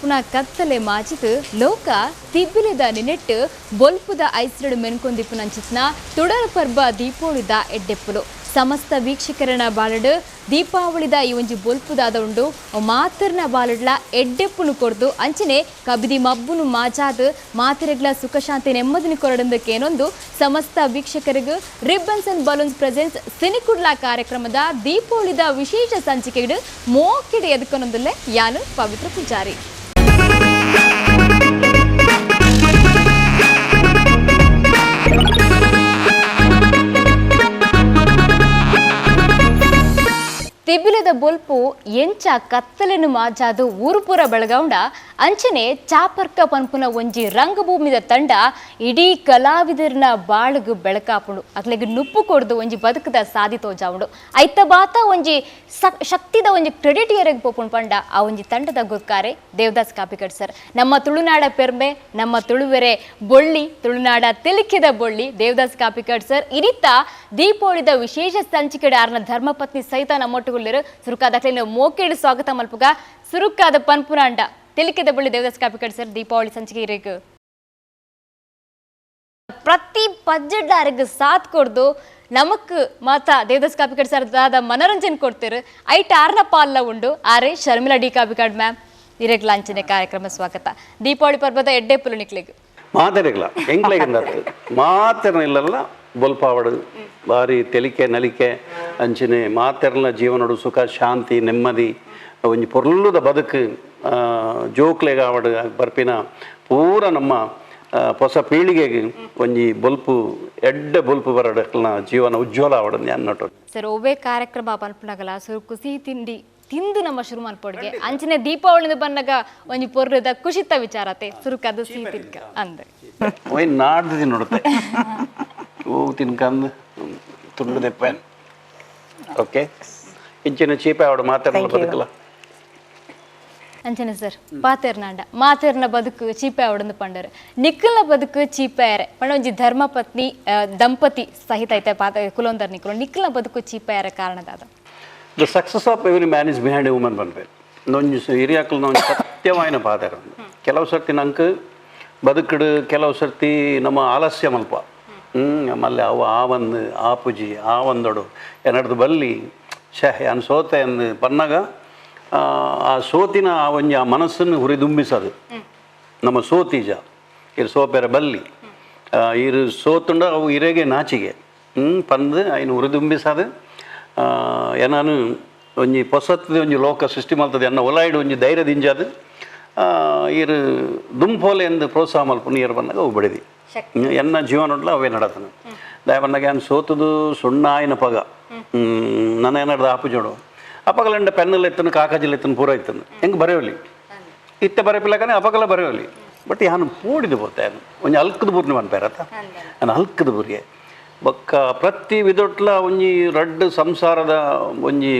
ಪನ್ಪುನ ಕತ್ತಲೆ ಮಾಜಿದ್ ಲೋಕ ತಿಬ್ಬಿಲೆದ ನಿನೆಟ್ಟು ಬೊಲ್ಪುದ ಐಸ್ರಡು ಮೆನ್ಕೊಂದಿಪ್ಪುನಂಚಿತ್ನ ತುಡರ ಪರ್ಬ ದೀಪಾವಳಿದ ಎಡ್ಡೆಪ್ಪುಲು ಸಮಸ್ತ ವೀಕ್ಷಕರನ ಬಾಳಡು ದೀಪಾವಳಿದ ಈ ಒಂಜಿ ಬೊಲ್ಪುದಾದ ಉಂಡು ಮಾತರ್ನ ಬಾಳಡ್ಲ ಎಡ್ಡೆಪ್ಪುನು ಕೊರ್ದು ಅಂಚನೆ ಕಬಿದಿ ಮಬ್ಬುನು ಮಾಜಾದ್ ಮಾತೆರೆಗ್ಲ ಸುಖ ಶಾಂತಿ ನೆಮ್ಮದಿನ ಕೊರಡಂದಕ್ಕೇನೊಂದು ಸಮಸ್ತ ವೀಕ್ಷಕರಿಗೂ ribbons and balloons presents Cine Kudla ಕಾರ್ಯಕ್ರಮದ ದೀಪಾವಳಿದ ವಿಶೇಷ ಸಂಚಿಕೆಗೆ ಮೋಕಿಡೆ ಎದುಕೊನೊಂದುಲ್ಲೆ ಯಾನು ಪವಿತ್ರ ಪೂಜಾರಿ. ತಿಬಿಲದ ಬೊಲ್ಪು ಎಂಚ ಕತ್ತಲೆನು ಮಾಜಾದು ಊರುಪುರ ಬೆಳಗೌಂಡ ಅಂಚನೆ ಚಾಪರ್ಕ ಪನ್ಪುನ ಒಂಜಿ ರಂಗಭೂಮಿದ ತಂಡ ಇಡೀ ಕಲಾವಿದರನ ಬಾಳುಗು ಬೆಳಕಾಪುಂಡು ಅಕ್ಲೆಗ್ ನುಪ್ಪು ಕೊಡ್ದು ಒಂಜಿ ಬದುಕದ ಸಾದಿ ತೋಜಾವುಂಡು ಐತ ಬಾತ ಒಂಜಿ ಶಕ್ತಿದ ಒಂಜಿ ಕ್ರೆಡಿಟ್ ಏರೆಗ್ ಪೋಪುಂಡು ಪಂಡ ಆ ಒಂಜಿ ತಂಡದ ಗುರ್ಕಾರೆ ದೇವದಾಸ್ ಕಾಪಿಕಡ್ ಸರ್. ನಮ್ಮ ತುಳುನಾಡ ಪೆರ್ಮೆ, ನಮ್ಮ ತುಳುವೆರೆ ಬೊಳ್ಳಿ, ತುಳುನಾಡ ತೆಲಿಕೆದ ಬೊಳ್ಳಿ ದೇವದಾಸ್ ಕಾಪಿಕಡ್ ಸರ್ ಇರಿತ ದೀಪಾವಳಿದ ವಿಶೇಷ ಸಂಚಿಕೆಡೆ ಆರ್ನ ಧರ್ಮಪತ್ನಿ ಸಹಿತ ನಮ್ಮೊಟ್ಟುಗುಳ್ಳಿರು ಸುರುಕಾದ ಮೋಕೇಡು ಸ್ವಾಗತ ಮಲ್ಪುಗ ಸುರುಕಾದ ಪನ್ಪುನಾಂಡ ತೆಲಿಕೆದ ಬಳ್ಳಿ ದೇವದಾಸ್ ಕಾಪಿಕಡ್ ಸರ್ ದೀಪಾವಳಿ ಸಂಚಿಕೆ ಇರೇಕು ಪ್ರತಿ ಪಜ್ಜಡ್ಲಾರಿಗೆ ಸಾಥ್ ಕೊಡ್ದು ನಮಕ್ ಮಾತಾ ದೇವದಾಸ್ ಕಾಪಿಕಡ್ ಸರ್ ದಾದ ಮನೋರಂಜನೆ ಕೊಡ್ತೀರು ಐಟ್ ಆರ್ನ ಪಾಲ್ಲ ಉಂಡು ಆರೆ ಶರ್ಮಿಳಾ ಡಿ ಕಾಪಿಕಾಡ್ ಮ್ಯಾಮ್ ಇರೇಗ್ ಲಾಂಛನೆ ಕಾರ್ಯಕ್ರಮ ಸ್ವಾಗತ. ದೀಪಾವಳಿ ಪರ್ವದ ಎಡ್ಡೆ ಪುಲು ನಿಕ್ಲೆಗ್ ಮಾತೆರೆಗ್ಲ ಎಂಕ್ಲೆಗ್ ಮಾತೆರ್ನ ಇಲ್ಲಲ್ಲ ಬೊಲ್ಪಾವಡು ಬಾರಿ ತೆಲಿಕೆ ನಲಿಕೆ ಅಂಚಿನೆ ಮಾತೆರ್ನ ಜೀವನಡು ಸುಖ ಶಾಂತಿ ನೆಮ್ಮದಿ ಒಂಜಿ ಪೊರ್ಲುದ ಬದುಕು ಜೋಕ್ಲೆಗಾವಡು ಬರ್ಪಿನ ಪೂರ ನಮ್ಮ ಹೊಸ ಪೀಳಿಗೆಗೆ ಒಂಜಿ ಬೊಲ್ಪು ಎಡ್ಡೆ ಬೊಲ್ಪು ಬರಡಕ್ಲನ ಜೀವನ ಉಜ್ವಲ ಆವಡು ಅನ್ನೋಟು. ಸರ್ ಒವ್ವೇ ಕಾರ್ಯಕ್ರಮ ಪನ್ಪುನಗಲ ಸುರುಕು ಸಿಹಿ ತಿಂಡಿ ತಿಂದು ನಮ್ಮ ಶುರು ಮಲ್ಪೊಡ್ಗೆ ಅಂಚನೆ ದೀಪಾವಳಿದ ಬಂದಾಗ ಒಂಜಿ ಪೊರ್ಲುದ ಖುಷಿತ ವಿಚಾರತೆ ಸುರುಕದು ಸಿಹಿ ತಿನ್ಕ ಅಂದೆ ಒಯ್ ನಾಡ್ದು ತಿನ್ನೋಡುತ್ತೆ ಓ ತಿನ್ಕಂದು ತುಂಡು ದೆಪ್ಪೇನ್ ಓಕೆ ಇಂಚಿನ ಚೀಪೆ ಅವಡು ಮಾತಾಡಲ್ಲ ಬದುಕಲ್ಲ. ಅಂಚನೆ ಸರ್ ಪಾತೆರ್ನಾಂಡ ಮಾತೆರ್ನ ಬದುಕು ಚೀಪೆ ಅವಡಂದು ಪಂಡರು ನಿಕ್ಕಲ್ನ ಬದುಕು ಚೀಪೆಯರೆ ಪಂಡ ಒಂಜಿ ಧರ್ಮಪತ್ನಿ ದಂಪತಿ ಸಹಿತ ಐತೆ ಪಾತ ಕುಲೊಂದರ್ ನಿಕ್ಕಲು ನಿಕ್ಕಲ್ನ ಬದುಕು ಚೀಪೆಯರ ಕಾರಣದಾದ. The success of every man is behind a woman ಪನ್ಪೆ ಒಂಜಿ ಹಿರಿಯಾಕಲ್ನ ಒಂಜಿ ಸತ್ಯವಾಯಿನ ಪಾತೆರ. ಕೆಲವು ಸರ್ತಿ ನಂಗೆ ಬದುಕಡು ಕೆಲವು ಸರ್ತಿ ನಮ್ಮ ಆಲಸ್ಯ ಮಲ್ಪ ಮಲ್ಲೆ ಅವು ಆ ಒಂದು ಆ ಪುಜಿ ಆ ಒಂದೊಡು ಎನ್ನಡ್ದು ಬಲ್ಲಿ ಶೇ ಅನ್ ಸೋತೆ ಅಂದು ಪನ್ನಾಗ ಆ ಸೋತಿನ ಆ ಒಂಜಿ ಆ ಮನಸ್ಸನ್ನು ಹುರಿದುಂಬಿಸೋದು ನಮ್ಮ ಸೋತೀಜ ಇರು ಸೋಪೆರ ಬಲ್ಲಿ ಇರು ಸೋತುಂಡ ಅವು ಇರೆಗೆ ನಾಚಿಗೆ ಪಂದು ಐನು ಹುರಿದುಂಬಿಸೋದು ಏನಾನು ಒಂಜಿ ಪೊಸತ್ತದ ಒಂಜಿ ಲೋಕ ಸೃಷ್ಟಿ ಮಲ್ತದೆ ಎನ್ನ ಒಲಾಯ್ಡು ಒಂಜಿ ಧೈರ್ಯ ದಿಂಜಾದು ಇರು ದುಂಪೋಲೆ ಎಂದು ಪ್ರೋತ್ಸಾಹ ಮಲ್ಪುನ ಇರು ಬಂದಾಗ ಅವು ಬಡಿದಿ ಎನ್ನ ಜೀವನ ಅವೇ ನಡತನ ದಯ ಬಂದಾಗ ಏನು ಸೋತುದು ಸುಣ್ಣ ಆಯ್ನ ಪಗ ನನ್ನ ಏನಾಡ್ದು ಆಪು ಜೋಡು ಅಪಗಲಂಡ ಪೆನ್ನೆಲ್ಲ ಎತ್ತನು ಕಾಕಾಜಿಲ್ ಎತ್ತನು ಪೂರ ಇತ್ತನು ಹೆಂಗೆ ಬರೆಯೋಲಿ ಇತ್ತೆ ಬರೆಪಿಲ್ಲಕನೆ ಅಪಗಲ ಬರೆಯೋಲಿ ಬಟ್ ಯಾನು ಪೋಡಿದು ಪೋತೆ ಒಂಜಿ ಅಲ್ಕದ ಬೂರ್ನಿ ಪನ್ಪೇರತ್ತ ನಾನು ಅಲ್ಕದ ಬೂರಿಗೆ ಬೊಕ್ಕ ಪ್ರತಿ ವಿದೊಟ್ಲ ಒಂಜಿ ರಡ್ಡ್ ಸಂಸಾರದ ಒಂಜಿ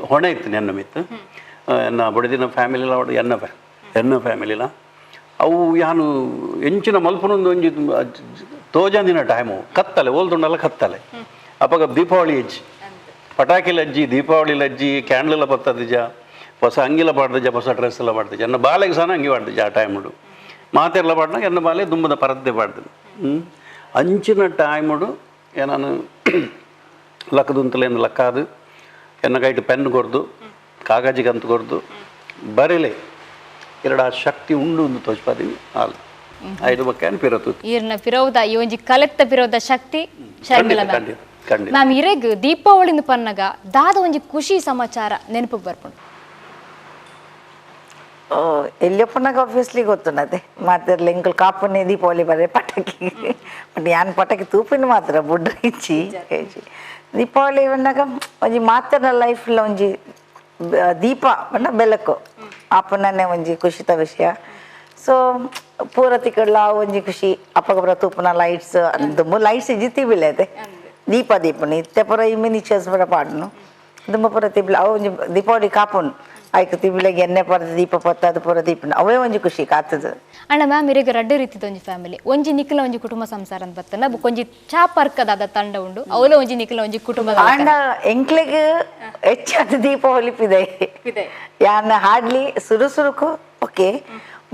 ಹೊಣೆ ಇತ್ತು ನೆನ್ನ ಮಿತ್ತು ಎನ್ನ ಬಡದಿನ ಫ್ಯಾಮಿಲಿಲ ಎನ್ನ ಎನ್ನ ಫ್ಯಾಮಿಲಿಲ ಅವು ಯಾನು ಎಂಚಿನ ಮಲ್ಪನೊಂದು ಒಂಜಿ ತೋಜಂದಿನ ಟೈಮು ಕತ್ತಲೆ ಓಲ್ದುಂಡಲ್ಲ ಕತ್ತಲೆ ಅಪಗ ದೀಪಾವಳಿ ಹೆಜ್ಜಿ ಪಟಾಕಿ ಲಜ್ಜಿ ದೀಪಾವಳಿ ಲಜ್ಜಿ ಕ್ಯಾಂಡ್ಲೆಲ್ಲ ಬತ್ತದಿಜ ಹೊಸ ಅಂಗಿಲ ಪಾಡ್ದಿಜ ಹೊಸ ಡ್ರೆಸ್ ಎಲ್ಲ ಪಾಡ್ದಿಜ ಎನ್ನ ಬಾಲೆಗೆ ಸಹ ಅಂಗಿ ಪಾಡ್ದಿಜ ಆ ಟೈಮುಡು ಮಾತೆಲ್ಲ ಪಾಡ್ನಾಗ ಎನ್ನ ಬಾಲೆ ದುಂಬದ ಪರದ್ದೆ ಪಾಡ್ದು ಅಂಚಿನ ಟೈಮುಡು ಏನಾನು ಲಕ್ಕದುಂತಲೇನು ಲಕ್ಕಾದು ಎನ್ನ ಕೈಟ್ ಪೆನ್ ಕೊರ್ದು ಕಾಗಜಿಗೆ ಅಂತ ಕೊರ್ದು ಬರೆಲೆ ಎರಡು ಆ ಶಕ್ತಿ ಉಂಡು ಒಂದು ತೋಚ್ಪಾದೀವಿ ಹಾಲು ಐದು ಬಕ್ಕ ಪಿರತು ಈರ್ನ ಪಿರೋದ ಈ ಒಂಜಿ ಕಲೆತ್ತ ಪಿರೋದ ಶಕ್ತಿ ಶರ್ಮಿಳಾ ಮ್ಯಾಮ್. ಖಂಡಿತ ಖಂಡಿತ ಮ್ಯಾಮ್ ಇರೆಗ್ ದೀಪಾವಳಿನ ಪನ್ನಗ ದಾದ ಒಂಜಿ ಖುಷಿ ಸಮಾಚಾರ ನೆನಪಿಗೆ ಬರ್ಪುಂಡು. ಎಲ್ಲಿಯಪ್ಪನಾಗ ಆಬ್ವಿಯಸ್ಲಿ ಗೊತ್ತುನದೆ ಮಾತಿರ್ಲಿ ಎಂಕುಲು ಕಾಪುನೆ ದೀಪಾವಳಿ ಬರೆ ಪಟಾಕಿ ಬಟ್ ಯಾನ್ ಪಟಾಕಿ ತೂಪಿನ ಮಾತ್ರ ಬುಡ್ರ ಇಚ್ಚಿ ದೀಪಾವಳಿ ಬಂದಾಗ ಒಂಜಿ ಮಾತಿನ ಲೈಫ್ಲ ಒಂಜಿ ದೀಪ ಪಂಡ ಬೆಳಕು ಆಪನನೆ ಒಂಜಿ ಖುಷಿತ ವಿಷಯ. ಸೊ ಪೂರ ತಿಕ್ಕಡ್ಲ ಒಂಜಿ ಖುಷಿ ಅಪ್ಪಗ ಪೂರ ತೂಪುನ ಲೈಟ್ಸ್ ದುಂಬು ಲೈಟ್ಸ್ ಇಜ್ಜಿ ತಿಬಿಲೆ ಅದೇ ದೀಪ ದೀಪನು ಇತ್ತೆ ಪೂರ ಈ ಮಿನಿಚರ್ಸ್ ಪೂರ ಪಾಡುನು ದುಂಬು ಪೂರ ತಿಬ್ಲ ಅವು ಒಂಜಿ ದೀಪಾವಳಿ ಕಾಪುನು ಐಕ್ ತಿಬಿಲೆಗ್ ಎಣ್ಣೆ ಪರ್ದು ದೀಪ ಪೊತ್ತದು ಪೂರ ದೀಪನ ಅವೇ ಒಂಜಿ ಖುಷಿ ಕಾತದು. ಅಣ್ಣ ಮ್ಯಾಮ್ ಇರೆಗ್ ರಡ್ಡೆ ರೀತಿದ ಒಂಜಿ ಫ್ಯಾಮಿಲಿ ಒಂಜಿ ನಿಖಿಲ ಒಂಜಿ ಕುಟುಂಬ ಸಂಸಾರ ಅಂತ ಬತ್ತನ ಬೊಕ್ಕ ಒಂಜಿ ಚಾಪರ್ಕದಾದ ತಂಡ ಉಂಡು ಅವಲ ಒಂಜಿ ನಿಖಿಲ ಒಂಜಿ ಕುಟುಂಬದ ಆಂಡ ಎಂಕ್ಲೆಗ್ ಹೆಚ್ಚಾದ ದೀಪಾವಳಿ ಪಿದೆ ಯಾನ್ ಹಾರ್ಡ್ಲಿ ಸುರು ಸುರುಕು Okay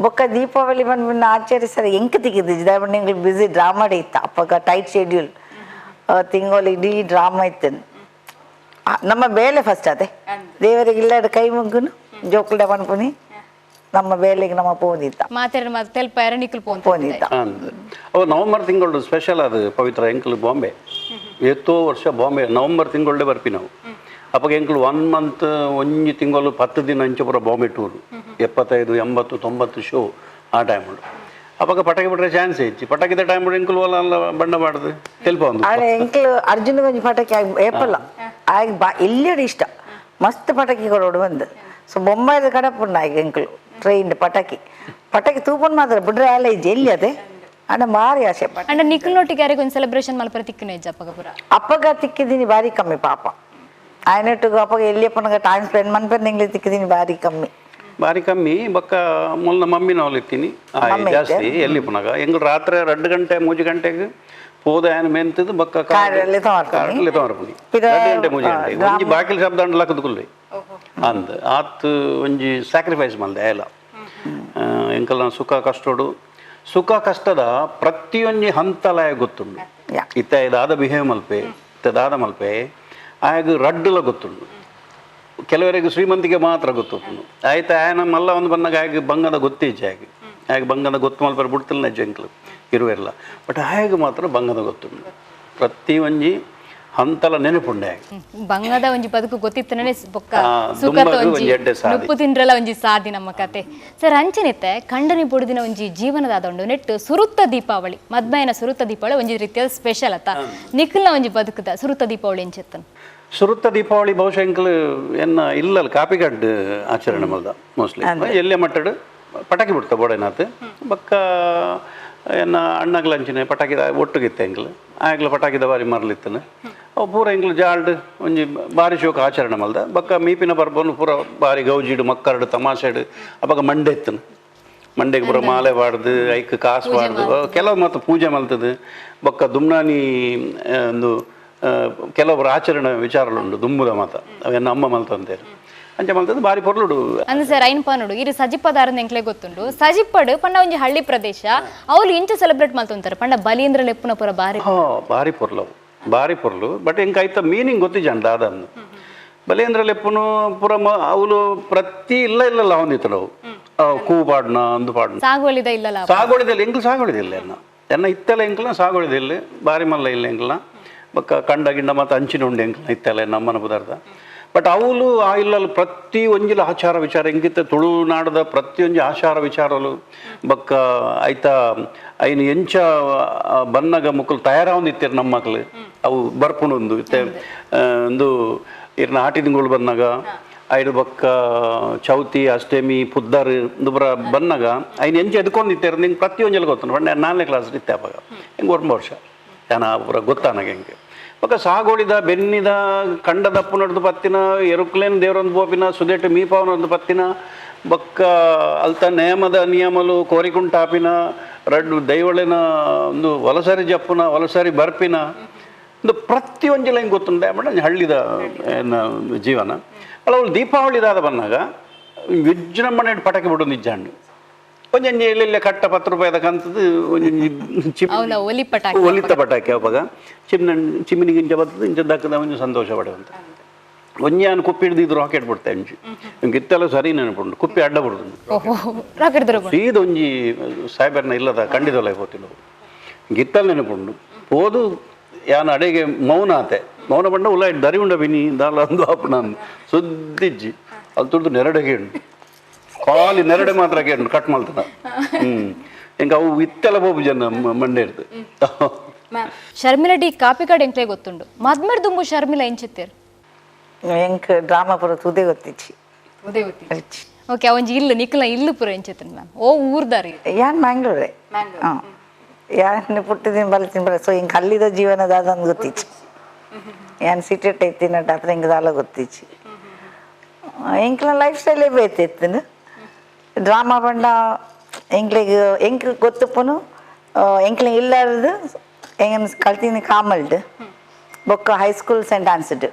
ಬೊಕ್ಕ ದೀಪಾವಳಿ ಬಂದ್ಬಿಟ್ಟು ಆಚರಿಸರೆ ಎಂಕ್ ತಿಕ್ಕಿದ್ದು ದಾಯೆ ಎಂಗ್ಲು ಬಿಸಿ ಡ್ರಾಮಾ ಇತ್ತ ಅಪ್ಪಗ ಟೈಟ್ ಶೆಡ್ಯೂಲ್ ತಿಂಗಳು ಇಡೀ ಡ್ರಾಮಾ ಇತ್ತು. ನಮ್ಮ ಬೇಲೆ ಫಸ್ಟ್ ಅದೇ ದೇವರಿಗೆ ಇಲ್ಲ ಕೈ ಮುಗ್ಗುನು ಜೋಕುಲ್ಡ ಪನ್ಪುನಿ ನಮ್ಮ ಬೇಲೆಗೆ ನಮ್ಮ ಪೋಂದಿತ್ತ. ಮಾತೆರ ಮಾತು ತೆಲ್ಪ ನಿಕ್ಕಲ್ ಪೋಂತ. ಪೋಂದಿತ್ತ. ಅಂದ್ ಅವು ನವಂಬರ್ ತಿಂಗಳು ಸ್ಪೆಷಲ್ ಅದು ಪವಿತ್ರ. ಎಂಕ್ಲು ಬಾಂಬೆ ಎತ್ತೋ ವರ್ಷ ಬಾಂಬೆ ನವಂಬರ್ ತಿಂಗಳೇ ಬರ್ಪಿ ನಾವು. ಅಪ್ಪಗೆ ಎಂಕ್ಲು ಒನ್ ಮಂತ್ ಒಂಜಿ ತಿಂಗಳು 10 ದಿನ ಇಂಚ ಪೂರ ಬಾಂಬೆ ಟೂರ್ 75 80 90 ಶೋ ಆ ಟೈಮ್ ಉಂಡು. ಅವಾಗ ಪಟಾಕಿ ಬಿಟ್ರೆ ಚಾನ್ಸ್ ಹೆಚ್ಚಿ ಪಟಾಕಿದ ಟೈಮ್ ಎಂಕ್ಲು ಅಲ್ಲ ಬಣ್ಣ ಬಾಡ್ದು ತೆಲ್ಪ ಒಂದು. ಆಡ ಎಂಕ್ಲು ಅರ್ಜುನ್ ಒಂಜಿ ಪಟಾಕಿ ಆಗಿ ಏಪಲ್ಲ ಆಗ ಬಾ ಎಲ್ಲೆಡೆ ಇಷ್ಟ ಮಸ್ತ್ ಪಟಾಕಿ ಕೊಡೋಡು ಬಂದು. ಸೊ ಬೊಂಬಾಯ್ದ ಕಡಪುಂಡು ಆಗ ಎಂಕ್ಲು ಟ್ರೈನ್ ಪಟಾಕಿ ಪಟಾಕಿ ತೂಪನ್ ಮಾತ್ರ ಬಿಡ್ರೆ ಅಲ್ಲ ಇಜ್ಜಿ ಎಲ್ಲಿ ಅದೇ ಅಣ್ಣ ಭಾರಿ ಆಸೆ ಪಟಾಕಿ. ಅಂಡ ನಿಕ್ಕಲ್ ನೋಟಿಗೆ ಯಾರಿಗೆ ಒಂದು ಸೆಲೆಬ್ರೇಷನ್ ಮಲ್ಪರ ತಿಕ್ಕನೆ ಇಜ್ಜ ಅಪ್ಪಗ ಪೂರ? ಅಪ್ಪಗ ತಿಕ್ಕಿದ್ದೀನಿ ಭಾರಿ ಕಮ್ಮಿ ಪಾಪ. ಆಯ್ನಟ್ಟು ಅಪ್ಪಗ ಎಲ್ಲಿಯಪ್ಪನಾಗ ಟೈಮ್ ಸ್ಪೆಂಡ್ ಮನ್ಪೆ ನಿಂಗ್ಲಿ ತಿಕ್ಕಿದ್ದೀನಿ ಭಾರಿ ಕಮ್ಮಿ. ಬಾರಿ ಕಮ್ಮಿ ಬೊಕ್ಕ ಮುಲ್ನ ಮಮ್ಮಿನ ಇತ್ತೀನಿ ಮಮ್ಮಿ ಜಾಸ್ತಿ ಎಲ್ಲಿ ಪುನಗ ಎಂಗ್ಲು ರಾತ್ರಿ 2 ಗಂಟೆ 3 ಗಂಟೆಗೆ ಪೋದ ಆಯನ ಮೆಂತದ್ದು ಬೊಕ್ಕ ಕಾರಲ್ಲಿ ತೋರ್ಪುನಿ. ಕಾರಲ್ಲಿ ತೋರ್ಪುನಿ. ಪಿರ, 2 ಗಂಟೆ 3 ಗಂಟೆ ಒಂಜಿ ಬಾಕಿಲ್ ಶಬ್ದ ಅಂಡ್ ಲಕ್ಕದ ಕುಲ್ಲೆ ಅಂದ್ ಆತ್ ಒಂಜಿ ಸ್ಯಾಕ್ರಿಫೈಸ್ ಮಲ್ದೆ ಎಲ್ಲ ಎಂಕಲ್ನ ಸುಖ ಕಷ್ಟೋಡು ಸುಖ ಕಷ್ಟದ ಪ್ರತಿಯೊಂಜಿ ಹಂತಲಯ ಗೊತ್ತುಂಡು. ಯಾ. ಇತ್ತ ದಾದ ಬಿಹೇವ್ ಮಲ್ಪೆ ಇತ್ತ ದಾದ ಮಲ್ಪೆ ಆಯಾಗ ರಡ್ಡುಲ ಗೊತ್ತುಂಡು. ಕೆಲವರಿಗೆ ಶ್ರೀಮಂತಿಗೆ ಮಾತ್ರ ಗೊತ್ತುಂಡು. ಆಯ್ತು ಆಯನ ಮಲ್ಲ ಒಂದು ಬಂದಾಗ ಆಗ ಬಂಗದ ಗೊತ್ತಿಜ್ಜೆ ಆಗಿ ಆಗ ಬಂಗದ ಗೊತ್ತು ಮಲ್ಪರೆ ಬಿಡ್ತಿಲ್ಲ ಜಂಕ್ಲು ಇರುವೆಲ್ಲ. ಬಟ್ ಆಯಾಗ ಮಾತ್ರ ಬಂಗದ ಗೊತ್ತುಂಡು ಪ್ರತಿ ಒಂಜಿ ಹಂತಲ ನೆನಪುಂಡೆ ಆಗ. ಬಂಗದ ಒಂಜಿ ಬದುಕು ಗೊತ್ತಿತ್ತನೇ ಬೊಕ್ಕ ಸುಖದ ದುಂಬಗು ಒಂಜಿ ಒಂಜಿ ಎಡ್ಡೆ ಸಾದಿ. ನುಪ್ಪು ತಿಂದ್ರಲ್ಲ ಒಂಜಿ ಸಾದಿ ನಮ್ಮ ಕತೆ. ಸರ್ ಅಂಚನಿತ್ತೆ ಕಂಡನಿ ಪೊಡಿದಿನ ಒಂಜಿ ಜೀವನದಾದ ಉಂಡು ನೆಟ್ಟು ಸುರುತ್ತ ದೀಪಾವಳಿ ಮದ್ಮಯನ ಸುರುತ್ತ ದೀಪಾವಳಿ ಒಂಜಿ ರೀತಿಯ ಸ್ಪೆಷಲ್ ಅತ್ತ ನಿಖಲ್ನ ಒಂಜಿ ಬದುಕುದ ಸುರುತ್ತ ದೀಪಾವಳಿ ಎಂಚೆತ್ತನ್? ಸುರುತ್ತ ದೀಪಾವಳಿ ಬಹುಶಃ ಎಂಕ್ಲು ಎನ್ನ ಇಲ್ಲಲ್ಲ ಕಾಪಿಗಡ್ಡು ಆಚರಣೆ ಮಲ್ದ ಮೋಸ್ಟ್ಲಿ ಎಲ್ಲೇ ಮಟ್ಟಡು ಪಟಾಕಿ ಬಿಡ್ತ ಬೋಡೆನಾಥ್ ಬಕ್ಕ ಎನ್ನ ಅಣ್ಣಗ್ಲ ಅಂಚಿನ ಪಟಾಕಿದ ಒಟ್ಟುಗಿತ್ತೆ ಎಂಕ್ಲು ಆಗ್ಲ ಪಟಾಕಿದ ಬಾರಿ ಮರಲಿತ್ತನು ಅವು ಪೂರ ಎಂಕ್ಲು ಜಾಲ್ಡ್ ಒಂಜಿ ಬಾರಿ ಶೋಕ ಆಚರಣೆ ಮಲ್ದ ಬಕ್ಕ ಮೀಪಿನ ಪರ್ಬನು ಪೂರ ಬಾರಿ ಗೌಜಿಡು ಮಕ್ಕರಡು ತಮಾಷೆಡು ಅವಾಗ ಮಂಡೆ ಇತ್ತನು ಮಂಡೆಗೆ ಪೂರ ಮಾಲೆ ಬಾಡ್ದು ಐಕ್ ಕಾಸು ಬಾಡ್ದು ಕೆಲವು ಮತ್ತು ಪೂಜೆ ಮಲ್ತದು ಬಕ್ಕ ದುಮ್ನಾನಿ ಒಂದು ಕೆಲವೊಬ್ಬರ ಆಚರಣೆ ವಿಚಾರಲುಂಡು ದುಂಬುದ ಮಾತ ಅವೆನ್ನ ಅಮ್ಮ ಮಲ್ತಂತೇಳಿ ಅಂಚೆ ಮಲ್ತದ್ದು ಬಾರಿ ಪೊರ್ಲುಡು. ಅಂದ್ ಸರ್ ಐನ್ ಪಾನುಡು ಇರು ಸಜಿಪದಾರನ ಎಂಕ್ಲೆ ಗೊತ್ತುಂಡು ಸಜಿಪ್ಪಡು ಪಂಡ ಒಂಜಿ ಹಳ್ಳಿ ಪ್ರದೇಶ ಅವ್ಲು ಇಂಚ ಸೆಲೆಬ್ರೇಟ್ ಮಲ್ತೊಂತಾರೆ ಪಂಡ ಬಲಿಂದ್ರ ಲೆಪ್ಪುನ ಪೂರ ಬಾರಿ. ಹಾ ಬಾರಿ ಪೊರ್ಲು ಅವು ಬಾರಿ ಪೊರ್ಲು. ಬಟ್ ಎಂಕ್ ಐತ ಮೀನಿಂಗ್ ಗೊತ್ತಿಜಾಂಡ್ ದಾದಂದು ಬಲೇಂದ್ರ ಲೆಪ್ಪುನು ಪೂರ ಅವಳು ಪ್ರತಿ ಇಲ್ಲ ಇಲ್ಲಲ್ಲ ಅವನಿತ್ತು ಅವು ಕೂ ಪಾಡ್ನ ಅಂದು ಪಾಡ್ನ ಸಾಗುವಳಿದ ಇಲ್ಲಲ್ಲ ಸಾಗುವಳಿದಿಲ್ಲ ಎಂಕ್ಲು ಸಾಗುವಳಿದಿಲ್ಲ ಎನ್ನ ಎನ್ನ ಇತ್ತೆಲ್ಲ ಎಂಕ್ಲ ಸಾಗುವಳಿದಿಲ್ಲ ಬಾರಿ ಮಲ್ಲ ಇಲ್ಲ ಎಂಕ್ಲ ಬಕ್ಕ ಕಂಡ ಗಿಂಡ ಮತ್ತು ಅಂಚಿನ ಉಂಡೆ ಎಂಕ್ಲ ಇತ್ತೆಲ್ಲ ನಮ್ಮನ ಪದಾರ್ಥ. ಬಟ್ ಅವಳು ಆ ಇಲ್ಲಲ್ಲಿ ಪ್ರತಿ ಒಂಜಿಲ ಆಚಾರ ವಿಚಾರ ಎಂಕಿತ್ತ ತುಳುನಾಡದ ಪ್ರತಿಯೊಂಜಿ ಆಚಾರ ವಿಚಾರಲು ಬಕ್ಕ ಐತ ಐನು ಎಂಚ ಬನ್ನಗ ಮುಕ್ಕಲು ತಯಾರಾವೊಂದಿತ್ತೀರ ನಮ್ಮ ಮಕ್ಳು ಅವು ಬರ್ಪುಣೊಂದು ಇತ್ತೆ ಒಂದು ಇರ್ನ ಆಟಿ ತಿಂಗಳು ಬಂದಾಗ ಐದು ಬಕ್ಕ ಚೌತಿ ಅಷ್ಟಮಿ ಪುದ್ದಾರು ದುಬರ ಬನ್ನಗ ಐನು ಎಂಚ ಎದ್ಕೊಂಡಿತ್ತೀರ ನಿಂಗೆ ಪ್ರತಿಯೊಂಜಲ ಗೊತ್ತು. ಬಣ್ಣ 4ನೇ ಕ್ಲಾಸ್ ಇತ್ತೆ ಅವಾಗ ಹೆಂಗೆ 9 ವರ್ಷ ಯಾನ ಪೂರ ಗೊತ್ತಾನಾಗ ಹೆಂಗೆ ಬೊಕ್ಕ ಸಾಗೋಳಿದ ಬೆನ್ನಿದ ಕಂಡದಪ್ಪನೊಡ್ದು ಪತ್ತಿನ ಎರುಕ್ಲೇನ್ ದೇವರೊಂದು ಪೋಪಿನ ಸುದೇಟು ಮೀಪಾವನೊಂದು ಪತ್ತಿನ ಬೊಕ್ಕ ಅಲ್ತ ನೇಮದ ನಿಯಮಲು ಕೋರಿಕುಂಟಾಪಿನ ರಡ್ಡು ದೈವಳಿನ ಒಂದು ವಲಸರಿ ಜಪ್ಪುನ ವಲಸರಿ ಬರ್ಪಿನ ಒಂದು ಪ್ರತಿಯೊಂಜಿಲ ಹಿಂಗೆ ಗೊತ್ತುಂಡೆ ಬಟ್ ಹಳ್ಳಿದ ಏನ ಜೀವನ. ಅಲ್ಲ ಅವಳು ದೀಪಾವಳಿದಾದ ಬಂದಾಗ ವಿಜೃಂಭಣೆ ಪಟಾಕಿ ಬಿಡೋದು ನಿಜಾಂಡು ಒಂಜೊಂಜಿ ಎಲ್ಲೆಲ್ಲ ಕಟ್ಟ 10 ರೂಪಾಯಿದ ಕಂತದ್ದು ಒಂಜೊಂಜಿ ಚಿಮ್ ಅವಳ ಒಲಿ ಪಟಾಕಿ ಒಲಿತ ಪಟಾಕಿ ಅವಾಗ ಚಿಮ್ನ ಚಿಮ್ಮಿನಿ ಗಿಂಜ ಬರ್ತದೆ ಇಂಚ ದಕ್ಕದ ಒಂಜಿ ಸಂತೋಷ ಪಡುವಂತ ಒಂಜಾನು ಕುಪ್ಪಿ ಹಿಡ್ದಿದ್ದು ರಾಕೆಟ್ ಬಿಡ್ತೆ ಅಂಚು ಇಂಕ್ ಇತ್ತೆಲ್ಲ ಸರಿ ನೆನಪುಂಡು ಕುಪ್ಪಿ ಅಡ್ಡ ಬಿಡುದು. ಓಹೋ ರಾಕೆಟ್ ದೊರಕು ಸೀದ ಒಂಜಿ ಸಾಯ್ಬರ್ನ ಇಲ್ಲದ ಖಂಡಿತಲ್ಲ ಹೋತಿಲ್ಲ ಗಿತ್ತಲ್ ನೆನಪುಂಡು ಪೋದು ಯಾನ ಅಡೆಗೆ ಮೌನ ಆತೆ ಮೌನ ಬಂಡ ಉಲ್ಲ ದರಿ ಉಂಡ ಬಿನಿ ದಾಲ ಅಂದು ಆಪಣ ಸುದ್ದಿಜ್ಜಿ ಅಲ್ಲಿ ತುರ್ದು ನೆರಡೆಗೆ ಉಂಟು ಖಾಲಿ ನೆರಡೆ ಮಾತ್ರ ಕೇಂಡು ಕಟ್ ಮಾಡ್ತಾನ. ಇಂಕ ಅವು ಇತ್ತೆಲ್ಲ ಬೋಬು ಜನ ಮಂಡೆ ಇರ್ತದೆ. ಶರ್ಮಿಲಾ ಡಿ ಕಾಪಿಕಾಡ್ ಎಂಕ್ಲೆ ಗೊತ್ತುಂಡು ಮದ್ಮೆಡ್ ದುಂಬು ಶರ್ಮಿಲಾ ಎಂಚಿತ್ತೇರು? ಎಂಕ್ ಡ್ರಾಮಾ ಪೂರ ತುದೆ ಗೊತ್ತಿಚ್ಚಿ. ಓಕೆ ಒಂಜಿ ಇಲ್ಲು ನಿಕ್ಲ ಇಲ್ಲು ಪೂರ ಎಂಚಿತ್ತನ್ ಮ್ಯಾಮ್ ಓ ಊರ್ದಾರಿ? ಯಾನ್ ಮ್ಯಾಂಗ್ಳೂರೇ. ಹಾಂ ಯಾನ್ ಪುಟ್ಟಿದಿನ ಬಲತಿನ ಬರ ಸೊ ಹಿಂಗೆ ಅಲ್ಲಿದ ಜೀವನ ದಾದಂದು ಗೊತ್ತಿಚ್ಚಿ. ಯಾನ್ ಸಿಟೆಟ್ ಐತಿನ ಅತ್ರ ಹಿಂಗೆ ದಾಲ ಗೊತ್ತಿಚ್ಚಿ. ಎಂಕ್ಲ ಲೈಫ್ ಸ್ಟೈಲೇ ಬೇತಿತ್ತು ಡ್ರಾಮಾ ಬಂಡ ಎಂಕ್ಲಿಗೆ ಎಂಕ್ ಗೊತ್ತುಪ್ಪುನು ಎಂಕ್ಲ ಇಲ್ಲಾರ್ದು ಎಂಗನ್ ಕಲ್ತೀನಿ ಕಾಮಲ್ಡ್ ಬೊಕ್ಕ high school scent ಆನ್ಸ್ಡ್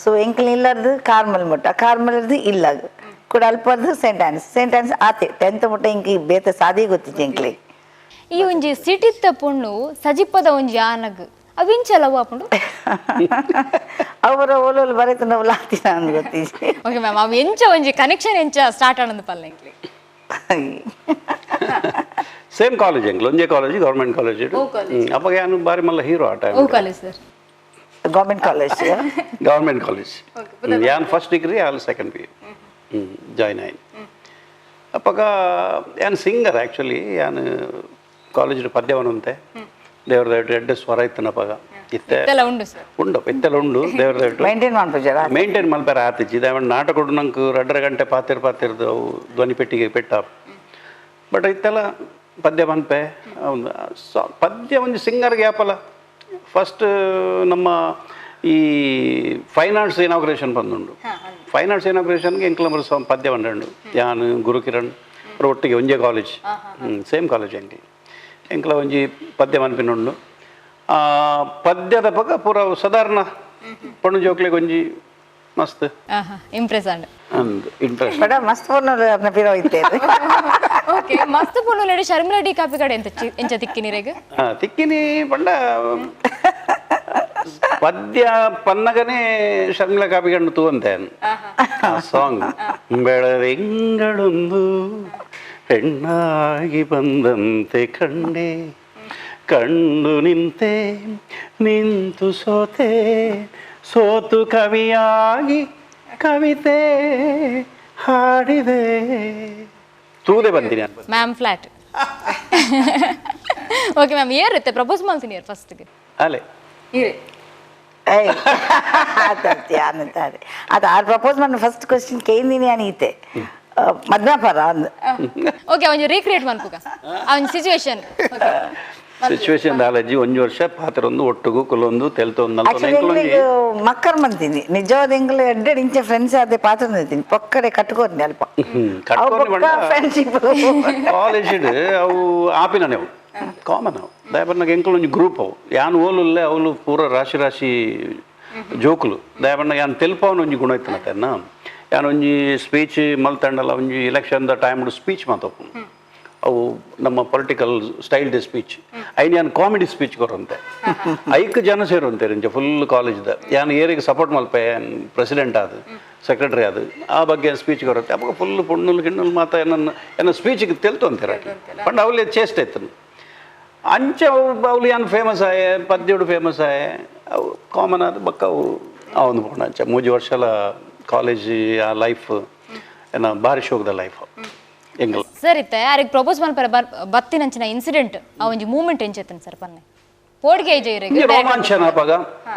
so ಎಂಕ್ಲ ಇಲ್ಲಾರ್ದು Carmel ಮುಟ್ಟ ಕಾರ್ಮಲ್ದು ಇಲ್ಲಾಗ ಕೂಡ ಅಲ್ಪದ್ದು Saint ons, Saint ons ಆತೆ ಟೆಂತ್ ಮುಟ್ಟ ಇಂಕ್ ಬೇತೆ ಸಾದಿ ಗೊತ್ತಿತ್ತು ಎಂಕ್ಲೆ. ಈ ಒಂಜಿ ಸಿಟಿತ್ತ ಪೊಣ್ಣು ಸಜಿಪದ ಒಂಜಿ ಆನಗ್ ಅವಿಂಚಲವು ಆಪುಂಡು. ಅವರ ಓಲೋಲು ಬರೆತು ಲಾತಿನ ಅಂದ್ ಗೊತ್ತಿಜ್ಜಿ. ಓಕೆ ಮ್ಯಾಮ್, ಅವು ಎಂಚ ಒಂಜಿ ಕನೆಕ್ಷನ್ ಎಂಚ ಸ್ಟಾರ್ಟ್ ಆನಂದ್ ಪಲ್ಲೆ ಎಂಕ್ಲೆ? ಸೇಮ್ ಕಾಲೇಜ್ ಎಂಕ್ಲು, ಒಂಜೇ college, government college. ಅವಾಗ ಯಾನು ಬಾರಿ ಮಲ್ಲ ಹೀರೋ ಆ time. ಓ college sir? Government college. Government college. ಯಾನ್ ಫಸ್ಟ್ ಡಿಗ್ರಿ, ಅಲ್ಲಿ second P U join ಆಯ್ತು. ಅಪ್ಪಗ ಯಾನ್ ಸಿಂಗರ್ ಆ್ಯಕ್ಚುಲಿ. ಯಾನ್ ಕಾಲೇಜ್ ಪದ್ಯವನು ಅಂತೆ, ದೇವ್ರ ದಯವಿಟ್ಟು ಎಡ್ಡೆ ಸ್ವರ ಇತ್ತನಪ್ಪಗ ಇತ್ತೆ. ಇತ್ತೆಲ್ಲ ಉಂಡು ಸರ್? ಉಂಡು, ಇತ್ತೆಲ್ಲ ಉಂಡು, ದೇವ್ರ ದಯವಿಟ್ಟು. ಮೈಂಟೈನ್ ಮಾಡ್ಪುಜಾರ? ಮೇಂಟೈನ್ ಮಲ್ಪೆರ ಆತಿಜಿ. ದಯಮಾಡಿ ನಾಟಕ ನಂಗೆ ರಡ್ಡರ ಗಂಟೆ ಪಾತಿರ್ ಪಾತಿರ್ದು ಅವು ಧ್ವನಿ ಪೆಟ್ಟಿಗೆ ಪೆಟ್ಟ. ಬಟ್ ಇತ್ತೆಲ್ಲ ಪದ್ಯ ಮನ್ಪೆ ಒಂದು ಪದ್ಯ ಒಂದು ಸಿಂಗರ್ಗೆ ಆಪಲ್ಲ. ಫಸ್ಟ್ ನಮ್ಮ ಈ fine arts inauguration ಬಂದುಂಡು. Fine arts ಇನಾಗ್ರೇಷನ್ಗೆ ಎಂಕ್ಲಂಬರ್ ಪದ್ಯ ಬಂದುಂಡು. ಯಾನ್, ಗುರುಕಿರಣ್ ಅವ್ರ ಒಟ್ಟಿಗೆ ಒಂಜೇ college, same college. ಎಂಕ್ಲ ಎಂಕ್ಲ ಒಂಜಿ ಪದ್ಯ ಮನ್ಪಿನುಂಡು. ಆ ಪದ್ಯದ ಪಕ್ಕ ಪೂರ ಸಾಧಾರಣ ಪಣ್ಣು ಜೋಕ್ಲೆಗ್ ಒಂಜಿ ಮಸ್ತ್ ಇಂಪ್ರೆಸ್ ಆಂಡ್ ಅಂದ್ ಇಂಟ್ರೆಸ್ಟ್. ಬಡ ಮಸ್ತ್ ಫೋನ್ ಅರ್ನ ಪಿರೋ ಇತ್ತೆ. ಓಕೆ, ಮಸ್ತ್ ಪೊಣ್ಣು ಲೇಡಿ ಶರ್ಮಿಳಾ ಡಿ ಕಾಪಿ ಕಡೆ ಎಂತ ಎಂಚ ತಿಕ್ಕಿನಿರೆಗ್? ತಿಕ್ಕಿನಿ ಪಂಡ ಪದ್ಯ ಪನ್ನಗನೇ ಶರ್ಮಿಳಾ ಕಾಪಿಗಣ್ಣು ತೂವಂತೆ ಆ ಸಾಂಗ್. ಬೆಳದಿಂಗಳೊಂದು ಹೆಣ್ಣಾಗಿ ಬಂದಂತೆ ಕಂಡೆ, ಕಂಡು ನಿಂತೆ, ನಿಂತು ಸೋತೆ, ಸೋತು ಕವಿಯಾಗಿ ಕವಿತೆ ಹಾಡಿದೆ, ತೂದೆ ಬಂತೀನಿ. Ma'am flat. Okay ma'am, ಏರುತ್ತೆ propose ಮಾಡ್ತೀನಿ ಫಸ್ಟ್ಗೆ? ಅಲೆ. ಏಯ್ ಆತಂತೆ ಅನಂತಾರೆ ಅದು. ಆರ್ ಪ್ರಪೋಸ್ ಮಾಡಿ ಫಸ್ಟ್ ಕ್ವಶನ್ ಕೇಂದಿನಿ ಅನೀತೆ, ಮದ್ಮೆ ಪರ ಅಂದ್. ಓಕೆ, ಒಂಜಿ ರೀಕ್ರಿಯೇಟ್ ಮನ್ಪುಗ ಆ ಒಂಜಿ ಸಿಚುವೇಶನ್. ಸಿಚುವೇಶನ್ ದಾಲಜ್ಜಿ. ಒಂಜಿ ವರ್ಷ ಪಾತ್ರ ಒಂದು ಒಟ್ಟುಗು ಕುಲೊಂದು ತೆಲ್ತೊಂದು ಆಕ್ಚುಲಿ ಎಂಗ್ಲಿಗ್ ಮಕ್ಕರ್ ಮಂತೀನಿ. ನಿಜವಾದ ಎಂಗ್ಲು ಎಡ್ಡೆಡ್ ಇಂಚೆ ಫ್ರೆಂಡ್ಸ್ ಅದೇ ಪಾತ್ರ ನಿಂತೀನಿ ಪೊಕ್ಕಡೆ ಕಟ್ಕೋರ್ನಿ ಅಲ್ಪ. ಫ್ರೆಂಡ್ಶಿಪ್. ಕಾಲೇಜ್ ಅವು ಆಪಿನನೆ ಅವು ಕಾಮನ್ ಅವು. ದಯಪನ್ನಗ ಎಂಕುಲು ಒಂಜಿ ಗ್ರೂಪ್ ಅವು. ಯಾನ್ ಓಲುಲ್ಲೆ, ಅವಳು ಪೂರ ರಾಶಿ ರಾಶಿ ಜೋಕುಲು. ದಯಪನ್ನಗ ಯಾನ್ ತೆಲ್ಪವನ ಒಂಜಿ ಗುಣ ಇತ್ತನತ್ತೆನ್ನ. ಯಾನ್ ಒಂಜಿ ಸ್ಪೀಚ್ ಮಲ್ತಂಡಲ, ಒಂಜಿ election the time speech ಮಾತಪ್ಪು. ಅವು ನಮ್ಮ political style the speech ಐನ್ ಯಾನ್ ಕಾಮಿಡಿ ಸ್ಪೀಚ್ ಕೊರಂತೆ. ಐಕ್ ಜನ ಸೇರುವಂತೆ ಇಂಚ ಫುಲ್ ಕಾಲೇಜ್ದ. ಯಾನ್ ಏರಿಗೆ ಸಪೋರ್ಟ್ ಮಲ್ಪೆ, ಪ್ರೆಸಿಡೆಂಟ್ ಅದು ಸೆಕ್ರೆಟರಿ ಅದು ಆ ಬಗ್ಗೆ ಸ್ಪೀಚ್ ಕೊರುತ್ತೆ. ಅವಾಗ ಫುಲ್ ಪೊಣ್ಣುಲು ಗಿಣ್ಣುಲು ಮಾತ ನನ್ನ ಎನ್ನ ಸ್ಪೀಚ್ಗೆ ತೆಲ್ತು ಅಂತಾರೆ. ಪಂಡ ಅವಲೇ ಚೇಷ್ಟೆ ಇತ್ತು ಅಂಚೆ. ಅವು ಅವಳು ಯಾನ್ ಫೇಮಸ್ ಆಯೆ, ಪದ್ಯೋಡು ಫೇಮಸ್ ಆಯೆ. ಅವು ಕಾಮನ್ ಆದ ಬಕ್ಕ ಅವು ಅವನು ಪೋಣ ಅಂಚೆ. ಮೂಜಿ ವರ್ಷಲ ಕಾಲೇಜ್ ಆ ಲೈಫ್ ಏನ ಭಾರಿ ಶೋಕದ ಲೈಫ್ ಎಂಗಲ್. ಸರ್, ಇತ್ತೆ ಯಾರಿಗೆ ಪ್ರಪೋಸ್ ಮನ್ಪರೆ ಬತ್ತಿನಂಚಿನ ಇನ್ಸಿಡೆಂಟ್, ಆ ಒಂಜಿ ಮೂಮೆಂಟ್ ಎಂಚೆತ್ತನ್ ಸರ್ ಪನ್ನೆ ಪೋಡ್ಗೆ ಐಜೆ ಇರೆಗ್? ಒಂಜಿ ರೋಮಾಂಚನ ಅಪಗ.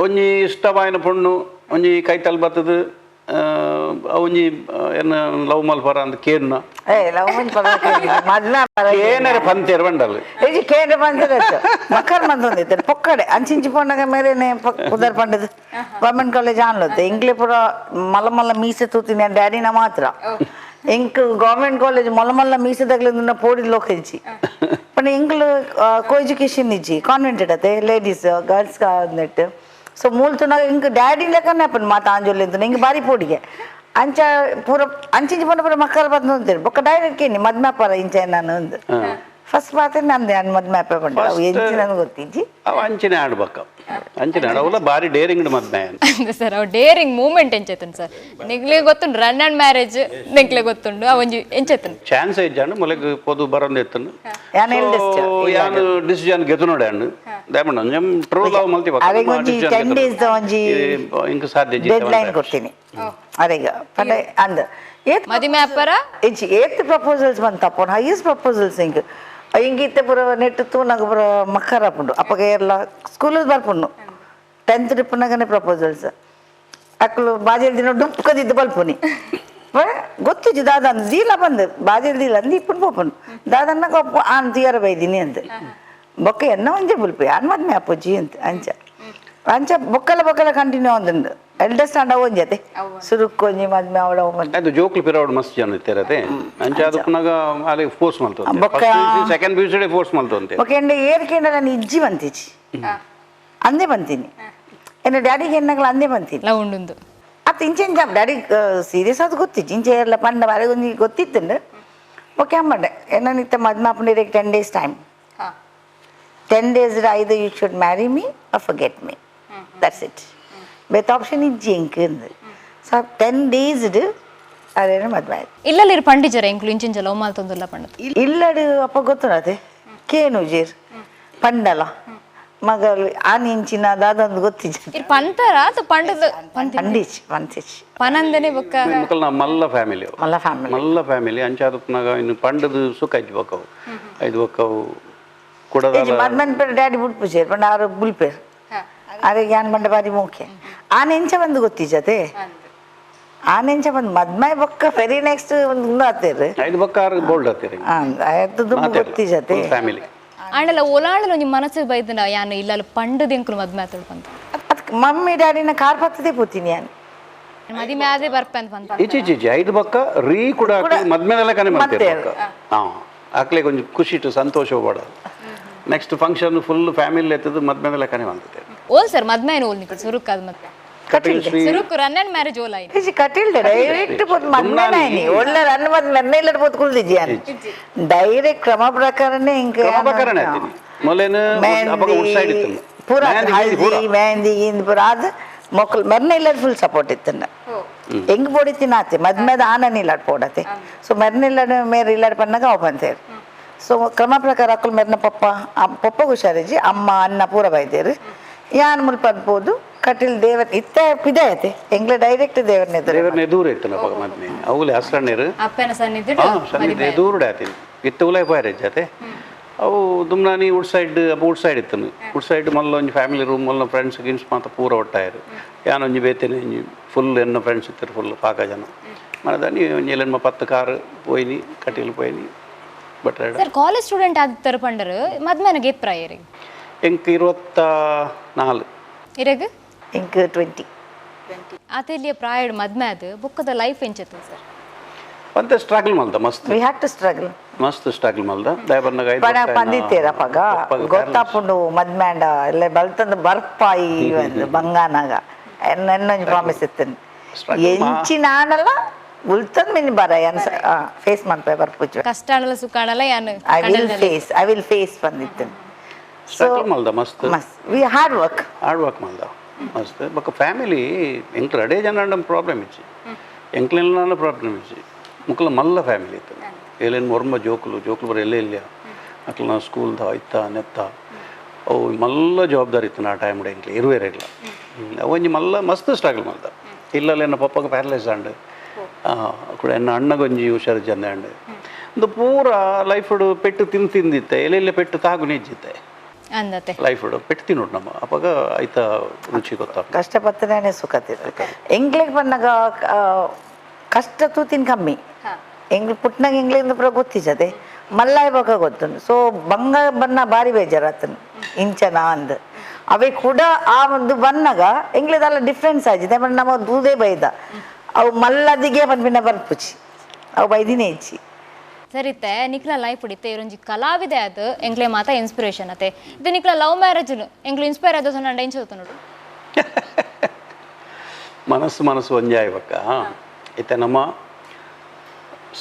ಒಂಜಿ ಇಷ್ಟವಾಯಿನ ಪೊಣ್ಣು ಒಂಜಿ ಕೈತಲ್ ಬತ್ತದು, ಒಂಜಿ ಎನ್ನ ಲವ್ ಮಲ್ಪರ ಅಂದ್ ಕೇರ್ನ. ಏ ಲವ್ ಮದ್ಮೆ ಪರ. ಕೇನರೆ ಪಂತೇರ್ ಬಂಡಲ್. ಏಜಿ ಕೇಂದ್ರ ಬಂದಿರತ್ತು ಮಕ್ಕರ್ ಬಂದೊಂದಿತ್ತು ಪೊಕ್ಕಡೆ ಅಂಚಿಂಚಿ ಪೋಂಡಗ ಮೇರೆನೆ ಉದರ್ ಪಂಡದು ಗೌರ್ಮೆಂಟ್ ಕಾಲೇಜ್ ಆನ್ಲತ್ತೆ. ಇಂಗ್ಲೆ ಪೂರ ಮಲ್ಲ ಮಲ್ಲ ಮೀಸೆ ತೂತೀನಿ ಡ್ಯಾಡಿನ ಮಾತ್ರ. ಎಂಕ್ ಗೌರ್ಮೆಂಟ್ ಕಾಲೇಜ್ ಮಲ್ಲ ಮಲ್ಲ ಮೀಸೆ ತಗ್ಲಿಂದ ಪೋಡಿ ಲೋಕೆಂಚಿ. ಪಂಡ ಎಂಕ್ಲು ಕೋ ಎಜುಕೇಶನ್ ಇಜ್ಜಿ, ಕಾನ್ವೆಂಟ್ ಅತ್ತೆ, ladies girls net. So ಮೂಲ ತುನಾಗ ಇಂಕ್ ಡ್ಯಾಡಿ ಲೆಕ್ಕನೆ ಅಪ್ಪನ್ ಮಾತ ಆಂಜೋಲಿ ಅಂತ ಹಿಂಗೆ ಬಾರಿ ಪೋಡಿಗೆ. ಅಂಚ ಪೂರ ಅಂಚಿಂಚಿ ಪೋಂಡ ಪೂರ ಮಕ್ಕಳು ಬಂದು ಅಂತೀರಿ. ಬೊಕ್ಕ ಡೈರೆಕ್ಟ್ ಕೇನಿ ಮದ್ಮೆ ಅಪ್ಪರ ಇಂಚ ನಾನು ಒಂದು ಫಸ್ಟ್ ಮಾತ್ರ ನಂದೆ ಅನ್ ಮದ್ಮೆ ಅಪ್ಪ ಪಂಡ ಅವು ಎಂಚಿ ನನಗೆ ಗೊತ್ತಿಜ್ಜಿ. ಅವ ಅಂಚಿನ ಆಡ್ಬೇಕ, ಅಂಚಿನ ಆಡ ಅವಲ ಬಾರಿ ಡೇರಿಂಗ್ ಮದ್ಮೆ. ಸರ್, ಅವು ಡೇರಿಂಗ್ ಮೂಮೆಂಟ್ ಎಂಚೆತ್ತನ್ ಸರ್? ನಿಗ್ಲೆ ಗೊತ್ತುಂಡು run and marriage, ನಿಗ್ಲೆ ಗೊತ್ತುಂಡು. ಆ ಒಂಜಿ ಎಂಚೆತ್ತನ್? ಚಾನ್ಸ್ ಇಜ್ಜಾಂಡು ಮೊಲೆಗ್ ಪೊದು ಬರೊಂದು ಎತ್ತನು. ಯಾನ್ eldest. ಯಾನ್ ಡಿಸಿಷನ್ ಗೆದ್ದು ನೋಡಿ ಅಂಡು ದಯಮಂಡ ಒಂಜಿ ಟ್ರೂ ಲವ್ ಮಲ್ತಿ. ಅರೆಗ್ ಒಂಜಿ 10 days ದ ಒಂಜಿ ಇಂಕ ಸಾಧ್ಯ. ಡೆಡ್ ಲೈನ್ ಕೊಡ್ತೀನಿ ಅರೆಗ ಪಂಡ ಅಂದ್ ಏತ್ ಮದಿಮೆ ಅಪ್ಪರ? ಇಂಚಿ ಏತ್ ಪ್ರಪೋಸಲ್ಸ್ ಬಂತಪ್ಪ, ಹೈಯೆಸ್ಟ್ ಪ್ರಪೋಸಲ್ಸ್. ಇಂಕ್ ಇಂಕ್ ಇತ್ತೆ ಪೂರ ನೆಟ್ ತೂನಗ ಪೂರ ಮಕ್ಕರ್ ಆಪುಂಡು. ಅಪ್ಪಗ ಏರ್ಲ ಸ್ಕೂಲ್ ಬರ್ಪುಂಡು, ಟೆಂತ್ ಡಿಪ್ಪುನಗನೆ ಪ್ರಪೋಸಲ್ಸ್. ಅಕ್ಲು ಬಾಜೆಲ್ ದಿನ ಡುಪ್ಕದಿದ್ದು ಬಲ್ಪುನಿ ಗೊತ್ತಿಜ್ಜಿ. ದಾದ ಅಂದ್ ದೀಲ ಬಂದು ಬಾಜೆಲ್ ದೀಲ ಅಂದ್ ಇಪ್ಪುಂಡು ಪೋಪುಂಡು. ದಾದನ್ನ ಕೊಪ್ಪು ಆನ್ ತೀಯರ ಬೈದಿನಿ ಅಂದ್ ಬೊಕ್ಕ ಎನ್ನ ಒಂಜೆ ಬುಲ್ಪು ಯಾನ್ ಮದ್ಮೆ ಅಪ್ಪುಜಿ ಅಂತ. ಅಂಚ ಅಂಚ ಬೊಕ್ಕಲ ಬೊಕ್ಕಲ ಕಂಟಿನ್ಯೂ ಆಂದುಂಡು. ಎಲ್ಡೆಸ್ಟ್ ಅಂಡ ಒಂಜತೆ ಸುರುಕ್ಕು ಒಂಜಿ ಮದ್ಮೆ ಅವಡ ಒಂಜಿ. ಅದು ಜೋಕ್ಲು ಪಿರವಡ್ ಮಸ್ತ್ ಜನ ಇತ್ತೆರತೆ. ಅಂಚ ಅದಕ್ಕನಾಗ ಅಲ್ಲಿ ಫೋರ್ಸ್ ಮಲ್ತೊಂತೆ. ಬೊಕ್ಕ- second P U C force ಮಲ್ತೊಂತೆ. ಬೊಕ್ಕ ಎಂಡೆ ಏರ್ಕೆಂಡ ನಾನು ಇಜ್ಜಿ ಬಂತಿಜ್ಜಿ ಅಂದೇ ಬಂತೀನಿ. ಎನ್ನ ಡ್ಯಾಡಿಗೆ ಎನ್ನಗಲ ಅಂದೇ ಬಂತೀನಿ. ಲವ್ ಉಂಡುಂದು. ಅತ್ತ ಇಂಚೆಂಚ ಡ್ಯಾಡಿ ಸೀರಿಯಸ್ ಅದು ಗೊತ್ತಿತ್ತು ಇಂಚೆ ಎಲ್ಲ ಪಂಡ ಬಾರಿ ಒಂಜಿ ಗೊತ್ತಿತ್ತುಂಡು ಓಕೆ ಅಮ್ಮಂಡೆ ಏನನಿತ್ತ ಮದ್ಮೆ ಆಪುಂಡು 10 days time 10 days ಐದು you should marry me or forget me that's it ಬೇತ ಆಪ್ಷನ್ ಇಜ್ಜಿ ಎಂಕ್ ಅಂದು ಸೊ 10 ಡೇಸ್ ಅದೇನು ಮದ್ವೆ ಆಯ್ತು ಇಲ್ಲಲ್ಲಿ ಪಂಡಿಜರ ಎಂಕ್ಲು ಇಂಚಿಂಚ ಲವ್ ಮಾಲ್ತೊಂದುಲ್ಲ ಪಂಡದು ಇಲ್ಲಡು ಅಪ್ಪ ಗೊತ್ತುಂಡತೆ ಕೇನು ಜೀರ್ ಪಂಡಲ ಮಗಲ್ ಆನ್ ಇಂಚಿನ ದಾದೊಂದು ಗೊತ್ತಿಜ್ಜಿ ಇರ್ ಪಂತರ ಅದು ಪಂಡದ ಪಂಡಿಚ್ ಪಂಚಿಚ್ ಪನಂದನೆ ಬೊಕ್ಕ ಮುಕಲ್ನ ಮಲ್ಲ ಫ್ಯಾಮಿಲಿ ಮಲ್ಲ ಫ್ಯಾಮಿಲಿ ಮಲ್ಲ ಫ್ಯಾಮಿಲಿ ಅಂಚಾದಪ್ಪನಾಗ ಇನ್ನು ಪಂಡದು ಸುಖ ಐದು ಬಕ್ಕವು ಐದು ಬಕ್ಕವು ಕುಡದಾಲ ಮದ್ಮನ್ ಪೇರ್ ಡ್ಯಾಡಿ ಬುಡ್ಪು ಪಂಡ ಆರು ಬುಲ್ಪೇರ್ ಅರೆ ಯಾನ್ ಬಂಡ ಬಾರಿ ಮೋಕೆ ಆನ್ ಎಂಚ ಬಂದು ಗೊತ್ತಿಜ್ಜತೆ ಆನ್ ಎಂಚ ಬಂದು ಮದ್ಮೆ ಬೊಕ್ಕ ವೆರಿ ನೆಕ್ಸ್ಟ್ ಒಂದು ಆತೇರು ಐದು ಬಕ್ಕ ಆರು ಬೋಲ್ಡ್ ಆತೀರಿ ಆಯ್ತು ದುಂಬು ಗೊತ್ತಿಜ್ಜತೆ ಫ್ಯಾಮಿಲಿ ಆಂಡಲ ಓಲಾಂಡಲ ಒಂಜಿ ಮನಸ್ಸು ಬೈದನ ಯಾನು ಇಲ್ಲ ಪಂಡದ ಎಂಕುಲು ಮದ್ಮೆ ಆತಳು ಪಂತ ಅದಕ್ಕೆ ಮಮ್ಮಿ ಡ್ಯಾಡಿನ ಕಾರ್ ಪತ್ತದೆ ಪೋತೀನಿ ಯಾನ್ ಮದಿಮೆ ಆದೇ ಬರ್ಪೆ ಅಂತ ಪಂತ ಈಚೆ ಈಚೆ ಐದು ಬಕ್ಕ ರೀ ಕೂಡ ಮದ್ಮೇಲೆ ಕನೆ ಮಾಡ್ತೀರಿ ಹಾಂ ಆಕ್ಲೆ ಕೊಂಚ ಖುಷಿ ಇಟ್ಟು ಸಂತೋಷ ಪಡ next function full family ಎತ್ತದು ಮದ್ಮೇಲೆ ಕನೆ ಮಾಡ್ತದೆ ಓಲ್ ಸರ್ ಮದ್ಮೆ ಏನು ಓಲ್ ನಿಕಲ್ ಸುರುಕ್ ಅದು ಮತ್ತೆ Kateel Shri ಸುರುಕ್ run and marriage ಓಲ್ ಆಯ್ತು ಇಜ್ಜಿ ಕಟೀಲ್ ಡೈರೆಕ್ಟ್ ಪೋತ್ ಮದ್ಮೆನೇ ಒಳ್ಳೆ ರನ್ ಮದ್ಮೆ ಇಲ್ಲ ಪೋತ್ ಕುಲ್ದಿಜ್ಜಿ ಯಾನ್ ಡೈರೆಕ್ಟ್ ಕ್ರಮ ಪ್ರಕಾರನೇ ಹಿಂಗೆ ಕ್ರಮ ಪ್ರಕಾರನೇ ಆತೀನಿ ಮೊದಲೇನು ಅವಾಗ ವುಡ್ ಸೈಡ್ ಇತ್ತು ಪೂರ ಮೆಹಂದಿ ಹಲ್ದಿ ಪೂರ. ಮೆಹಂದಿ ಗಿಂದಿ ಪೂರ ಅದು ಮೊಕ್ಕಲು ಮೆರ್ನ ಇಲ್ಲ ಫುಲ್ ಸಪೋರ್ಟ್ ಇತ್ತನ್ನ ಹೆಂಗ್ ಪೋಡಿತ್ತಿನ ಆತೆ ಮದ್ಮೆದ ಆನನ್ ಇಲ್ಲಾಡ್ ಪೋಡತೆ ಸೊ ಮೆರ್ನ ಇಲ್ಲಡ್ ಮೇರ್ ಇಲ್ಲಾಡ್ ಪನ್ನಾಗ ಅವ ಬಂತೇರು ಸೊ ಕ್ರಮ ಪ್ರಕಾರ ಅಕ್ಕಲು ಮೆರ್ನ ಪಪ್ಪ ಪಪ್ಪ ಹುಷಾರಿಜಿ ಅಮ್ಮ ಅನ್ನ ಪೂರ ಬೈದೇರು ಯಾನ್ ಮುಲ್ಪದ್ ಕಟೀಲ್ ದೇವರ್ ಇತ್ತ ಪಿದಾಯತೆ ಎಂಗ್ಲ ಡೈರೆಕ್ಟ್ ದೇವರನ್ನ ಎದುರು ದೇವರನ್ನ ಎದುರು ಇತ್ತು ಅವಾಗ ಮದ್ಮೆ ಅವುಲೆ ಹಸ್ರಣ್ಣರು ಅಪ್ಪನ ಸನ್ನಿಧಿ ಹಾಂ ಸನ್ನಿಧಿ ಎದುರುಡೆ ಆತೀನಿ ಇತ್ತ ಉಲಾಯ್ ಪೋಯರೆ ಜತೆ ಅವು ದುಮ್ನಾನಿ ವುಡ್ ಸೈಡ್ ಅಪ್ಪ ವುಡ್ ಸೈಡ್ ಇತ್ತು ವುಡ್ ಸೈಡ್ ಮಲ್ಲ ಒಂಜಿ ಫ್ಯಾಮಿಲಿ ರೂಮ್ ಮಲ್ಲ ಫ್ರೆಂಡ್ಸ್ ಗಿನ್ಸ್ ಮಾತ ಪೂರ ಒಟ್ಟಾಯರು ಯಾನೊಂಜಿ ಬೇತೇನೆ ಒಂಜಿ ಫುಲ್ ಎನ್ನ ಫ್ರೆಂಡ್ಸ್ ಇತ್ತರು ಫುಲ್ ಪಾಕ ಜನ ಮನದಾನಿ ಒಂಜಿ ಎಲ್ಲೆನ್ಮ 10 ಕಾರ್ ಪೋಯಿನಿ ಕಟೀಲ್ ಪೋಯಿನಿ but sir college student ಆದಿತ್ತರ ಪಂಡರು ಮದ್ಮೆನಗೆ ಏಪ್ರಾಯರಿ ಎಂಕ್ 24 ಇರಗ ಎಂಕ್ 20 ಆತೆಲ್ಲಿಯ ಪ್ರಾಯಡ್ ಮದ್ಮೆ ಅದು ಬುಕ್ಕದ ಲೈಫ್ ಎಂಚತ್ತು ಸರ್ ಒಂತೆ ಸ್ಟ್ರಗಲ್ ಮಲ್ದ ಮಸ್ತ್ we had to struggle ಮಸ್ತ್ ಸ್ಟ್ರಗಲ್ ಮಲ್ದ ದಯಬರ್ನಾಗ ಐದು ಪಣ ಪಂದಿತ್ತೇರ ಪಗ ಗೊತ್ತಾಪುಂಡು ಮದ್ಮ್ಯಾಂಡ ಎಲ್ಲ ಬಲ್ತಂದು ಬರ್ಪಾಯಿ ಒಂದು ಬಂಗಾನಾಗ ಎನ್ನೊಂಜಿ ಪ್ರಾಮಿಸ್ ಇತ್ತನ್ ಎಂಚಿ ನಾನಲ್ಲ ಉಲ್ತಂದು ಮಿನಿ ಬರ ಎನ್ ಫೇಸ್ ಮನ್ಪೆ ಬರ್ಪುಜು ಕಷ್ಟ ಆಣಲ್ಲ ಸುಖ ಆಣಲ್ಲ ಯಾನು I will face I will face ಬಂದಿತ್ತನ್ struggle ಮಲ್ದ ಮಸ್ತ್ ಮಸ್ತ್ we hard work hard work ಮಲ್ದ ಮಸ್ತ್ ಬೊಕ್ಕ ಫ್ಯಾಮಿಲಿ ಎಂಕ್ಲ ಅಡೇ ಜನ ಪ್ರಾಬ್ಲಮ್ ಇಚ್ಚಿ ಎಂಕ್ಲೆಲ್ಲ ಪ್ರಾಬ್ಲಮ್ ಇಚ್ಚಿ ಮುಕ್ಲ ಮಲ್ಲ ಫ್ಯಾಮಿಲಿ ಇತ್ತು ಏಲೇನು ಒರ್ಮ ಜೋಕುಲು ಜೋಕುಲು ಬರ ಎಲ್ಲೇ ಇಲ್ಲ ಅಕ್ಲ ಸ್ಕೂಲ್ದ ಇತ್ತ ನೆತ್ತ ಅವು ಮಲ್ಲ ಜವಾಬ್ದಾರಿ ಇತ್ತು ಆ ಟೈಮ್ ಎಂಕ್ಲೆ ಇರುವೇರ ಇಲ್ಲ ಅವು ಒಂಜಿ ಮಲ್ಲ ಮಸ್ತ್ ಸ್ಟ್ರಗಲ್ ಮಲ್ದ ಇಲ್ಲಲ್ಲ ಎನ್ನ ಪಪ್ಪಗೆ ಪ್ಯಾರಲೈಸ್ ಆಂಡ್ ಕೂಡ ಎನ್ನ ಅಣ್ಣಗೊಂಜಿ ಹುಷಾರು ಚಂದ ಆಂಡ್ ಒಂದು ಪೂರ ಲೈಫ್ ಪೆಟ್ಟು ತಿಂದು ತಿಂದಿತ್ತೆ ಎಲ್ಲೆಲ್ಲ ಪೆಟ್ಟು ತಾಗು ನಿಜ್ಜಿತ್ತೆ ಅಂದತೆ ಲೈಫ್ ಪೆಟ್ಟು ತಿನ್ನೋಡು ನಮ್ಮ ಅವಾಗ ಆಯ್ತಾ ರುಚಿ ಗೊತ್ತಾಗ ಕಷ್ಟಪತ್ತನೇ ಸುಖ ತಿರ್ತು ಎಂಗ್ಲಿಗೆ ಬಂದಾಗ ಕಷ್ಟ ತೂತಿನ ಕಮ್ಮಿ ಎಂಗ್ಲು ಪುಟ್ನಾಗ ಎಂಗ್ಲಿಂದ ಪೂರ ಗೊತ್ತಿಜದೆ ಮಲ್ಲಾಯ ಬೊಕ ಗೊತ್ತುಂಡು ಸೊ ಬಂಗ ಬನ್ನ ಬಾರಿ ಬೇಜಾರಾತನು ಇಂಚನ ಅಂದ್ ಅವೇ ಕೂಡ ಆ ಒಂದು ಬನ್ನಗ ಎಂಗ್ಲಿದಲ್ಲ ಡಿಫ್ರೆನ್ಸ್ ಆಗಿದೆ ಬಟ್ ನಮ್ಮ ದೂದೇ ಬೈದ ಅವು ಮಲ್ಲದಿಗೆ ಬಂದ್ಬಿನ ಬರ್ಪುಚಿ ಅವು ಬೈದಿನೇ ಇಚ್ಚಿ ಸರಿತೆ ನಿಕ್ಲ ಲೈಫ್ ಹಿಡಿತೆ ಇವರೊಂಜಿ ಕಲಾವಿದೆ ಅದು ಎಂಕ್ಲೆ ಮಾತ ಇನ್ಸ್ಪಿರೇಷನ್ ಅತೆ ಇದು ನಿಕ್ಲ ಲವ್ ಮ್ಯಾರೇಜ್ ಎಂಕ್ಲು ಇನ್ಸ್ಪೈರ್ ಆದ ಸೊನ್ನ ಎಂಚ ನೋಡು ಮನಸ್ಸು ಮನಸ್ಸು ಒಂಜಾಯ್ ಬಕ್ಕ ಇತ್ತೆ ನಮ್ಮ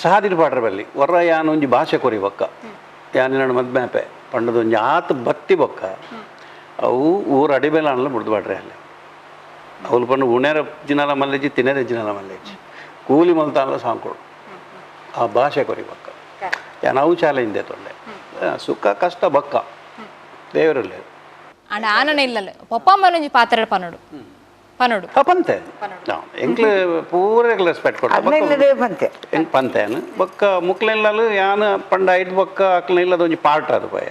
ಸಾದಿನ ಪಾಡ್ರ ಬಲ್ಲಿ ಹೊರ ಯಾನ ಒಂಜಿ ಭಾಷೆ ಕೊರಿ ಬಕ್ಕ ಯಾನಿನ ಮದ್ಮ್ಯಾಪೆ ಪಂಡದ ಒಂಜಿ ಆತ ಬತ್ತಿ ಬೊಕ್ಕ ಅವು ಊರು ಅಡಿಬೇಲ ಅನ್ಲ ಮುಡ್ದು ಬಾಡ್ರೆ ಅಲ್ಲಿ ಅವ್ಲು ಪಂಡು ಉಣೇರ ಜಿನಾಲ ಮಲ್ಲೇಜಿ ತಿನೇರ ಜಿನಾಲ ಮಲ್ಲೇಜಿ ಕೂಲಿ ಮಲ್ತಾನಲ ಸಾಂಕೊಡು ಆ ಭಾಷೆ ಕೊರಿ ಬಕ್ಕ ಯಾನ್ ಅವು ಚಾಲೆಂಜ್ ತೊಂಡೆ ಸುಖ ಕಷ್ಟ ಬಕ್ಕ ದೇವರಲ್ಲಿ ಅಂಡ ಆನನ ಇಲ್ಲಲ್ಲ ಪಪ್ಪ ಅಮ್ಮನೊಂಜಿ ಪಾತ್ರ ಪನೋಡು ಪನೋಡು ಪಂತೆ ಎಂಕ್ಲೆ ಪೂರ ರೆಸ್ಪೆಕ್ಟ್ ಕೊಡ್ತ ಹದಿನೈದು ಬಂತೆ ಎಂಕ್ ಪಂತೇನು ಬೊಕ್ಕ ಮುಕ್ಲೆಲ್ಲಲು ಯಾನ ಪಂಡ ಐದು ಬೊಕ್ಕ ಅಕ್ಲ ಇಲ್ಲದ ಒಂಜಿ ಪಾರ್ಟ್ ಅದು ಪೋಯ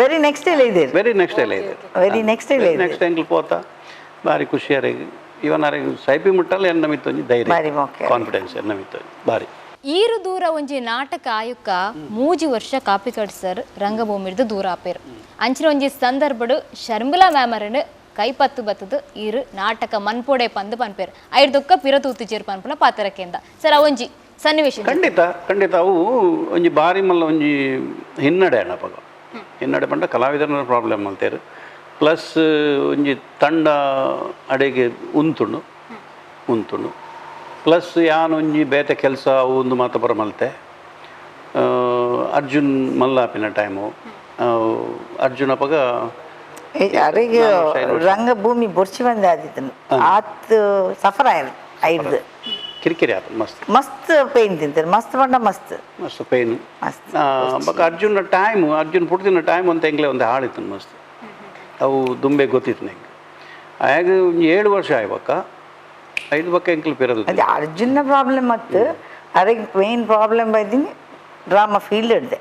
ವೆರಿ ನೆಕ್ಸ್ಟ್ ಇಲ್ಲ ಇದೆ ವೆರಿ ನೆಕ್ಸ್ಟ್ ಎಲ್ಲ ಇದೆ ವೆರಿ ನೆಕ್ಸ್ಟ್ ಇಲ್ಲ ಇದೆ ನೆಕ್ಸ್ಟ್ ಎಂಕ್ಲು ಪೋತ ಬಾರಿ ಖುಷಿಯಾರಿಗೆ ಇವನ್ ಅರೆಗ್ ಸೈಪಿ ಮುಟ್ಟಲ್ಲ ಎನ್ನ ಮಿತ್ತೊಂಜಿ ಧೈರ್ಯ ಬಾರಿ ಮೋಕೆ. ಕಾನ್ಫಿಡೆನ್ಸ್ ಎನ್ನ ಮಿತ್ತೊಂಜಿ ಬಾರಿ ಈರು ದೂರ ಒಂಜಿ ನಾಟಕ ಆಯುಕ್ಕ 3 ವರ್ಷ ಕಾಪಿಕಾಡ್ ಸರ್ ರಂಗಭೂಮಿರ್ದು ದೂರ ಆಪೇರು ಅಂಚಿನ ಒಂಜಿ ಸಂದರ್ಭಡು ಶರ್ಮಿಳಾ ಮ್ಯಾಮರನು ಕೈಪತ್ತು ಬತ್ತದು ಈರು ನಾಟಕ ಮನ್ಪೋಡೆ ಪಂದು ಪನ್ಪೇರು ಐರ್ದೊಕ್ಕ ಪಿರ ತೂತು ಪನ್ಪುನ ಪಾತ್ರಕ್ಕೆಂದ ಸರ್ ಆ ಒಂಜಿ ಸನ್ನಿವೇಶ ಖಂಡಿತ ಖಂಡಿತ ಅವು ಒಂಜಿ ಬಾರಿ ಮಲ್ಲ ಒಂಜಿ ಹಿನ್ನಡೆ ಅಣ್ಣಪಗ ಹಿನ್ನಡೆ ಪಂಡ ಕಲಾವಿದರ ಪ್ರಾಬ್ಲಮ್ ಮಲ್ತೇರು ಪ್ಲಸ್ ಒಂಜಿ ತಂಡ ಅಡೆಗೆ ಉಂತುಂಡು ಉಂತುಂಡು. ಪ್ಲಸ್ ಯಾನೊಂಜಿ ಬೇತೆ ಕೆಲಸ ಒಂದು ಮಾತ ಪರ ಮಲ್ತೆ. ಅರ್ಜುನ್ ಮಲ್ಲಾಪಿನ ಟೈಮು ಅರ್ಜುನ್ ಅಪಗ ಅರೆಗೆ ರಂಗಭೂಮಿ ಬೊರ್ಚಿ ಬಂದ ಆದಿತ್ತನು ಆತ್ ಸಫರ್ ಆಯಲ್ ಐದು ಕಿರಿಕಿರಿ ಆತ ಮಸ್ತ್ ಮಸ್ತ್ ಪೇನ್ ತಿಂತಾರೆ ಮಸ್ತ್ ಬಂಡ ಮಸ್ತ್ ಮಸ್ತ್ ಪೇನ್ ಮಸ್ತ್ ಬೊಕ ಅರ್ಜುನ ಟೈಮ್ ಅರ್ಜುನ್ ಪುಡ್ತಿನ ಟೈಮ್ ಅಂತ ಎಂಗ್ಲೆ ಒಂದು ಹಾಳಿತ್ತು ಮಸ್ತ್ ಅವು ದುಂಬೆ ಗೊತ್ತಿತ್ತು ನಂಗೆ. ಆಗ ಒಂಜಿ 7 ವರ್ಷ ಆಯ್ಬಕ್ಕ 5 ಬಕ್ಕ ಎಂಕ್ಲು ಪಿರದು. ಅದೇ ಅರ್ಜುನ ಪ್ರಾಬ್ಲಮ್ ಮತ್ತು ಅರೆಗೆ ಮೇನ್ ಪ್ರಾಬ್ಲಮ್ ಬೈದಿನಿ ಡ್ರಾಮಾ ಫೀಲ್ಡ್ ಹಿಡ್ದೆ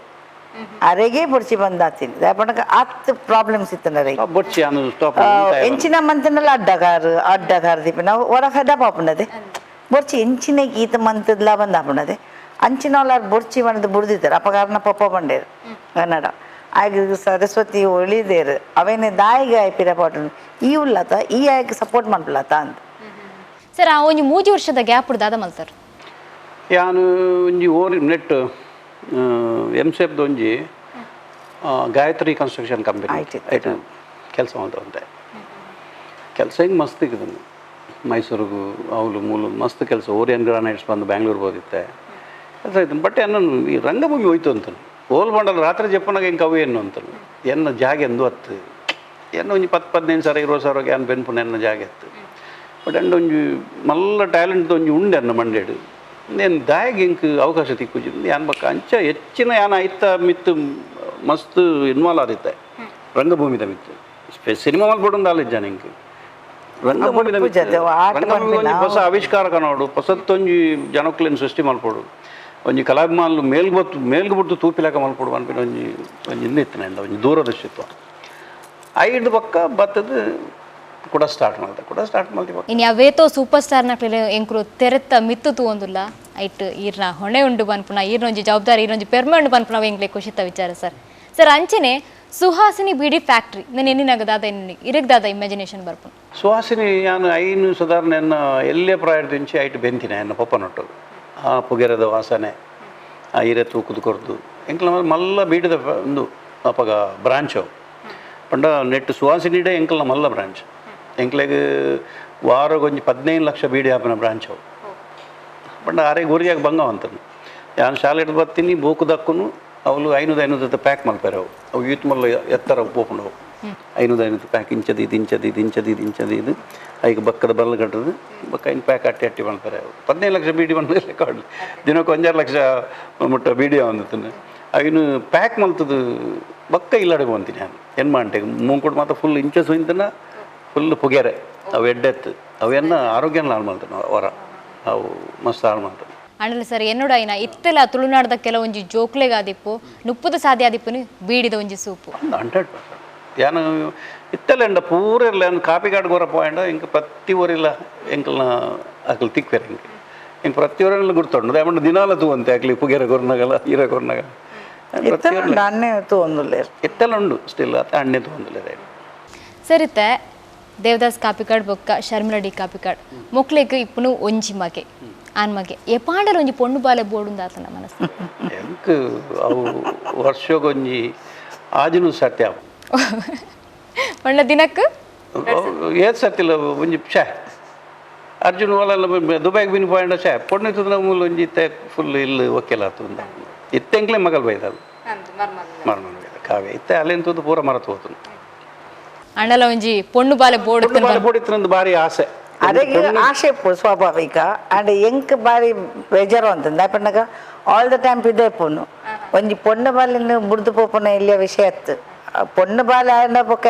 ಅರೆಗೆ ಬೊರ್ಚಿ ಬಂದಾತೀನಿ ದಾಪಣಕ ಆತ್ ಪ್ರಾಬ್ಲಮ್ಸ್ ಇತ್ತು ಅರೆಗೆ ಬೊರ್ಚಿ ಅನ್ನು ಸ್ಟಾಪ್ ಎಂಚಿನ ಮಂತನೆಲ್ಲ ಅಡ್ಡಗಾರು ಅಡ್ಡಗಾರ ದೀಪ ನಾವು ಹೊರ ಫೆದ ಪಾಪುನದೆ ಬೊರ್ಚಿ ಎಂಚಿನ ಗೀತ ಮಂತದ್ಲ ಬಂದಾಪುನದೆ ಅಂಚಿನವಲ್ಲ ಬೊರ್ಚಿ ಬಂದು ಬುಡ್ದಿದ್ದಾರೆ ಅಪಗಾರನ ಪಪ್ಪ ಬಂಡೇರು ಕನ್ನಡ ಆಗ ಸರಸ್ವತಿ ಒಳಿದೇರು ಅವೇನೆ ದಾಯಿಗೆ ಆಯ್ಪಿರ ಪಾಟು ಈ ಉಳ್ಳಾತ ಈ ಆಯ್ಕೆ ಸಪೋರ್ಟ್ ಮಾಡ್ಬಿಡ್ಲಾತ ಅಂತ. ಸರ್ ಆ ಒಂಜಿ 3 ವರ್ಷದ ಗ್ಯಾಪ್ ದಾದ ಮಲ್ತಾರ ಯಾನು ಒಂಜಿ ಓರಿ ನೆಟ್ ಎಮ್ ಸೆಫ್ದು ಒಂಜಿ ಗಾಯತ್ರಿ ಕನ್ಸ್ಟ್ರಕ್ಷನ್ ಕಂಪನಿ ಐಟು ಕೆಲಸ ಮಾಡ್ತಂತೆ. ಕೆಲಸ ಹಿಂಗೆ ಮಸ್ತ್ ಇಕ್ಕದನ್ನು ಮೈಸೂರಿಗೂ ಅವಳು ಮೂಲ ಮಸ್ತ್ ಕೆಲಸ. ಓರಿಯನ್ ಗ್ರಾನೈಟ್ಸ್ ಬಂದು ಬ್ಯಾಂಗ್ಳೂರು ಹೋದಿತ್ತೆ ಕೆಲಸ ಆಯ್ತು. ಬಟ್ ಎನ್ನ ಈ ರಂಗಭೂಮಿ ಹೋಯ್ತು ಅಂತಾನು ಓಲ್ ಬಂಡಲ್ ರಾತ್ರಿ ಜಪ್ಪನಾಗ ಹಿಂಗೆ ಅವು ಏನು ಅಂತಾನು ಎನ್ನ ಜಾಗ ಎಂದು ಹತ್ತು ಎನ್ನ ಒಂಜಿ 10 15 ಸಾವಿರ 20 ಸಾವಿರಕ್ಕೆ ಏನು ಬೆನ್ಪುನ ಎನ್ನ ಜಾಗ ಎತ್ತು. ಬಟ್ ಎಂಡ ಒಂಜಿ ಮಲ್ಲ ಟ್ಯಾಲೆಂಟ್ ಒಂಜಿ ಉಂಡೆ ಅನ್ನ ಮಂಡೇಡು నేను ದಾಯಗ್ ಇಂಕ್ ಅವಕಾಶ ತಿಕ್ಕುಜಿ ಯಾನ್ ಬಕ್ಕ ಅಂಚ ಹೆಚ್ಚಿನ ಯಾನ ಐತ ಮಿತ್ತು ಮಸ್ತ್ ಇನ್ವಾಲ್ವ್ ಆದಿತ್ತೆ ರಂಗಭೂಮಿದ ಮಿತ್ತು. ಸಿನಿಮಾ ಮಲ್ಪೊಡೊಂದು ಆಲಿಜ್ಜಾನ ಇಂಕ್ ರಂಗಭೂಮಿದ ಮಿತ್ತು ರಂಗಭೂಮಿ ಒಂಜಿ ಹೊಸ ಆವಿಷ್ಕಾರಕ ನೋಡು ಹೊಸತ್ತೊಂಜಿ ಜನಕ್ಲೆನ್ ಸೃಷ್ಟಿ ಮಲ್ಪೊಡು ಒಂಜಿ ಕಲಾಭಿಮಾನುಲು ಮೇಲ್ಗೊತ್ತು ಮೇಲ್ಗುಬಿಟ್ಟು ತೂಪಿಲಾಕ ಮಲ್ಪೊಡು ಅನ್ಪಿನ ಒಂಜಿ ಒಂಜಿ ಹಿಂದೆ ಇತ್ತು ಒಂಜಿ ದೂರದರ್ಶಿತ್ವ. ಐದು ಪಕ್ಕ ಬತ್ತದ ಕೂಡ ಸ್ಟಾರ್ಟ್ ಮಾಡ್ದೆ ಕೂಡ ಸ್ಟಾರ್ಟ್ ಮಾಡ್ತೀವಿ. ಇನ್ನು ಯಾವೇತೋ ಸೂಪರ್ ಸ್ಟಾರ್ನ ಎಂಕುಲು ತೆರೆತ್ತ ಮಿತ್ತು ತೂವೊಂದುಲ್ಲ ಐಟ್ ಈರ್ನ ಹೊಣೆ ಉಂಡು ಪನ್ಪುನ ಈರ್ನೊಂಜಿ ಜವಾಬ್ದಾರಿ ಈರ್ನೊಂಜಿ ಪೆರ್ಮೆ ಉಂಡು ಪನ್ಪುನ ಎಂಕ್ಲೆ ಖುಷಿತ ವಿಚಾರ ಸರ್. ಸರ್ ಅಂಚನೆ ಸುಹಾಸಿನಿ ಬೀಡಿ ಫ್ಯಾಕ್ಟ್ರಿ ನಾನು ಎನ್ನಿನಾಗ ದಾದ ಎನ್ನಿ ಇರಗ್ ದಾದ ಇಮ್ಯಾಜಿನೇಷನ್ ಬರ್ಪುನು. ಸುಹಾಸಿನಿ ನಾನು ಐನು ಸಾಧಾರಣ ಎನ್ನ ಎಲ್ಲೇ ಪ್ರಾಯದಿಂಚಿ ಐಟ್ ಬೆಂತಿನ ಎನ್ನ ಪಪ್ಪನೊಟ್ಟು ಆ ಪುಗೆರದ ವಾಸನೆ ಆ ಈರೆ ತೂಕುದು ಕೊರ್ದು ಎಂಕ್ಲ ಮಲ್ಲ ಬೀಡಿದ ಒಂದು ಅಪಗ ಬ್ರಾಂಚ್ ಅವು ಪಂಡ ನೆಟ್ ಸುಹಾಸಿನಿಡೇ ಎಂಕ್ಲ ಮಲ್ಲ ಬ್ರಾಂಚ್ ಎಂಕ್ಲೆಗ್ ವಾರಗೊಂಜಿ 15 ಲಕ್ಷ ಬೀಡಿ ಆಪನ ಬ್ರಾಂಚ್ ಅವು. ಪಂಡ ಆರೆ ಗುರಿಯಾಗಿ ಬಂಗ ಅಂತನು ಯಾನು ಶಾಲೆ ಹಿಡ್ದು ಬರ್ತೀನಿ ಬೂಕು ದಕ್ಕುನು ಅವಳು 500 500 ಪ್ಯಾಕ್ ಮಲ್ಪಾರೆ ಅವು ಅವು ಯೂತ್ ಮಲ್ಲ ಎತ್ತರ ಪೋಪುಂಡು ಅವು 500 500 ಪ್ಯಾಕ್ ಇಂಚದಿ ಇದು ಇಂಚದಿ ಇದು ಇಂಚದಿ ಇದು ಇಂಚದಿ ಇದು ಐಕ್ ಬಕ್ಕದ ಬಲ್ಲ ಕಟ್ಟದು ಬಕ್ಕ ಇನ್ನು ಪ್ಯಾಕ್ ಅಟ್ಟಿ ಅಟ್ಟಿ ಮಾಡ್ತಾರೆ ಅವು 15 ಲಕ್ಷ ಬೀಡಿ ಬಂದ ರೆಕಾರ್ಡ್ ದಿನಕ್ಕೆ 1.5 ಲಕ್ಷ ಮುಟ್ಟ ಬೀಡಿ ಅಂದತನು ಐನು ಪ್ಯಾಕ್ ಮಲ್ತದು ಬಕ್ಕ ಇಲ್ಲಾಡೆ ಬಂತೀನಿ ನಾನು ಏನು ಮಾಡ್ಟೆ ಮೂಂಕುಡು ಮಾತ್ರ ಫುಲ್ ಇಂಚಸ್ ಇಂತನ ಫುಲ್ ಪುಗೆರೆ ಅವು ಎಡ್ಡೆತ್ತು ಅವೆನ್ನ ಆರೋಗ್ಯನ ಹಾಳು ಮಾಡ್ತಾನೆ ವರ ಅವು ಮಸ್ತ್ ಹಾಳು ಮಾಡ್ತಾನೆ. ಅಣ್ಣಲ ಸರ್ ಎನ್ನೋಡ ಐನ ಇತ್ತೆಲ್ಲ ತುಳುನಾಡದ ಕೆಲವೊಂಜಿ ಜೋಕ್ಲೆಗಾದಿಪ್ಪು ನುಪ್ಪುದ ಸಾಧ್ಯ ಆದಿಪ್ಪುನು ಬೀಡಿದ ಒಂಜಿ ಸೂಪು 100% ಯಾನು ಇತ್ತೆಲ್ಲ ಎಂಡ ಪೂರ ಇರಲ್ಲ ಏನು ಕಾಪಿ ಕಾಡು ಗೊರ ಪಾಯಿಂಡ ಇಂಕ ಪ್ರತಿ ಊರಿಲ್ಲ ಎಂಕಲ್ನ ಅಕಲ್ ತಿಕ್ವೇರೆ ಇಂಕ ಇಂಕ ಪ್ರತಿ ಊರಲ್ಲಿ ಗುರ್ತುಂಡು ದಾಯಮಂಡ ದಿನಾಲ ತೂವಂತೆ ಅಕ್ಲಿ ಪುಗೆರೆ ಕೊರ್ನಗಲ ಹೀರೆ ಕೊರ್ನಗಲ ಅಣ್ಣೆ ತೂವೊಂದುಲ್ಲೆರ್ ಇತ್ತೆಲ್ಲ ಉಂಡು ಸ್ಟಿಲ್ ಅತ್ತ ಅಣ್ಣೆ ತೂವೊಂದುಲ್ಲೆರ್. ಸರಿತೆ ದೇವದಾಸ್ ಕಾಪಿಕಾಡ್ ಬೊಕ್ಕ ಶರ್ಮಿಳಾ ಡಿ ಕಾಪಿಕಾಡ್ ಮೊಕ್ಲೆಗ್ ಇಪ್ಪುನು ಒಂಜಿ ಮಗೆ ಆನ್ ಮಗೆ ಎಪಾಂಡಲ ಒಂಜಿ ಪೊಣ್ಣು ಬಾಲೆ ಬೋಡುಂದಾತನ ಮನಸ್ಸು ಎಂಕ್ ಅವು ವರ್ಷಗೊಂಜಿ ಆಜಿನೂ ಸತ್ಯ ಒಳ್ಳೆ ದಿನಕ್ಕೆ ಏತ್ ಸತ್ತಿಲ್ಲ ಒಂಜಿ ಛೇ ಅರ್ಜುನ್ ಓಲೆಲ್ಲ ದುಬೈಗೆ ಬಿನ್ ಪಾಯಿಂಡ ಛೇ ಪೊಣ್ಣು ಇತ್ತದ ಮೂಲ ಒಂಜಿ ಇತ್ತೆ ಫುಲ್ ಇಲ್ಲಿ ಒಕ್ಕೆಲ್ಲ ಆತುಂದ ಇತ್ತೆಂಕ್ಲೆ ಮಗಲ್ ಬೈದದು ಮರ್ಮಲ್ ಬೈದ ಕಾವ್ಯ ಇತ್ತೆ ಅಲ್ಲೆಂತದ್ದು ಪೂರ ಮರತು ಹೋತನು. ಅಣ್ಣಲ ಒಂಜಿ ಪೊಣ್ಣು ಬಾಲೆ ಬೋಡು ಪೊಣ್ಣು ಬಾಲೆ ಬೋಡಿತ್ತನಂದು ಭಾರಿ ಆಸೆ ಅರೆಗೆ ಆಸೆ ಸ್ವಾಭಾವಿಕ ಅಂಡ್ ಎಂಕ್ ಬಾರಿ ಬೇಜಾರು ಅಂತಂದು ದಾಪಣ್ಣಗ all the time ಪಿದೆ ಪೊಣ್ಣು ಒಂಜಿ ಪೊಣ್ಣು ಬಾಲಿನ ಬುಡ್ದು ಪೋಪುನ ಇಲ್ಲಿಯ ವಿಷಯ ಅತ್ತು ಪೊಣ್ಣು ಬಾಲೆ ಆಂಡ ಬೊಕ್ಕ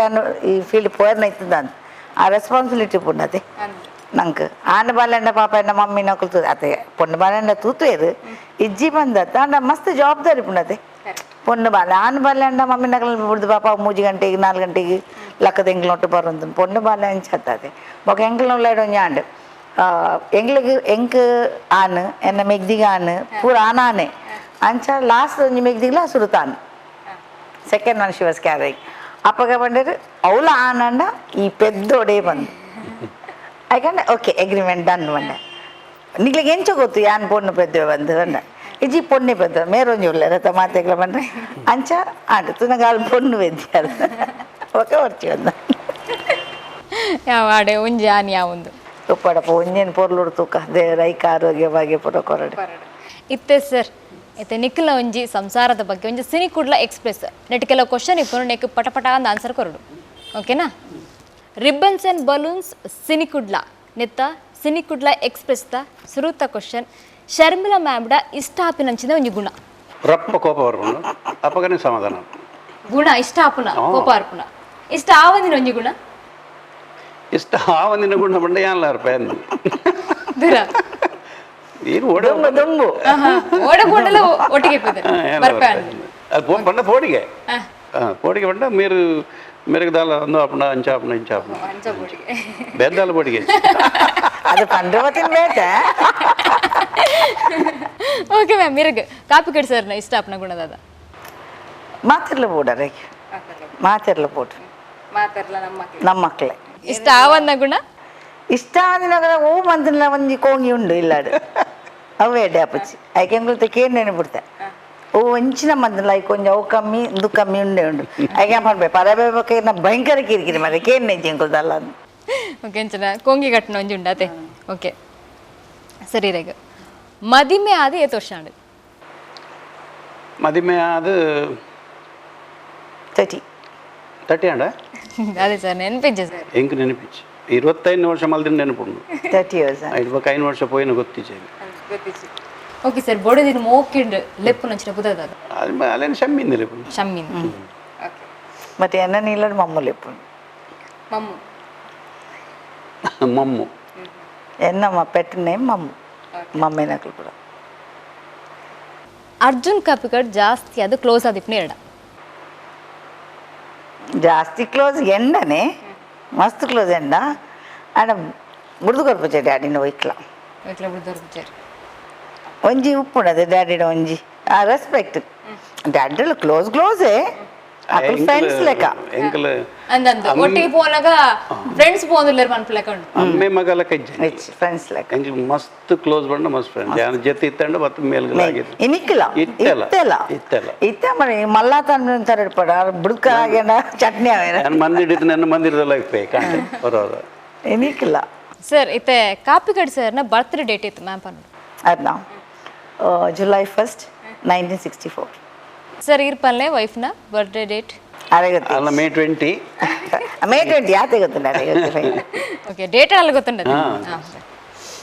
ಈ ಫೀಲ್ಡ್ ಪೋಯರ್ನ ಇತ್ತದ ಆ ರೆಸ್ಪಾನ್ಸಿಬಿಲಿಟಿ ಪುಣ್ಣತೆ ನಂಗೆ ಆನ ಬಾಲಂಡ ಪಾಪ ಎನ್ನ ಮಮ್ಮಿ ನಕುಲು ಅತ್ತೆ ಪೊಣ್ಣು ಬಾಲಂಡ ತೂತುವೇರು ಇಜ್ಜಿ ಬಂದತ್ತ ಅಂಡ ಮಸ್ತ್ ಜವಾಬ್ದಾರಿ ಪುಣ್ಣತೆ ಪೊಣ್ಣು ಬಾಲೆ ಆನ ಬಾಲಂಡ ಮಮ್ಮಿ ನಕಲು ಬುಡ್ದು ಪಾಪ 3 ಗಂಟೆಗೆ 4 ಗಂಟೆಗೆ ಲಕ್ಕದ ಎಂಗ್ಲೊಟ್ಟು ಬರೋದು ಪೊಣ್ಣು ಬಾಲೆ ಅಂಚತ್ತದೆ ಬೊಕ ಎಂಗ್ಲೊಳ್ಳ ಒಂಜಿ ಆಂಡ್ ಎಂಗ್ಲಿಗೆ ಎಂಕ್ ಆನ್ ಎನ್ನ ಮೆಗ್ದಿಗೆ ಆನ್ ಪೂರ ಆನಾನೆ ಅಂಚ ಲಾಸ್ಟ್ ಒಂಜಿ ಮೆಗ್ದಿಗ್ಲ ಸುರುತಾನ್ second one she was carrying ಅಪ್ಪಗ ಬಂಡೇರು ಅವಳ ಆನಂಡ ಈ ಪೆದ್ದೋಡೆ ಬಂದು ಐಕಂಡ okay agreement done ಬಂಡೆ ನಿಗ್ಲಿಗೆ ಎಂಚ ಗೊತ್ತು ಯಾನ್ ಪೊಣ್ಣು ಪೆದ್ದೆ ಬಂದು ಬಂಡ ಇಜ್ಜಿ ಪೊಣ್ಣೆ ಪೆದ್ದ ಮೇರೊಂಜಿ ಉಲ್ಲೆರ ಮಾತೆಗ್ಲ ಬಂದ್ರೆ ಅಂಚ ಆಂಡ್ ತುನಗಾಲ್ ಪೊಣ್ಣು ಪೆದ್ದಿಯಾರ ಓಕೆ ವರ್ಚಿ ಬಂದ ಯಾವ ಆಡೆ ಒಂಜಿ ಆನ್ ಯಾವೊಂದು. ಉಪ್ಪಡಪ್ಪ ಒಂಜೇನು ಪೊರ್ಲುಡು ತೂಕ ದೇವರ ಐಕ ಆರೋಗ್ಯ ಭಾಗ್ಯ ಪೂರ ಕೊರಡು. ಇತ್ತೆ ಸರ್ ಇತ್ತೆ ನಿಖಿಲ್ನ ಒಂಜಿ ಸಂಸಾರದ ಬಗ್ಗೆ ಒಂಜಿ ಸಿನಿ ಕುಡ್ಲ ಎಕ್ಸ್ಪ್ರೆಸ್ ನೆಟ್ ಕೆಲವು ಕ್ವಶನ್ ಇಪ್ಪು ನೆಕ್ ಪಟ ಪಟ ಅಂದ್ ಆನ್ಸರ್ ಕೊರಡು ಓಕೆನಾ. Ribbons and balloons cine Kudla ನೆತ್ತ ಸಿನಿ ಕುಡ್ಲ ಎಕ್ಸ್ಪ್ರೆಸ್ ದ ಸುರುತ ಕ್ವಶನ್ ಶರ್ಮಿಳಾ ಮ್ಯಾಮ್ಡ ಇಷ್ಟ ಆಪಿನಂಚಿನ ಒಂಜಿ ಗುಣ. ರಪ್ಪ ಕೋಪ ಬರ್ಕೊಂಡು ಅಪ್ಪಗನೇ ಸಮಾಧಾನ ಗುಣ ಇಷ್ಟ ಆಪುನ ಕೋಪ ಅರ್ಪುನ ಇಷ್ಟ ಆವಂದಿನ ಒಂಜಿ ಗುಣ. ಇಷ್ಟ ಆವಂದಿನ ಗುಣ ಬಂಡ ಯಾನ್ಲ ಅರ್ಪ ದೂರ ಏನು ಓಡ ದುಂಬು ದುಂಬು ಓಡಗೊಂಡಲ ಒಟ್ಟಿಗೆ ಬರ್ಪೆ ಅದು ಬಂಡ ಪೋಡಿಗೆ ಪೋಡಿಗೆ ಬಂಡ మీరు మెరుగుదాల అందు ఆపణ అంచాపణ ఇంచాపణ బెద్దాల పొడిಗೆ. ಅದು ಪಂಡ್ರವತಿನ ಬೇಟ. ಓಕೆ ಮ್ಯಾಮ್ ಮಿರಗ್ ಕಾಪಿಕಡ್ ಸರ್ನ ಇಷ್ಟ ಆಪನ ಗುಣದಾದ. ಮಾತಿರ್ಲ ಬೋಡರೆ ಮಾತಿರ್ಲ ಬೋಡು ನಮ್ಮ ಮಕ್ಕಳೇ ಇಷ್ಟ ಆವನ್ನ ಗುಣ. ಇಷ್ಟ ಆದಿನ ಓ ಮಂದಿನ ಒಂಜಿ ಕೋಂಗಿ ಉಂಡು ಇಲ್ಲಾಡು ಅವೇ ಎಡ್ಡೆ ಅಪ್ಪಚ್ಚಿ ಐಕೆ ಎಂಗುಲ್ತೆ ಕೇರ್ ನೆನಪಿಡ್ತೆ ಓ ಒಂಚಿನ ಮಂದಿನ ಐಕ್ ಒಂಜಿ ಅವು ಕಮ್ಮಿ ಇಂದು ಕಮ್ಮಿ ಉಂಡೆ ಉಂಡು ಐಕೆ ಪನ್ಪೆ ಪರಬೇಕ ಭಯಂಕರ ಕಿರಿಕಿರಿ ಮಾರೆ ಕೇರ್ ನೆಂಚಿ ಎಂಕುಲ್ದಲ್ಲ. ಓಕೆ ಅಂಚನ ಕೋಂಗಿ ಕಟ್ಟನ ಒಂಜಿ ಉಂಡಾತೆ. ಓಕೆ ಸರಿ ರೇಗ ಮದಿಮೆ ಆದ ಏತ್ ವರ್ಷ ಆಂಡ್? ಮದಿಮೆ ಆದ 30 30 ಆಂಡ. ಅದೇ ಸರ್ ನೆನಪಿಜ್ಜೆ ಸರ್. ಎಂಕ್ ನೆನಪಿಚ್ಚು 25 ವರ್ಷ ಮಲ್ದಿನ ನೆನಪುಂಡು. 30 ಇಯರ್ಸ್ ಇಡ್ಬೇಕು 5 ವರ್ಷ ಪೋಯಿನ ಗೊತ್ತಿಚ್ಚೆ. ಓಕೆ ಸರ್ ಬೊಡದಿನ ಮೋಕಿಂಡ್ ಲೆಪ್ಪು ನಂಚಿನ ಪುದದ ಅಲ್ಲೇನು ಶಮ್ಮಿಂದ ಲೆಪ್ಪು ಶಮ್ಮಿನ್. ಮತ್ತೆ ಎನ್ನ ನೀಲಡ್ ಮಮ್ಮು ಲೆಪ್ಪು ಮಮ್ಮು ಮಮ್ಮು ಎನ್ನಮ್ಮ ಪೆಟ್ ನೇಮ್ ಮಮ್ಮು ಮಮ್ಮಿನಕ್ಲು ಕೂಡ. ಅರ್ಜುನ್ ಕಾಪಿಕಡ್ ಜಾಸ್ತಿ ಅದು ಕ್ಲೋಸ್ ಆದಿಪ್ನ ಎರಡ ಜಾಸ್ತಿ ಕ್ಲೋಸ್ ಎಂಡನೆ ಮಸ್ತ್ ಕ್ಲೋಸ್ ಎಂಡ ಆಂಡ ಬುಡ್ದು ಕೊರ್ಪುಚೆ ಡ್ಯಾಡಿನ ಒಯ್ಕ್ಲ ಒಂಜಿ ಉಪ್ಪುಂಡದೆ ಡ್ಯಾಡಿನ ಒಂಜಿ ಆ ರೆಸ್ಪೆಕ್ಟ್ ಡ್ಯಾಡಿಲು ಕ್ಲೋಸ್ ಕ್ಲೋಸೇ ಅಕುಲು ಫ್ರೆಂಡ್ಸ್ ಲೆಕ್ಕ ಎಂಕಲ್ ಅಂದಂದು ಒಟ್ಟಿಗೆ ಪೋನಾಗ ಫ್ರೆಂಡ್ಸ್ ಪೋಂದುಲ್ಲೇರ್ ಮನ್ಪು ಲೆಕ್ಕ ಉಂಡು. ಅಮ್ಮೆ ಮಗಲ ಕಜ್ಜೆ ಫ್ರೆಂಡ್ಸ್ ಲೆಕ್ಕ ಎಂಕಲ್ ಮಸ್ತ್ ಕ್ಲೋಸ್ ಬಂಡ ಮಸ್ತ್ ಫ್ರೆಂಡ್ ಯಾನ್ ಜೊತೆ ಇತ್ತಂಡ ಮತ್ತೆ ಮೇಲ್ಗಲ ಆಗಿತ್ತು ಇನಿಕ್ಕಿಲ್ಲ ಇತ್ತೆಲ್ಲ ಇತ್ತೆಲ್ಲ ಇತ್ತೆಲ್ಲ ಇತ್ತೆ ಮನೆ ಮಲ್ಲಾತನ ತರಡ್ಪಡ ಬುಡ್ಕ ಆಗೇನ ಚಟ್ನಿ ಅವೇನ ನಾನು ಮಂದಿಡಿದ್ದು ನನ್ನ ಮಂದಿರದಲ್ಲ ಇಪ್ಪೆ ಕಾಂಡೆ ಬರೋದು ಇನಿಕ್ಕಿಲ್ಲ. ಸರ್ ಇತ್ತೆ ಕಾಪಿಕಡ್ ಸರ್ನ ಬರ್ತ್ಡೇ ಡೇಟ್ ಇತ್ತು ಮ್ಯಾಮ್ ಪನ್ನುಡು. ಅದನ್ನ July 1, 1964. ಸರ್ ಇರ್ಪಲ್ಲೆ ವೈಫ್ನ ಬರ್ತ್ಡೇ ಡೇಟ್ ಅದೇ ಗೊತ್ತು ಅಲ್ಲ May 20. May 20 ಯಾತೆ ಗೊತ್ತಿಲ್ಲ ಅದೇ ಗೊತ್ತಿಲ್ಲ. ಓಕೆ ಡೇಟ್ ಅಲ್ಲಿ ಗೊತ್ತುಂಡದು.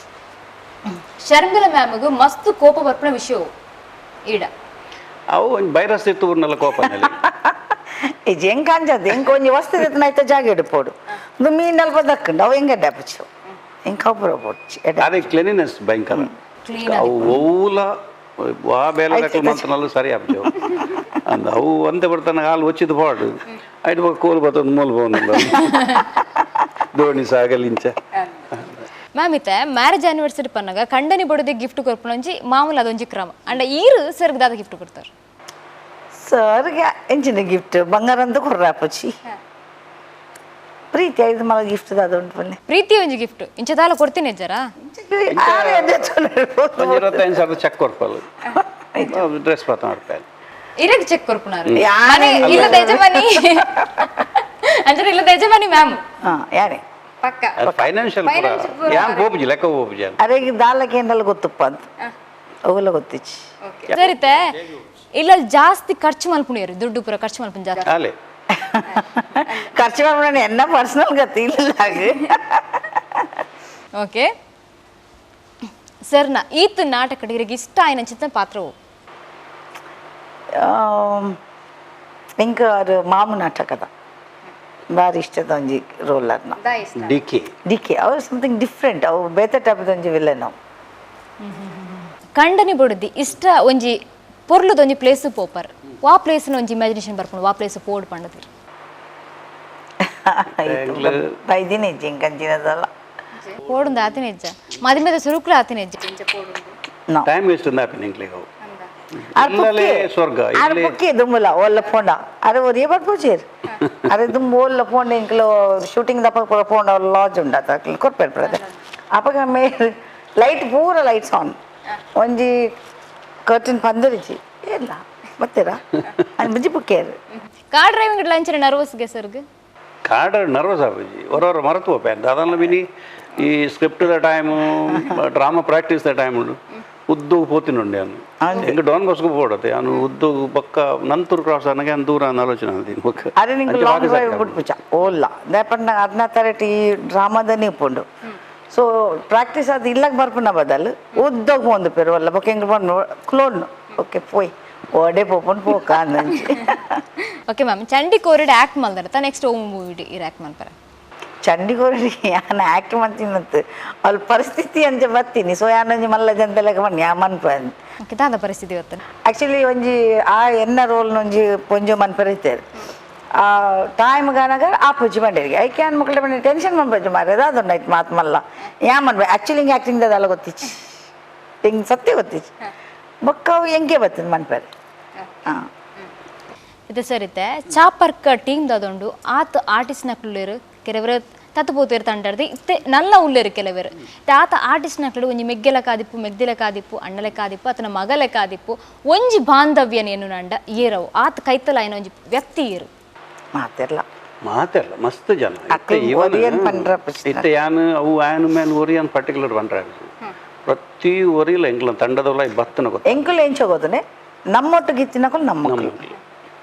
ಶರ್ಮಿಳಾ ಮ್ಯಾಮ್ಗೂ ಮಸ್ತ್ ಕೋಪ ಬರ್ಪಣ ವಿಷಯ ಈಡ ಅವು ಒಂದು ವೈರಸ್ ಇತ್ತು ಊರ್ನೆಲ್ಲ ಕೋಪ ಇಜ್ಜಿ ಹೆಂಗೆ ಕಾಂಜದ್ದು ಹೆಂಗೆ ಒಂಜಿ ವಸ್ತು ಇತ್ತು ಜಾಗ ಇಡ್ಪೋಡು ಒಂದು ಮೀನ್ ಅಲ್ಪ ದಕ್ಕಂಡು ಅವು ಹೆಂಗೆ ಅಡ್ಡಾಪಚ್ಚು ಹೆಂಗೆ ಕಬ್ಬರ ಪೋಡ್ಚಿ ಅದೇ ಕ್ಲೀನಿನೆಸ್ ಭಯಂಕರ. ಅವು ಓಲ ವಾ ಬೇಲೆ ಮಾತ್ರನಲ್ಲ ಸರಿ ಆಪ್ಚು ಅಂದ ಅವು ಒಂದೇ ಬರ್ತಾನೆ ಹಾಲು ಒಚ್ಚಿದ ಪಾಡು ಐದು ಕೋಲು ಬರ್ತದೆ ಮೂಲ ಬಂದಿಲ್ಲ ದೋಣಿ ಸಾಗಲಿಂಚ. ಮ್ಯಾಮ್ ಇತ್ತೆ ಮ್ಯಾರೇಜ್ ಆನಿವರ್ಸರಿ ಪನ್ನಾಗ ಕಂಡನಿ ಬಡದೆ ಗಿಫ್ಟ್ ಕೊರ್ಪುನೊಂಜಿ ಮಾಮೂಲು ಅದೊಂಜಿ ಕ್ರಮ ಅಂಡ ಈರು ಸರ್ಗೆ ದಾದ ಗಿಫ್ಟ್ ಕೊಡ್ತಾರೆ? ಸರ್ಗೆ ಎಂಚಿನ ಗಿಫ್ಟ್ ಬಂಗಾರ ಅಂತ ಕೊರ್ರಾಪಚ್ಚಿ ಪ್ರೀತಿ ಐದು ಮಲ ಗಿಫ್ಟ್ ದಾದ ಉಂಟು ಬನ್ನಿ ಪ್ರೀತಿ ಒಂಜಿ ಗಿಫ್ಟ್ ಇಂಚದಾಲ ಕೊಡ್ತೀನಿ ಜರಾ ಒಂದು 25 ಸಾವಿರದ ಚೆಕ್ ಕೊರ್ಪಲ್ಲ ಡ್ರೆಸ್ ಪಾತ ಮಾಡ್ತಾರೆ ಇರಗ್ ಚೆಕ್ ಕೊರ್ಪುನಾರು ಮನೆ ಇಲ್ಲದ ಯಜಮಾನಿ ಅಂಚನೆ ಇಲ್ಲದ ಯಜಮಾನಿ ಮ್ಯಾಮ್ ಯಾರೇ ಪಕ್ಕ ಫೈನಾನ್ಷಿಯಲ್ ಪೂರ ಯಾನ್ ಪೋಪುಜಿ ಲೆಕ್ಕ ಪೋಪುಜಿ ಅರೆ ದಾಲಕ್ಕೆ ಏನೆಲ್ಲ ಗೊತ್ತಪ್ಪ ಅಂತ ಅವೆಲ್ಲ ಗೊತ್ತಿಚ್ಚಿ. ಸರಿತೆ ಇಲ್ಲ ಜಾಸ್ತಿ ಖರ್ಚು ಮಲ್ಪುಣಿಯರು ದುಡ್ಡು ಪೂರ ಖರ್ಚು ಮಲ್ಪುಣ ಜಾಸ್ತಿ ಅಲ್ಲೇ ಖರ್ಚು ಮಾಡ್ಬಿಡೋಣ ಎನ್ನ ಪರ್ಸನಲ್ ಗತಿ ಇಲ್ಲ. ಓಕೆ ಸರ್ನ ಈತ್ ನಾಟಕ ಇರಗ್ ಇಷ್ಟ ಆಯ್ನಂಚಿತ ಪಾತ್ರವು? ಇಂಕ ಅದು ಮಾಮು ನಾಟಕದ ಭಾರಿ ಇಷ್ಟದ ಒಂಜಿ ರೋಲ್ ಅದನ್ನ D K D K ಅವ್ರು ಸಮಥಿಂಗ್ ಡಿಫ್ರೆಂಟ್ ಅವು ಬೇತೆ ಟೈಪ್ದ ಒಂಜಿ ವಿಲನ್ ಅವು. ಕಂಡನಿ ಬೊಡುದಿ ಇಷ್ಟ ಒಂಜಿ ಪೊರ್ಲುದ ಒಂಜಿ ಪ್ಲೇಸ್ ಪೋಪರ್ ವಾ ಪ್ಲೇಸ್ ಒಂಜಿ ಇಮ್ಯಾಜಿನೇಷನ್ ಬರ್ಕೊಂಡು ವಾ ಪ್ಲೇಸ್ ಪೋಡ್ ಪಂಡದಿರ್ ಬೈದಿನ ಇಜ್ಜಿ ಇಂಕಂಚಿನದಲ್ಲ ಪೋಡುಂದ ಆತಿನ ಇಜ್ಜ ಮದಿಮೆದ ಸುರುಕ್ಲು ಆತಿನ ಇಜ್ಜ no time waste ఉంది ಇಂಕ್ಲಿಗೆ ಅವು ಇಲ್ಲಲೇ ಸ್ವರ್ಗ ಆರ್ ಇಲ್ಲೇ ಪುಕ್ಕಿ ದುಂಬುಲ ಒಲ್ಲ ಪೋಂಡ ಅರೆ ಒರಿಯೇ ಬರ್ಪೋಚೇರ್ ಅರೆ ದುಂಬು ಒಲ್ಲ ಪೋಂಡ ಇಂಕ್ಲು ಶೂಟಿಂಗ್ ದಪ್ಪ ಪೂರ ಪೋಂಡ ಲಾಜ್ ಉಂಡ ಅಕ್ಲು ಕೊರ್ಪೇರ್ ಪ್ರದೆ ಅಪಗ ಮೇಲ್ ಲೈಟ್ ಪೂರ ಲೈಟ್ಸ್ ಆನ್ ಒಂಜಿ ಕರ್ಟನ್ ಪಂದರಿಚಿ ಇಲ್ಲ ಬರ್ತೀರಾ ಅಲ್ಲಿ ಬುಜ್ಜಿ ಪುಕ್ಕೇರು. ಕಾರ್ ಡ್ರೈವಿಂಗ್ ಲಂಚನ ನರ್ವಸ್ ಗೆ ಸರ್ಗ್ ಕಾಡ ನರ್ವಸ್ ಆಪುಜಿ ಹೊರವರ ಮರತು ಪೋಪೆ ದಾದಾನ ಮಿನಿ ಈ script the time drama practice the time ಉಂಡು ಉದ್ದು ಪೋತಿನುಂಡೆ ಅನ್ನು ಎಂಕ್ ಡಾನ್ ಬಸ್ಗೂ ಪೋಡತ್ತೆ ಅನು ಉದ್ದು ಬೊಕ್ಕ ನಂತೂರು ಕ್ರಾಸ್ ಅನ್ನಗೆ ಅನ್ ದೂರ ಆಲೋಚನೆ ಅಂತೀನಿ ಬೊಕ್ಕ ಅರೆ ನಿಂಗೆ ಲಾಂಗ್ ಡ್ರೈವ್ ಬಿಟ್ಪುಚ ಓಲ್ಲ ದಾಪಂಡ ಅದ್ನ ತರಟಿ ಈ ಡ್ರಾಮಾದನೇ ಉಪ್ಪುಂಡು ಸೊ ಪ್ರಾಕ್ಟೀಸ್ ಅದು ಇಲ್ಲಕ್ಕೆ ಬರ್ಪುನ ಬದಲು ಉದ್ದಗ್ ಪೋಂದು ಪೆರುವಲ್ಲ ಬೊಕ್ಕ ಎಂಕ್ ಪಂಡು ಕ್ಲೋನ್ ಓಕೆ ಪೋಯ್ ಓಡೆ ಪೋಪುಂಡು ಪೋಕ ಅಂದಂಚಿ. ಓಕೆ ಮ್ಯಾಮ್, ಚಂಡಿ ಕೋರಿಡ್ ಆ್ಯಕ್ಟ್ ಮಲ್ದರತ್ತ ನೆಕ್ಸ್ಟ್ ಓ ಮೂವಿ ಇರ್ ಆ್ಯಕ್ಟ್ ಮನ್ಪರ? ಚಂಡಿಗೋರಿ ಯಾನ್ ಆ್ಯಕ್ಟ್ ಮಾಡ್ತೀನಂತ ಅಲ್ಲಿ ಪರಿಸ್ಥಿತಿ ಅಂಚ ಬರ್ತೀನಿ ಸೊ ಯಾನೊಂಜಿ ಮಲ್ಲ ಜನತೆಲೆಕ ಬನ್ನಿ ಯಾ ಮನ್ಪ. ಓಕೆ, ದಾದ ಪರಿಸ್ಥಿತಿ ಗೊತ್ತ? ಆ್ಯಕ್ಚುಲಿ ಒಂಜಿ ಆ ಎನ್ನ ರೋಲ್ ಒಂಜಿ ಪೊಂಜು ಮನ್ಪರ ಇತ್ತೇರು ಆ ಟೈಮ್ ಗಾನಾಗ ಆ ಪೂಜೆ ಮಂಡೇರಿಗೆ ಐಕೆ ಅನ್ ಮಕ್ಕಳ ಬಂಡಿ ಟೆನ್ಷನ್ ಮನ್ಪಜ್ಜು ಮಾರೆ ಅದು ನೈಟ್ ಮಾತು ಮಲ್ಲ ಯಾ ಮನ್ಪ. ಆ್ಯಕ್ಚುಲಿ ಹಿಂಗೆ ಆ್ಯಕ್ಟಿಂಗ್ ಅದಲ್ಲ ಗೊತ್ತಿಚ್ಚಿ ಹಿಂಗೆ ಸತ್ಯ ಗೊತ್ತಿಚ್ಚಿ ಬೊಕ್ಕ ಅವು ಹೆಂಗೆ ಬರ್ತದೆ ಮನ್ಪರೆ. ಹಾಂ ಇದು ಸರಿತೆ ಚಾಪರ್ಕ ಟೀಮ್ ದಾದೊಂಡು ಆತ ಆರ್ಟಿಸ್ಟ್ ನಕ್ಲುಲೇರು ಕೆಲವರು ತತ್ತು ಪೋತೇರು ತಂಡರ್ದು ಇತ್ತೆ ನಲ್ಲ ಉಲ್ಲೇರು ಕೆಲವರು ಆತ ಆರ್ಟಿಸ್ಟ್ ನಕ್ಲು ಒಂಜಿ ಮೆಗ್ಗೆಲ ಕಾದಿಪ್ಪು ಮೆಗ್ದಿಲ ಕಾದಿಪ್ಪು ಅಣ್ಣಲೆ ಕಾದಿಪ್ಪು ಆತನ ಮಗಲೆ ಕಾದಿಪ್ಪು ಒಂಜಿ ಬಾಂಧವ್ಯನೇನು ನಂಡ ಏರವು ಆತ ಕೈತಲ ಏನ ಒಂಜಿ ವ್ಯಕ್ತಿ ಏರು ಮಾತಿರ್ಲ ಮಾತೆಲ್ಲ ಮಸ್ತ್ ಜನ ಅಕ್ಲು ಒರಿಯನ್ ಪಂಡ್ರ ಪ್ರಶ್ನೆ. ಇತ್ತೆ ಯಾನ್ ಅವು ಆ್ಯನ್ ಮ್ಯಾನ್ ಒರಿಯನ್ ಪರ್ಟಿಕ್ಯುಲರ್ ಪಂಡ್ರ ಪ್ರತಿ ಒರಿಲ ಎಂಕ್ಲ ತಂಡದವಲ ಬತ್ತನ ಗೊತ್ತ. ಎಂಕುಲು ಎಂಚೋಗೋದನೆ ನಮ್ಮೊಟ್ಟು ಗಿತ್ತಿನಕುಲು ನಮ್ಮ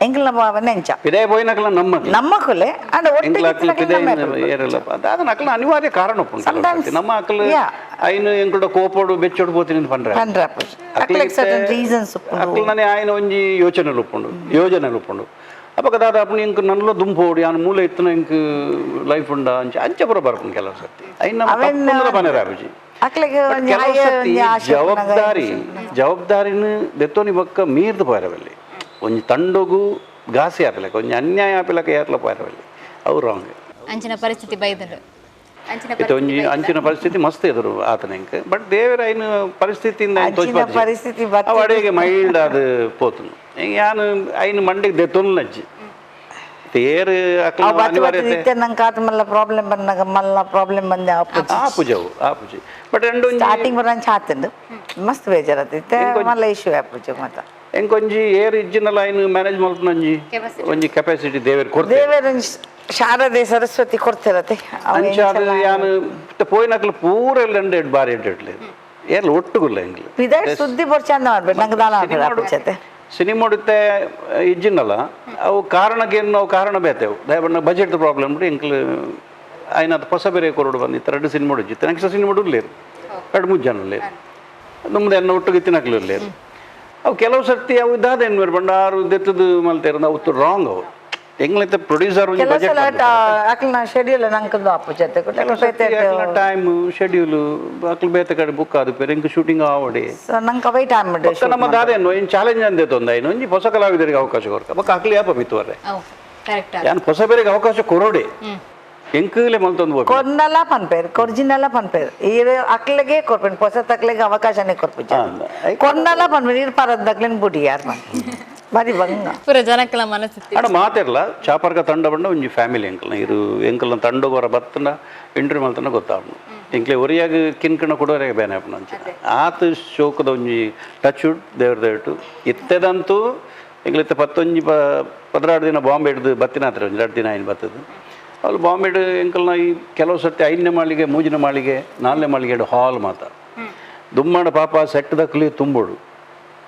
ಎಂಕುಲು ನಮ್ಮ ನೆಂಚ ಪಿದಾಯ ಪೋಯಿನಕಲ ನಮ್ಮ ನಮ್ಮಕುಲೆ ಅಂಡ್ ಒಟ್ಟು ಎಂಕ್ಲ ಅಕ್ಲು ಗಿತ್ತಿನಕುಲು ಪಿದಾಯ ನಮ್ಮ ಅಕುಲು. ಏರಲ್ಲ ಅದಾದ ಅಕ್ಲ ಅನಿವಾರ್ಯ ಕಾರಣ ಉಪ್ಪುಂಡು ಕೆಲವು Sometimes, ಸರ್ತಿ. ನಮ್ಮ ಅಕ್ಲು yeah. ಐನು ಎಂಕುಡ ಕೋಪೋಡು ಬೆಚ್ಚೋಡು ಪೋತಿನಿ ಪಂಡ್ರ ಪಂಡ್ರ ಪ್ರಶ್ನೆ. ಅಕ್ಲೆಗ್ certain reasons ಉಪ್ಪುಂಡು. ಅಕ್ಲು ನನೆ ಆಯ್ನ ಒಂಜಿ ಯೋಚನೆ ಉಪ್ಪುಂಡು ಯೋಜನೆ ಉಪ್ಪುಂಡು ಅಪಗ ದಾದ ಅಪ್ಪು ಇಂಕ್ ನನ್ನಲ ದುಂಪೋಡು ಯಾನ್ ಮೂಲ ಇತ್ತನ ಇಂಕ್ ಲೈಫ್ ಉಂಡ ಅಂಚ ಅಂಚ ಪುರ ಬರ್ಪುಂಡು ಕೆಲವು ಸರ್ತಿ ಐನ್ ನಮ್ಮ ಅವೆನ್ ತಪ್ಪುಂದಲ ಪನೆರ ಆಪುಜಿ. ಅಕ್ಲೆಗ್ ಬಟ್ ಒಂಜಿ ಕೆಲವು higher ಸರ್ತಿ ಒಂಜಿ ಆಶೆ ಉಪ್ಪುನಗ ಜವಾಬ್ದಾರಿ ಜವಾಬ್ದಾರಿನ ದೆತ್ತೋನಿ ಬೊಕ್ಕ ಮೀರ್ದು ಪೋಯರವಲ್ಲಿ ಒಂಜಿ ತಂಡೊಗು ಘಾಸಿ ಆಪಲಕ ಒಂಜಿ ಅನ್ಯಾಯ ಆಪಲಕ ಏರ್ಲ ಪೋಯರವಲ್ಲಿ ಅವು ರಾಂಗ್. ಅಂಚಿನ ಪರಿಸ್ಥಿತಿ ಬೈದಳು ಅಂಚಿನ ಇತ್ತೆ ಒಂಜಿ ಅಂಚಿನ ಪರಿಸ್ಥಿತಿ ಮಸ್ತ್ ಎದುರು ಆತನ ಇಂಕ್ ಬಟ್ ದೇವರ ಐನು ಪರಿಸ್ಥಿತಿಯಿಂದ ಐನ್ ಅಂಚಿನ ತೋಜ್ಪಾದ್ಜೆ. ಪರಿಸ್ಥಿತಿ ಬತ್ತಿ- ಅವು ಅಡೆಗೆ ಮೈಲ್ಡ್ ಅದು ಪೋತುನು ಯಾನು ಐನು ಮಂಡಿಗೆ ದೆತ್ತೊನ್ಲು ನಜ್ಜಿ ತೇರು ಅಕ್ಲ ಅವು ಬತ್ತಿ ಬತ್ತಿ ಅನಿವಾರ್ಯತೆ ಇತ್ತೆ ನಂಗೆ ಆತ ಮಲ್ಲ ಪ್ರಾಬ್ಲಮ್ ಬಂದಾಗ ಮಲ್ಲ ಪ್ರಾಬ್ಲಮ್ ಬಂದೆ ಆಪುಜಿ ಆಪುಜಿ ಅವು ಆಪುಜಿ ಬಟ್ రెండు ಒಂಜಿ ಸ್ಟಾರ್ಟಿಂಗ್ ಬರಂಚ ಆತಂಡು ಮಸ್ತ್ ಬೇಜಾರತ್ತೆ ಇತ್ತೆ ಮಲ್ಲ ಇಶ್ಯೂ ಆಪುಜಿ ಮತ್ತ ಎಂಕೊಂಜಿ ಏರ್ ಇಜ್ಜಿನಲ ಐನು ಮ್ಯಾನೇಜ್ ಮಲ್ಪುನಂಜಿ ಒಂಜಿ ಕೆಪಾಸಿಟಿ ದೇವೇರ್ ಕೊಡ್ತೇವೆ ದೇವೇರ್ ಶಾರದೆ ಸರಸ್ವತಿ ಕೊಡ್ತಿರತ್ತೆ ಅಂಚ ಅದು ಯಾನು ಪೋಯಿನಕ್ಲು ಪೂರ ಎಲ್ಲ ಎರಡು ಬಾರಿ ಎಡ್ಡೆ ಏರ್ಲ ಒಟ್ಟುಗುಲ್ಲ ಎಂಗ್ಲು ಪಿದಾಯ್ ಸುದ್ದಿ ಬರ್ ಚಂದ ಮಾಡ್ಬೇಕು ನಂಗೆ ದಾನ ಮಾಡ್ಬೇಕು ಆಪುಜತೆ ಸಿನಿಮಾ ಮಾಡುತ್ತೆ ಇಜ್ಜಿನಲ್ಲ ಅವು ಕಾರಣಕ್ಕೆ ನಾವು ಕಾರಣ ಬೇತೇವು ದಯಬಣ್ಣ ಬಜೆಟ್ ಪ್ರಾಬ್ಲಮ್ ಎಂಕ್ಲು ಆಯ್ನ ಅದು ಹೊಸ ಬೇರೆ ಕೊರಡು ಬಂದಿತ್ತು ಎರಡು ಸಿನಿಮಾ ಇಜ್ಜಿತ್ತು ನೆಕ್ಸ್ಟ್ ಸಿನಿಮಾ ಉಲ್ಲೇರು ಎರಡು ಮೂರು ಜನ ಉಲ್ಲೇರು ನಮ್ದು ಎನ್ನ ಒಟ್ಟಿಗೆ ತಿನ್ನಕ್ಲು ಇರ್ಲೇರು ಅವು ಕೆಲವು ಸರ್ತಿ ಅವು ಇದಾದ ಏನು ಬಂಡ ಆರು ದೆತ್ತದು ಮಲ್ತೇರು ಅವು ರಾಂಗ್ ಅವು ಎಂಗ್ಲೈತೆ ಪ್ರೊಡ್ಯೂಸರ್ ಕೆಲವು ಬಜೆಟ್ ಸಲ ಅಕ್ಲ ಶೆಡ್ಯೂಲ್ ನಂಗೆ ಆಪುಜತೆ ಟೈಮ್ ಶೆಡ್ಯೂಲ್ ಅಕ್ಲು ಬೇತೆ ಕಡೆ ಬುಕ್ ಆದ ಪೇರು ಇಂಕ್ ಶೂಟಿಂಗ್ ಆವಡಿ ಸೊ ನಂಗೆ ಅವೈ ಟೈಮ್ ಬೊಕ್ಕ ನಮ್ಮ ದಾದೇನು ಏನು ಚಾಲೆಂಜ್ ಅಂದೇತು ಒಂದು ಐನು ಒಂಜಿ ಹೊಸ ಕಲಾವಿದರಿಗೆ ಅವಕಾಶ ಕೊರ್ಕ ಬೊಕ್ಕ ಅಕ್ಲು ಯಾಪ ಮಿತ್ತುವರೆ ಕರೆಕ್ಟ್ ಯಾನ್ ಹೊಸ ಬೇರೆಗೆ ಅವಕಾಶ ಕೊರೋಡೆ ಎಂಕುಲೆ ಮಲ್ತೊಂದು ಹೋಗಿ ಕೊರ್ನಲ ಪನ್ಪೇರು ಕೊರ್ಜಿನಲ ಪನ್ಪೇರು ಈರ್ ಅಕ್ಲೆಗೆ ಕೊರ್ಪೇನು ಹೊಸ ತಕ್ಲೆಗೆ ಅವಕಾಶನೇ ಕೊರ್ಪುಜ ಕೊರ್ನಲ ಪನ್ಪೇರು ಈರ್ ಪರದ್ದಕ್ಲೆನ್ ಬುಡಿ ಯಾರು ಮನ್ ಬಾರಿ ಬಂಗ ಪೂರ ಜನಕ್ಕಲ ಮನಸ್ಥಿತಿ ಅಡ ಮಾತಿರಲ್ಲ ಚಾಪರ್ಕ ತಂಡ ಬಂಡ ಒಂಜಿ ಫ್ಯಾಮಿಲಿ ಎಂಕಲ್ನ ಇರು ಎಂಕಲ್ನ ತಂಡಗೋರ ಬತ್ತನ ಇಂಟರ್ವ್ಯೂ ಮಲ್ತನ ಗೊತ್ತಾಪುನು ಎಂಕ್ಲೆ ಒರಿಯಾಗ ಕಿನ್ಕಣ ಕೊಡೋರೆಗೆ ಬೇನೆ ಆಪುನ ಅಂಚ ಆತ ಶೋಕದ ಒಂಜಿ ಟಚ್ ದೇವ್ರ ದೇವಿಟ್ಟು ಇತ್ತೆದಂತೂ ಎಂಕ್ಲಿತ್ತೆ ಪತ್ತೊಂಜಿ ಪದ್ರಾಡು ದಿನ ಬಾಂಬೆ ಹಿಡ್ದು ಬತ್ತಿನ ಹತ್ರ ಒಂಜಿ ಎರಡು ದಿನ ಐನು ಬತ್ತದು ಅವ್ರು ಬಾಂಬೆಡ್ ಎಂಕಲ್ನ ಈ ಕೆಲವು ಸರ್ತಿ ಐದನೇ ಮಾಳಿಗೆ ಮೂಜಿನ ಮಾಳಿಗೆ ನಾಲ್ನೇ ಮಾಳಿಗೆ ಎರಡು ಹಾಲ್ ಮಾತ ದುಮ್ಮಾಡ ಪಾಪ ಸೆಟ್ ದಕ್ಲಿ ತುಂಬೋಡು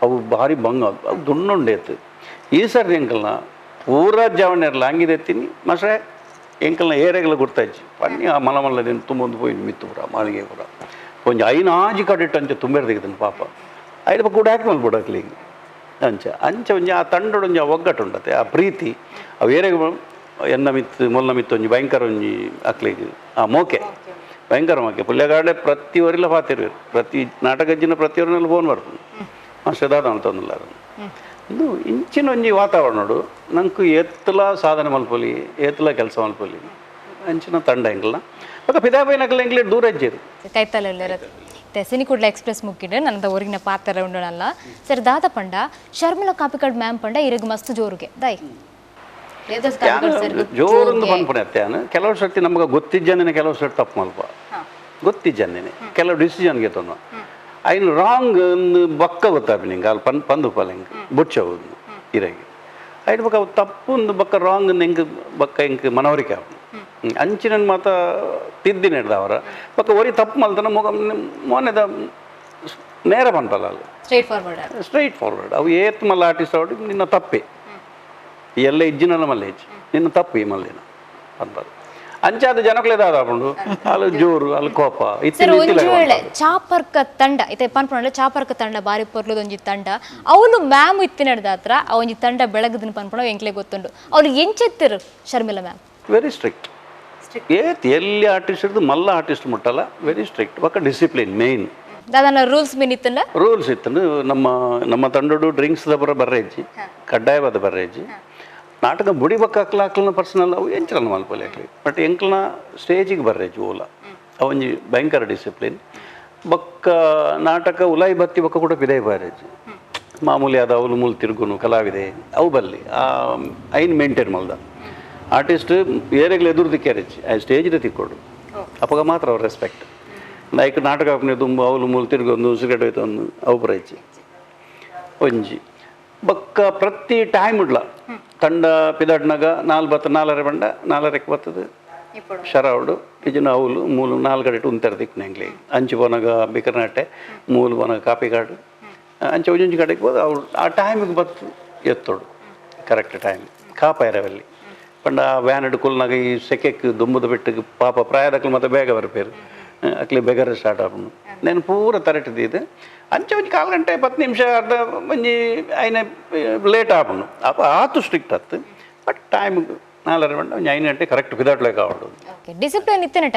ಅವು ಭಾರಿ ಬಂಗ ಅವು ದುಣ್ಣುಂಡೇತು ಈ ಸರ್ತಿ ಎಂಕಲ್ನ ಪೂರಾ ಜವಣ್ಯರ್ಲ ಹಂಗಿದೆ ಮಾಸ್ಟ್ರೆ ಎಂಕಲ್ನ ಏರೆಗಳ ಗುರ್ತಾಯ್ಚಿ ಪನ್ನಿ ಆ ಮಲ ಮಲ್ಲ ದಿನ ತುಂಬೊಂದು ಪೋಯಿ ಮಿತ್ತು ಪೂರ ಮಾಳಿಗೆ ಪೂರ ಒಂಜಿ ಐನಾಜಿ ಕಡಿಟ್ಟು ಅಂಚೆ ತುಂಬೇರ್ದಿಗಿದನು ಪಾಪ ಐದು ಕೂಡ ಹಾಕಿ ಮಲ್ಬಿಡಕ್ಲಿ ಅಂಚ ಅಂಚ ಒಂಜಿ ಆ ತಂಡೊಡು ಒಂಜಿ ಆ ಒಗ್ಗಟ್ಟು ಉಂಡತೆ ಆ ಪ್ರೀತಿ ಆ ಏರೆಗೆ ಎನ್ನ ಮಿತ್ತು ಮೊಲ್ಲ ಮಿತ್ತು ಒಂಜಿ ಭಯಂಕರ ಒಂಜಿ ಅಕ್ಲಿಗೆ ಆ ಮೋಕೆ ಭಯಂಕರ ಮೋಕೆ ಪುಲ್ಯಗಾಡೆ ಪ್ರತಿ ಒರಿಲ ಪಾತಿರ್ವೇರು ಪ್ರತಿ ನಾಟಕಜ್ಜಿನ ಪ್ರತಿಯೊರಿನಲ್ಲಿ ಫೋನ್ ಬರ್ಪುಂಡು ಮಾಸ್ಟರ್ ದಾದ ಅಂತಂದಿಲ್ಲ ಇಂದು ಇಂಚಿನ ಒಂಜಿ ವಾತಾವರಣಡು ನಂಗೆ ಏತ್ತಲ ಸಾಧನೆ ಮಲ್ಪೊಲಿ ಏತ್ತಲ ಕೆಲಸ ಮಲ್ಪೊಲಿ ಅಂಚಿನ ತಂಡ ಎಂಕಲ್ನ ಬೊಕ ಪಿದಾಪೈನಕಲ್ ಎಂಕ್ಲೆ ದೂರ ಇಜ್ಜೇರು ಕೈತಲ ಸಿನಿಕುಡ್ಲ ಎಕ್ಸ್ಪ್ರೆಸ್ ಮುಕ್ಕಿಡು ನನ್ನದ ಊರಿನ ಪಾತ್ರ ಉಂಡನಲ್ಲ ಸರ್ ದಾದ ಪಂಡ ಶರ್ಮಿಳಾ ಕಾಪಿಕಾಡ್ ಮ್ಯಾಮ್ ಪಂಡ ಇರಗ್ ಮಸ್ತ್ ಜೋರುಗೆ ದಾಯ್ ಜೋರೊಂದು ಪನ್ಪುಣೆ ಅತ್ಯಾನ ಕೆಲವು ಸರ್ತಿ ನಮಗೆ ಗೊತ್ತಿಜ್ಜನೇ ಕೆಲವು ಸರ್ತಿ ತಪ್ಪು ಮಲ್ಪ ಗೊತ್ತಿಜ್ಜನೇ ಕೆಲವು ಡಿಸಿಷನ್ಗೆ ತೊಂದ ಐನು ರಾಂಗ್ ಒಂದು ಬಕ್ಕ ಗೊತ್ತಾಪಿ ನಿಂಗೆ ಅಲ್ಲಿ ಪನ್ ಪಂದು ಪಲ್ಲ ಹಿಂಗೆ ಬುಚ್ಚ ಇರಾಗಿ ಐದು ಬಕ್ಕ ತಪ್ಪು ಒಂದು ಬಕ್ಕ ರಾಂಗ್ ಇಂಕ್ ಬಕ್ಕ ಇಂಕ್ ಮನವರಿಕೆ ಆಪುಂಡು. ಅಂಚಿನ ಮಾತ ತಿದ್ದಿನ ಹಿಡ್ದವರ ಬೊಕ್ಕ ಒರಿ ತಪ್ಪು ಮಲ್ತನ ಮೊಗ ಮೋನೆದ ನೇರ ಪನ್ಪಲ್ಲ ಅಲ್ಲಿ straight forward straight forward ಅವು ಏತ್ ಮಲ್ಲ ಆರ್ಟಿಸ್ಟ್ ಅವಡು ನಿನ್ನ ತಪ್ಪೆ ಎಲ್ಲ ಇಜ್ಜಿನಲ್ಲ ಮಲ್ಲ ಇಜ್ಜಿ ನಿನ್ನ ತಪ್ಪು ಈ ಮಲ್ಲಿನ ಪನ್ಪದು ಅಂಚಾದ ಜನಕ್ಲೆ ದಾದಾಪುಂಡು ಅಲ್ಲಿ ಜೋರು ಅಲ್ಲಿ ಕೋಪ ಸರ್ ಒಂಜಿ ವೇಳೆ ಚಾಪರ್ಕ ತಂಡ ಇತ್ತೆ ಪನ್ಪುಂಡ ಚಾಪರ್ಕ ತಂಡ ಬಾರಿ ಪೊರ್ಲುದ ಒಂಜಿ ತಂಡ ಅವನು ಮ್ಯಾಮ್ ಇತ್ತಿನಡ್ದ ಹತ್ರ ಆ ಒಂಜಿ ತಂಡ ಬೆಳಗದನ್ ಪನ್ಪುಣ ಎಂಕ್ಲೆ ಗೊತ್ತುಂಡು ಅವ್ರು ಎಂಚೆತ್ತಿರು ಶರ್ಮಿಳಾ ma'am very strict ಏತ್ ಎಲ್ಲಿ ಆರ್ಟಿಸ್ಟ್ ಇರ್ದು ಮಲ್ಲ ಆರ್ಟಿಸ್ಟ್ ಮುಟ್ಟಲ್ಲ ವೆರಿ ಸ್ಟ್ರಿಕ್ಟ್ ಒಕ್ಕ ಡಿಸಿಪ್ಲಿನ್ ಮೇನ್ ದಾದನ ರೂಲ್ಸ್ ಮೀನ್ ಇತ್ತಂಡ ರೂಲ್ಸ್ ಇತ್ತು ನಮ್ಮ ನಮ್ಮ ತಂಡಡು ಡ್ರಿಂಕ್ಸ್ ದಬರ ಬರ್ರೇಜಿ ಕಡ್ಡಾಯವಾದ ಬರ್ರೇಜಿ ನಾಟಕ ಬುಡಿ ಬಕ್ಕ ಅಕ್ಲ ಅಕ್ಲನ ಪರ್ಸನಲ್ ಅವು ಎಂಚಲನ ಮಲ್ಪಲೆ ಅಕ್ಲಿ ಬಟ್ ಎಂಕ್ಲನ ಸ್ಟೇಜಿಗೆ ಬರ್ರೇಜಿ ಓಲ ಅವೊಂಜಿ ಭಯಂಕರ ಡಿಸಿಪ್ಲಿನ್ ಬಕ್ಕ ನಾಟಕ ಉಲಾಯಿ ಬತ್ತಿ ಬಕ್ಕ ಕೂಡ ಪಿದೈ ಬಾರೇಜಿ ಮಾಮೂಲಿ ಆದ ಅವಲು ಮೂಲು ತಿರುಗುನು ಕಲಾವಿದೆ ಅವು ಬಲ್ಲಿ ಐನ್ ಮೇಂಟೈನ್ ಮಲ್ದ ಆರ್ಟಿಸ್ಟ್ ಏರೆಗ್ಲ ಎದುರು ದಿಕ್ಕಾರಿಚ್ಚಿ ಆ ಸ್ಟೇಜ್ದ ತಿಕ್ಕೊಡು ಅಪ್ಪಗ ಮಾತ್ರ ಅವ್ರ ರೆಸ್ಪೆಕ್ಟ್ ಲೈಕ್ ನಾಟಕ ಹಾಪನೆ ತುಂಬ ಅವಲು ಮೂಲು ತಿರುಗೊಂದು ಸಿಗರೇಟ್ ಹೋಯ್ತು ಅವು ಬರೈಚಿ ಒಂಜಿ ಬಕ್ಕ ಪ್ರತಿ ಟೈಮ್ ಇಡ್ಲ ತಂಡ ಪಿದಾಡ್ನಾಗ ನಾಲ್ ಬತ್ತ ನಾಲರೆ ಬಂಡ ನಾಲರೆಕ್ ಬತ್ತದು ಶರಾವುಡು ಇಜಿನ ಅವಲು ಮೂಲು ನಾಲ್ಕು ಕಡೆ ಉಂತಾರೆ ದಿಕ್ಕು ಅಂಚು ಪೋನಾಗ ಬಿಕರ್ನಾಟೆ ಮೂಲು ಪೋನಾಗ ಕಾಪಿಕಾಡು ಅಂಚೆ ಒಂಜೊಂಜಿ ಕಡೆಗೆ ಹೋದ ಅವ್ರು ಆ ಟೈಮಿಗೆ ಬತ್ತು ಎತ್ತೋಡು ಕರೆಕ್ಟ್ ಟೈಮ್ ಕಾಪಾಯರವಲ್ಲಿ ಪಂಡ ಆ ವ್ಯಾನ್ ಹಿಡ್ಕೊಲ್ನಾಗ ಈ ಸೆಕೆಕ್ ದುಂಬದ ಬೆಟ್ಟಕ್ಕೆ ಪಾಪ ಪ್ರಾಯದಕ್ಲು ಮತ್ತೆ ಬೇಗ ಬರ್ಪೇರು ಅಕ್ಲಿ ಬೇಗರೆ ಸ್ಟಾರ್ಟ್ ಆಪುಂಡು నేను ಪೂರ ತರಟಿದ್ದು ಅಂಚೆ ಒಂಜಿ ಕಾಲು ಗಂಟೆ 10 ನಿಮಿಷ ಅರ್ಧ ಒಂಜಿ ಐನ ಲೇಟ್ ಆಪುಂಡು ಅಪ್ಪ ಆತು ಸ್ಟ್ರಿಕ್ಟ್ ಆತು ಬಟ್ ಟೈಮ್ ನಾಲ್ಕರ ಗಂಟೆ ಒಂಜಿ 5 ಗಂಟೆ ಕರೆಕ್ಟ್ ಪಿದಾಟ್ಲೇಕ ಆವಡು ಓಕೆ ಡಿಸಿಪ್ಲಿನ್ ಇತ್ತನಟ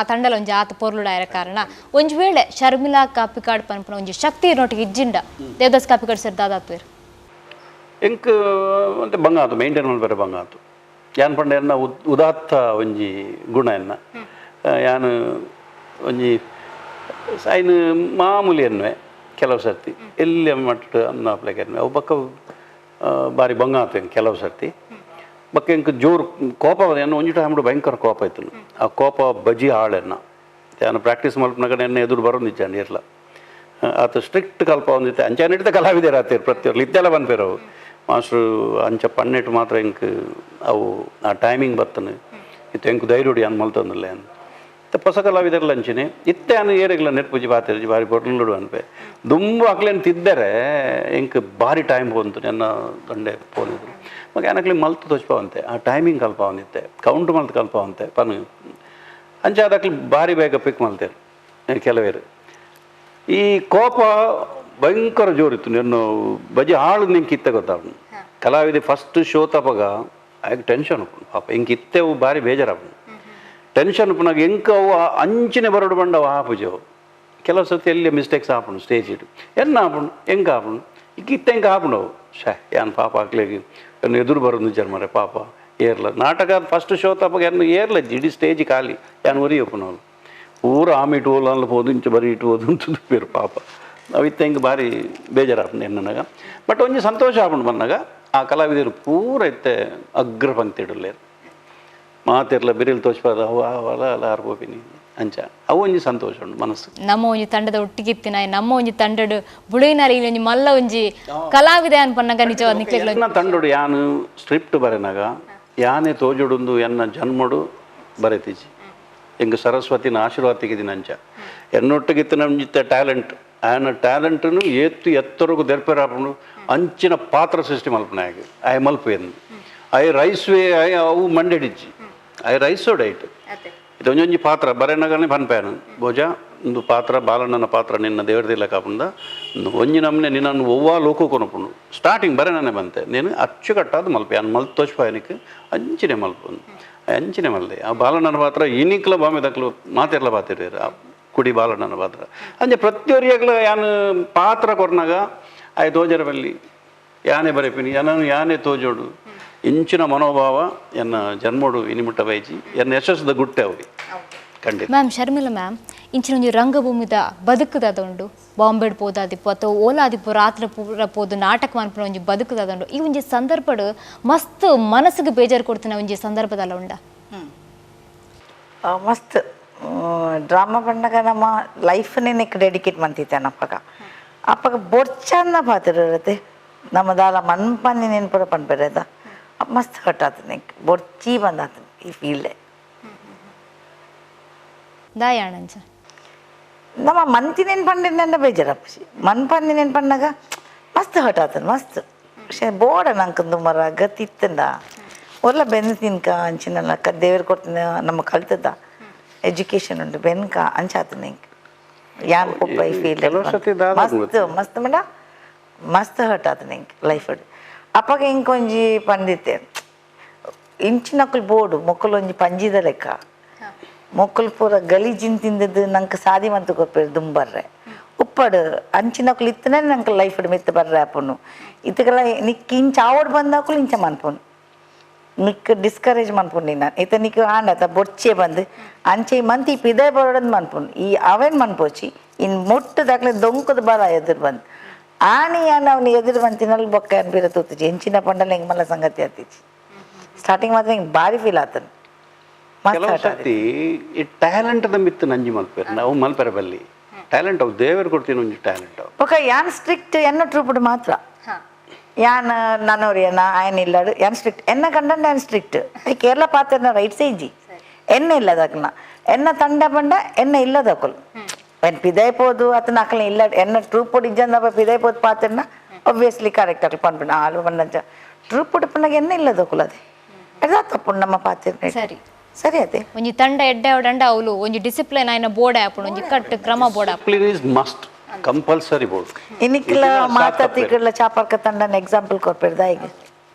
ಆ ತಂಡಲ ಒಂಜಿ ಆತ ಪೊರ್ಲುಡಾಯರ ಕಾರಣ ಒಂಜಿ ವೇಳೆ ಶರ್ಮಿಳಾ ಕಾಪಿಕಾಡ್ ಪನ್ಪುನ ಒಂಜಿ ಶಕ್ತಿ ಇರೋಟಿಗೆ ಇಜ್ಜಿಂಡ ದೇವದಾಸ್ ಕಾಪಿಕಾಡ್ ಸರ್ ದಾದಾತ್ವೇರ್ ಎಂಕ್ ಅಂತೆ ಬಂಗ ಆತು ಮೇಂಟೈನ್ ಮಲ್ಪೆರೆ ಬಂಗ ಆತು ಯಾನ್ ಪಂಡ ಎನ್ನ ಉದಾತ್ತ ಒಂಜಿ ಗುಣ ಎನ್ನ ಯಾನ್ ಒಂಜಿ ಐನ್ ಮಾಮೂಲಿ ಎನ್ನುವೆ ಕೆಲವು ಸರ್ತಿ ಎಲ್ಲಿ ಮಟ್ಟ ಅನ್ನ ಅಪ್ಲೈಕ್ ಎನ್ನುವೆ ಅವು ಬಕ್ಕ ಬಾರಿ ಬಂಗ ಆತು ಎಂಕ್ ಕೆಲವು ಸರ್ತಿ ಬಕ್ಕ ಎಂಕ್ ಜೋರು ಕೋಪ ಎನ್ನ ಒಂಜಿ ಟೈಮ್ ಭಯಂಕರ ಕೋಪ ಇತ್ತು ಆ ಕೋಪ ಬಜಿ ಹಾಳೆನ್ನ ಯಾನ್ ಪ್ರಾಕ್ಟೀಸ್ ಮಲ್ಪನಾಗ ಎನ್ನ ಎದುರು ಬರೋದಿಜ್ಜಾನ್ ಇರ್ಲ ಆತ ಸ್ಟ್ರಿಕ್ಟ್ ಕಲ್ಪ ಒಂದಿತ್ತೆ ಅಂಚೆ ಹಿಡಿದ ಕಲಾವಿದರ ಆತೀರ್ ಪ್ರತಿಯೊರ್ಲು ಇತ್ತೆಲ್ಲ ಬಂದ್ಪೇರವು ಮಾಸ್ಟ್ರು ಅಂಚ ಪನ್ನೆಟ್ಟು ಮಾತ್ರ ಎಂಕ್ ಅವು ಆ ಟೈಮಿಂಗ್ ಬತ್ತನು ಇತ್ತು ಎಂಕ್ ಧೈರ್ಯ ಅನ್ ಮಲ್ತೊಂದಿಲ್ಲ ಅನ್ ಹೊಸ ಕಲಾವಿದರ್ಲ ಅಂಚಿನೆ ಇತ್ತೆ ಅನ್ ಏರೆಗ್ಲ ನೆರ್ಪುಜಿ ಬಾತಿರ್ಜಿ ಬಾರಿ ಪೊರ್ಲುಡು ಅನ್ಪೆ ದುಂಬು ಅಕ್ಲೇನು ತಿದ್ದರೆ ಎಂಕ್ ಬಾರಿ ಟೈಮ್ ಬಂತು ನನ್ನ ದಂಡೆ ಪೋನಿದ್ರು ಮಗ ಏನಕ್ಲಿ ಮಲ್ತು ತೋಚ್ಪಾವಂತೆ ಆ ಟೈಮಿಂಗ್ ಕಲ್ಪಾವಂದಿತ್ತೆ ಕೌಂಟ್ ಮಲ್ತು ಕಲ್ಪಾವಂತೆ ಪನ್ ಅಂಚೆ ಅದಕ್ಲಿ ಬಾರಿ ಬೇಗ ಪಿಕ್ ಮಲ್ತೇರು ಕೆಲವೇರು ಈ ಕೋಪ ಭಯಂಕರ ಜೋರಿತ್ತು ನನ್ನ ಬಜಿ ಹಾಳು ನಿಂಗೆ ಇತ್ತೆ ಗೊತ್ತಾಗ ಕಲಾವಿದೆ ಫಸ್ಟ್ ಶೋ ತಪಗ ಆಗ ಟೆನ್ಷನ್ ಉಪ್ಪು ಪಾಪ ಇಂಕ ಇತ್ತೆವು ಭಾರಿ ಬೇಜಾರಾಪು ಟೆನ್ಷನ್ ಉಪ್ಪುನಾಗ ಎಂಕ ಅವು ಅಂಚಿನ ಬರಡು ಬಂಡವು ಆಪುಜವು ಕೆಲವು ಸರ್ತಿ ಎಲ್ಲಿ ಮಿಸ್ಟೇಕ್ಸ್ ಆಪುಂಡು ಸ್ಟೇಜ್ ಇಡು ಎನ್ನ ಆಪುಂಡು ಎಂಕ ಆಪುಂಡು ಈಗ ಇತ್ತೆ ಎಂಕ ಆಪುಂಡು ಅವು ಶೇ ಯಾನ್ ಪಾಪ ಹಾಕ್ಲೇಗಿ ಎನ್ನು ಎದುರು ಬರೋದು ನಿಜ ಮರೆ ಪಾಪ ಏರ್ಲ ನಾಟಕ ಫಸ್ಟ್ ಶೋ ತಪಗ ಎನ್ನು ಏರ್ಲ ಇಡೀ ಸ್ಟೇಜ್ ಖಾಲಿ ಯಾನ್ ಒರಿ ಉಪ್ಪುನವಳು ಪೂರ ಆಮೆ ಇಟ್ಟು ಹೋಲ ಪೋದು ಇಂಚ ಬರೀ ಇಟ್ಟು ಹೋದು ಅಂತ ಪೇರು ಪಾಪ ಅವಿತ್ತೆ ಹಿಂಗೆ ಭಾರಿ ಬೇಜಾರಾಪುಂಡು ಎನ್ನನಾಗ ಬಟ್ ಒಂಜಿ ಸಂತೋಷ ಆಪುಂಡು ಬಂದಾಗ ಆ ಕಲಾವಿದರು ಪೂರ ಇತ್ತೆ ಅಗ್ರ ಪಂಕ್ತಿ ಇಡಲೇರು ಮಾತಿರ್ಲ ಬಿರಿಲ್ ತೋಚ್ಪಾದ ಅವು ಅವಲ ಅಲ್ಲ ಆರ್ಬೋಪಿನಿ ಅಂಚ ಅವು ಒಂಜಿ ಸಂತೋಷ ಉಂಟು ಮನಸ್ಸು ನಮ್ಮ ಒಂಜಿ ತಂಡದ ಒಟ್ಟಿಗಿತ್ತಿನ ನಮ್ಮ ಒಂಜಿ ತಂಡಡು ಬುಳುವಿನಾರಿ ಒಂಜಿ ಮಲ್ಲ ಒಂಜಿ ಕಲಾವಿದೆ ಅನ್ಪನ್ನಾಗ ನಿಜವಾದ ನಿಕ್ಲೆಗಳು ಎನ್ನ ತಂಡಡು ಯಾನು ಸ್ಕ್ರಿಪ್ಟ್ ಬರೆನಾಗ ಯಾನೇ ತೋಜುಡುಂದು ಎನ್ನ ಜನ್ಮಡು ಬರೆತಿಜಿ ಎಂಗ್ ಸರಸ್ವತಿನ ಆಶೀರ್ವಾದ ತೆಗೆದಿನ ಅಂಚ ಎನ್ನೊಟ್ಟಿಗಿತ್ತು ನಮ್ಮ ಟ್ಯಾಲೆಂಟ್ ಆಯನ ಟ್ಯಾಲೆಂಟನ್ನು ಎತ್ತು ಎತ್ತರಗು ದೆರ್ಪೆರಾಪುಂಡು ಅಂಚಿನ ಪಾತ್ರ ಸೃಷ್ಟಿ ಮಲ್ಪನ ಆಯ್ ಮಲ್ಪು ಎಂದು I ರೈಸ್ವೇ I ಅವು ಮಂಡೆಡಿಜ್ಜಿ I ರೈಸೋಡ್ ಐಟ್ ಇದು ಒಂಜೊಂಜಿ ಪಾತ್ರ ಬರೆನಗನೆ ಪನ್ಪೇನು ಭೋಜ ಒಂದು ಪಾತ್ರ ಬಾಲಣ್ಣನ ಪಾತ್ರ ನಿನ್ನ ದೇವರದಿಲ್ಲ ಕಾಪುಂಡ ಒಂಜಿ ನಮ್ಮನೆ ನಿನ್ನನ್ನು ಒವ್ವಾ ಲೋಕ ಕೊನಪುಂಡು ಸ್ಟಾರ್ಟಿಂಗ್ ಬರೆನನೆ ಬಂತೆ ನೀನು ಅಚ್ಚುಕಟ್ಟಾದ ಮಲ್ಪೆ ಅನ್ ಮಲ್ತು ತೋಚ್ಪಾಯನಿಕ್ ಅಂಚಿನೆ ಮಲ್ಪು ಅಂಚಿನೆ ಮಲ್ದೆ ಆ ಬಾಲಣ್ಣನ ಪಾತ್ರ ಇನಿಕ್ಲ ಬಾಂಬೆ ಮಾತಿರ್ಲ ಬಾತಿರ್ಯಾರ ಆ ಕುಡಿ ಬಾಲಣ್ಣನ ಪಾತ್ರ ಅಂಚೆ ಪ್ರತಿಯೊರಿಯಾಗ್ಲ ಯಾನು ಪಾತ್ರ ಕೊರ್ನಾಗ ಆಯ್ ತೋಜರ ಬಲ್ಲಿ ಯಾನೆ ಬರೆಪಿನಿ ಯಾನನು ಯಾನೆ ತೋಜೋಡು ಇಂಚಿನ ಮನೋಭಾವ ಎನ್ನ ಜನ್ಮೋಡು ಇನಿಮುಟ್ಟ ಬೈಜಿ ಎನ್ನ ಯಶಸ್ಸದ ಗುಟ್ಟೆ ಅವು ಖಂಡಿತ ಮ್ಯಾಮ್ ಶರ್ಮಿಳಾ ಮ್ಯಾಮ್ ಇಂಚಿನ ಒಂಜಿ ರಂಗಭೂಮಿದ ಬದುಕುದಾದುಂಡು ಬಾಂಬೆಡ್ ಪೋದಾದಿಪ್ಪು ಅಥವಾ ಓಲಾದಿಪ್ಪು ರಾತ್ರಿ ಪೂರ ಪೋದು ನಾಟಕ ಮನ್ಪುನ ಒಂಜಿ ಬದುಕುದಾದುಂಡು ಈ ಒಂಜಿ ಸಂದರ್ಭಡು ಮಸ್ತ್ ಮನಸ್ಸಿಗೆ ಬೇಜಾರು ಕೊಡ್ತಿನ ಒಂಜಿ ಸಂದರ್ಭದಲ್ಲ ಉಂಡ ಮಸ್ತ್ ಡ್ರಾಮಾ ಪಂಡಗ ನಮ್ಮ ಲೈಫ್ನೇ ಡೆಡಿಕೇಟ್ ಮಂತಿದ್ದಾನೆ ಅಪ್ಪಗ ಅಪ್ಪಗ ಬೊರ್ಚನ್ನ ಪಾತ್ರ ಇರುತ್ತೆ ನಮ್ಮ ದಾಲ ಮನ್ಪನ್ನಿ ನೆನ್ಪುರ ಪನ್ಪೆರದ ಮಸ್ತ್ ಹಟ್ ಆತನ ಬೊರ್ಚಿ ಬಂದಾತ ಈ ಫೀಲ್ಡ್. ದಾಯಾಣಂಚ ನಮ್ಮ ಮಂತಿನೇನು ಪಂಡಿನ ಬೇಜಾರಪ್ಪ ಮನ್ ಪಂದಿನೇನು ಪಣ್ಣಾಗ ಮಸ್ತ್ ಹರ್ಟ್ ಆತನ ಮಸ್ತ್ ಬೋಡ ನಂಗೆ ಮರ ಗತಿ ಇತ್ತಂದ ಒಲ್ಲ ಬೆನ್ನು ತಿನ್ಕ ಅಂಚಿನಲ್ಲ ದೇವ್ರು ಕೊಡ್ತೀನಿ ನಮ್ಮ ಕಲ್ತದ ಎಜುಕೇಶನ್ ಉಂಟು ಬೆನ್ಕ ಅಂಚಾತನ ಇಂಕ್ ಯಾನ್ ಪೊಪ್ಪ I feel ಮಸ್ತ್ ಮಸ್ತ್ ಮೇಡ ಮಸ್ತ್ ಹರ್ಟ್ ಆತನ ಇಂಕ್ ಲೈಫ್ ಅಪ್ಪಗ ಇಂಕ್ ಒಂಜಿ ಪಂದಿತ್ತೆ ಇಂಚಿನಕುಲು ಬೋಡು ಮೊಕ್ಕಲು ಒಂಜಿ ಪಂಜಿದ ಲೆಕ್ಕ ಮೊಕ್ಕಲು ಪೂರ ಗಲೀಜಿನ ತಿಂದದ್ದು ನಂಗೆ ಸಾದಿ ಮಂತು ಕೊಪ್ಪೇರು ದುಂಬರ್ರೆ ಉಪ್ಪಡು ಅಂಚಿನಕುಲು ಇತ್ತನೇ ನಂಗೆ ಲೈಫ್ ಮಿತ್ತ ಬರ್ರೆ ಅಪ್ಪನು ಇತ್ತಗೆಲ್ಲ ನಿಕ್ ಇಂಚ ಆವಡ್ ಬಂದಾಕುಲು ಇಂಚ ಮನ್ಪುನು ನಿಕ್ ಡಿಸ್ಕರೇಜ್ ಮನ್ಪುಂಡಿ ನಾನು ಇತ್ತ ನಿಕ್ ಆಂಡತ ಬೊಚ್ಚೆ ಬಂದು ಅಂಚೆ ಮಂತಿ ಪಿದೆ ಬರೋಡಂದು ಮನ್ಪುನು ಈ ಅವೇನು ಮನ್ಪೋಚಿ ಇನ್ನು ಮುಟ್ಟದಾಕ್ಲೆ ದೊಂಕದ ಬರ ಎದುರು ಬಂದು ಆಣಿ ಆನ ಅವನು ಎದುರು ಬಂತಿನಲ್ಲಿ ಬೊಕ್ಕ ಅನ್ಬಿರ ತೂತುಚಿ ಎಂಚಿನ ಪಂಡಲ ಹಿಂಗೆ ಮಲ್ಲ ಸಂಗತಿ ಆತಿಚಿ ಸ್ಟಾರ್ಟಿಂಗ್ ಮಾತ್ರ ಹಿಂಗೆ ಭಾರಿ ಫೀಲ್ ಆತನು. ಕೆಲವು ಸರ್ತಿ ಈ ಟ್ಯಾಲೆಂಟ್ ಮಿತ್ತು ನಂಜಿ ಮಲ್ಪೇರು ನಾವು ಮಲ್ಪೆರ ಬಲ್ಲಿ ಟ್ಯಾಲೆಂಟ್ ಅವು ದೇವರು ಕೊಡ್ತೀನಿ ಒಂಜಿ ಟ್ಯಾಲೆಂಟ್ ಅವು ಬೊಕ ಯಾನ್ ಸ್ಟ್ರಿಕ್ಟ್ ಎನ್ನ ಟ್ರೂಪುಡು ಮಾತ್ರ ಯಾನ್ ನನೋರಿಯನ ಆಯನ್ ಇಲ್ಲಾಡು ಯಾನ್ ಸ್ಟ್ರಿಕ್ಟ್ ಎನ್ನ ಕಂಡಂಡ ಯಾನ್ ಸ್ಟ್ರಿಕ್ಟ್ ಕೇರಳ ಪಾತ್ರನ ರೈಟ್ಸ್ ಇಜ್ಜಿ ಎನ್ನ ಇಲ್ಲದಕ್ನ ಎನ್ನ ತಂಡ ಬಂಡ ಎನ್ನ ಇಲ್ಲದಕ್ಕಲು ಎನ್ ಪಿದಾಯ್ ಪೋದು ಅತನ ಅಕ್ಲ ಇಲ್ಲ ಎನ್ನ ಟ್ರೂಪ್ ಇಜ್ಜಂದಪ್ಪ ಪಿದಾಯ್ ಪೋದು ಪಾತ್ರನ ಒಬ್ವಿಯಸ್ಲಿ ಕರೆಕ್ಟ್ ಅಕ್ಲು ಪನ್ಪುಂಡು ಆಲು ಬಂದಂಚ ಟ್ರೂಪ್ ಪುನಗ ಎನ್ನ ಇಲ್ಲದಕ್ಕಲು ಅದೇ ಅದ ತಪ್ಪು ನಮ್ಮ ಪಾತ್ರ ಸರಿ ಸರಿ ಅದೇ ಒಂಜಿ ತಂಡ ಎಡ್ಡೆ ಅವಡಂಡ ಅವಲು ಒಂಜಿ ಡಿಸಿಪ್ಲಿನ್ ಆಯ್ನ ಬೋರ್ಡ್ ಆಪುಂಡು ಒಂಜಿ ಕಟ್ಟು ಕ್ರಮ board discipline is must compulsory board ಇನ್ನಿಕ್ಲ ಮಾತಾತಿಕ್ಲ ಚಾಪರ್ಕ ತಂಡನ ಎಕ್ಸಾಂಪಲ್ ಕೊರ್ಪೇರ್ದ ಈಗ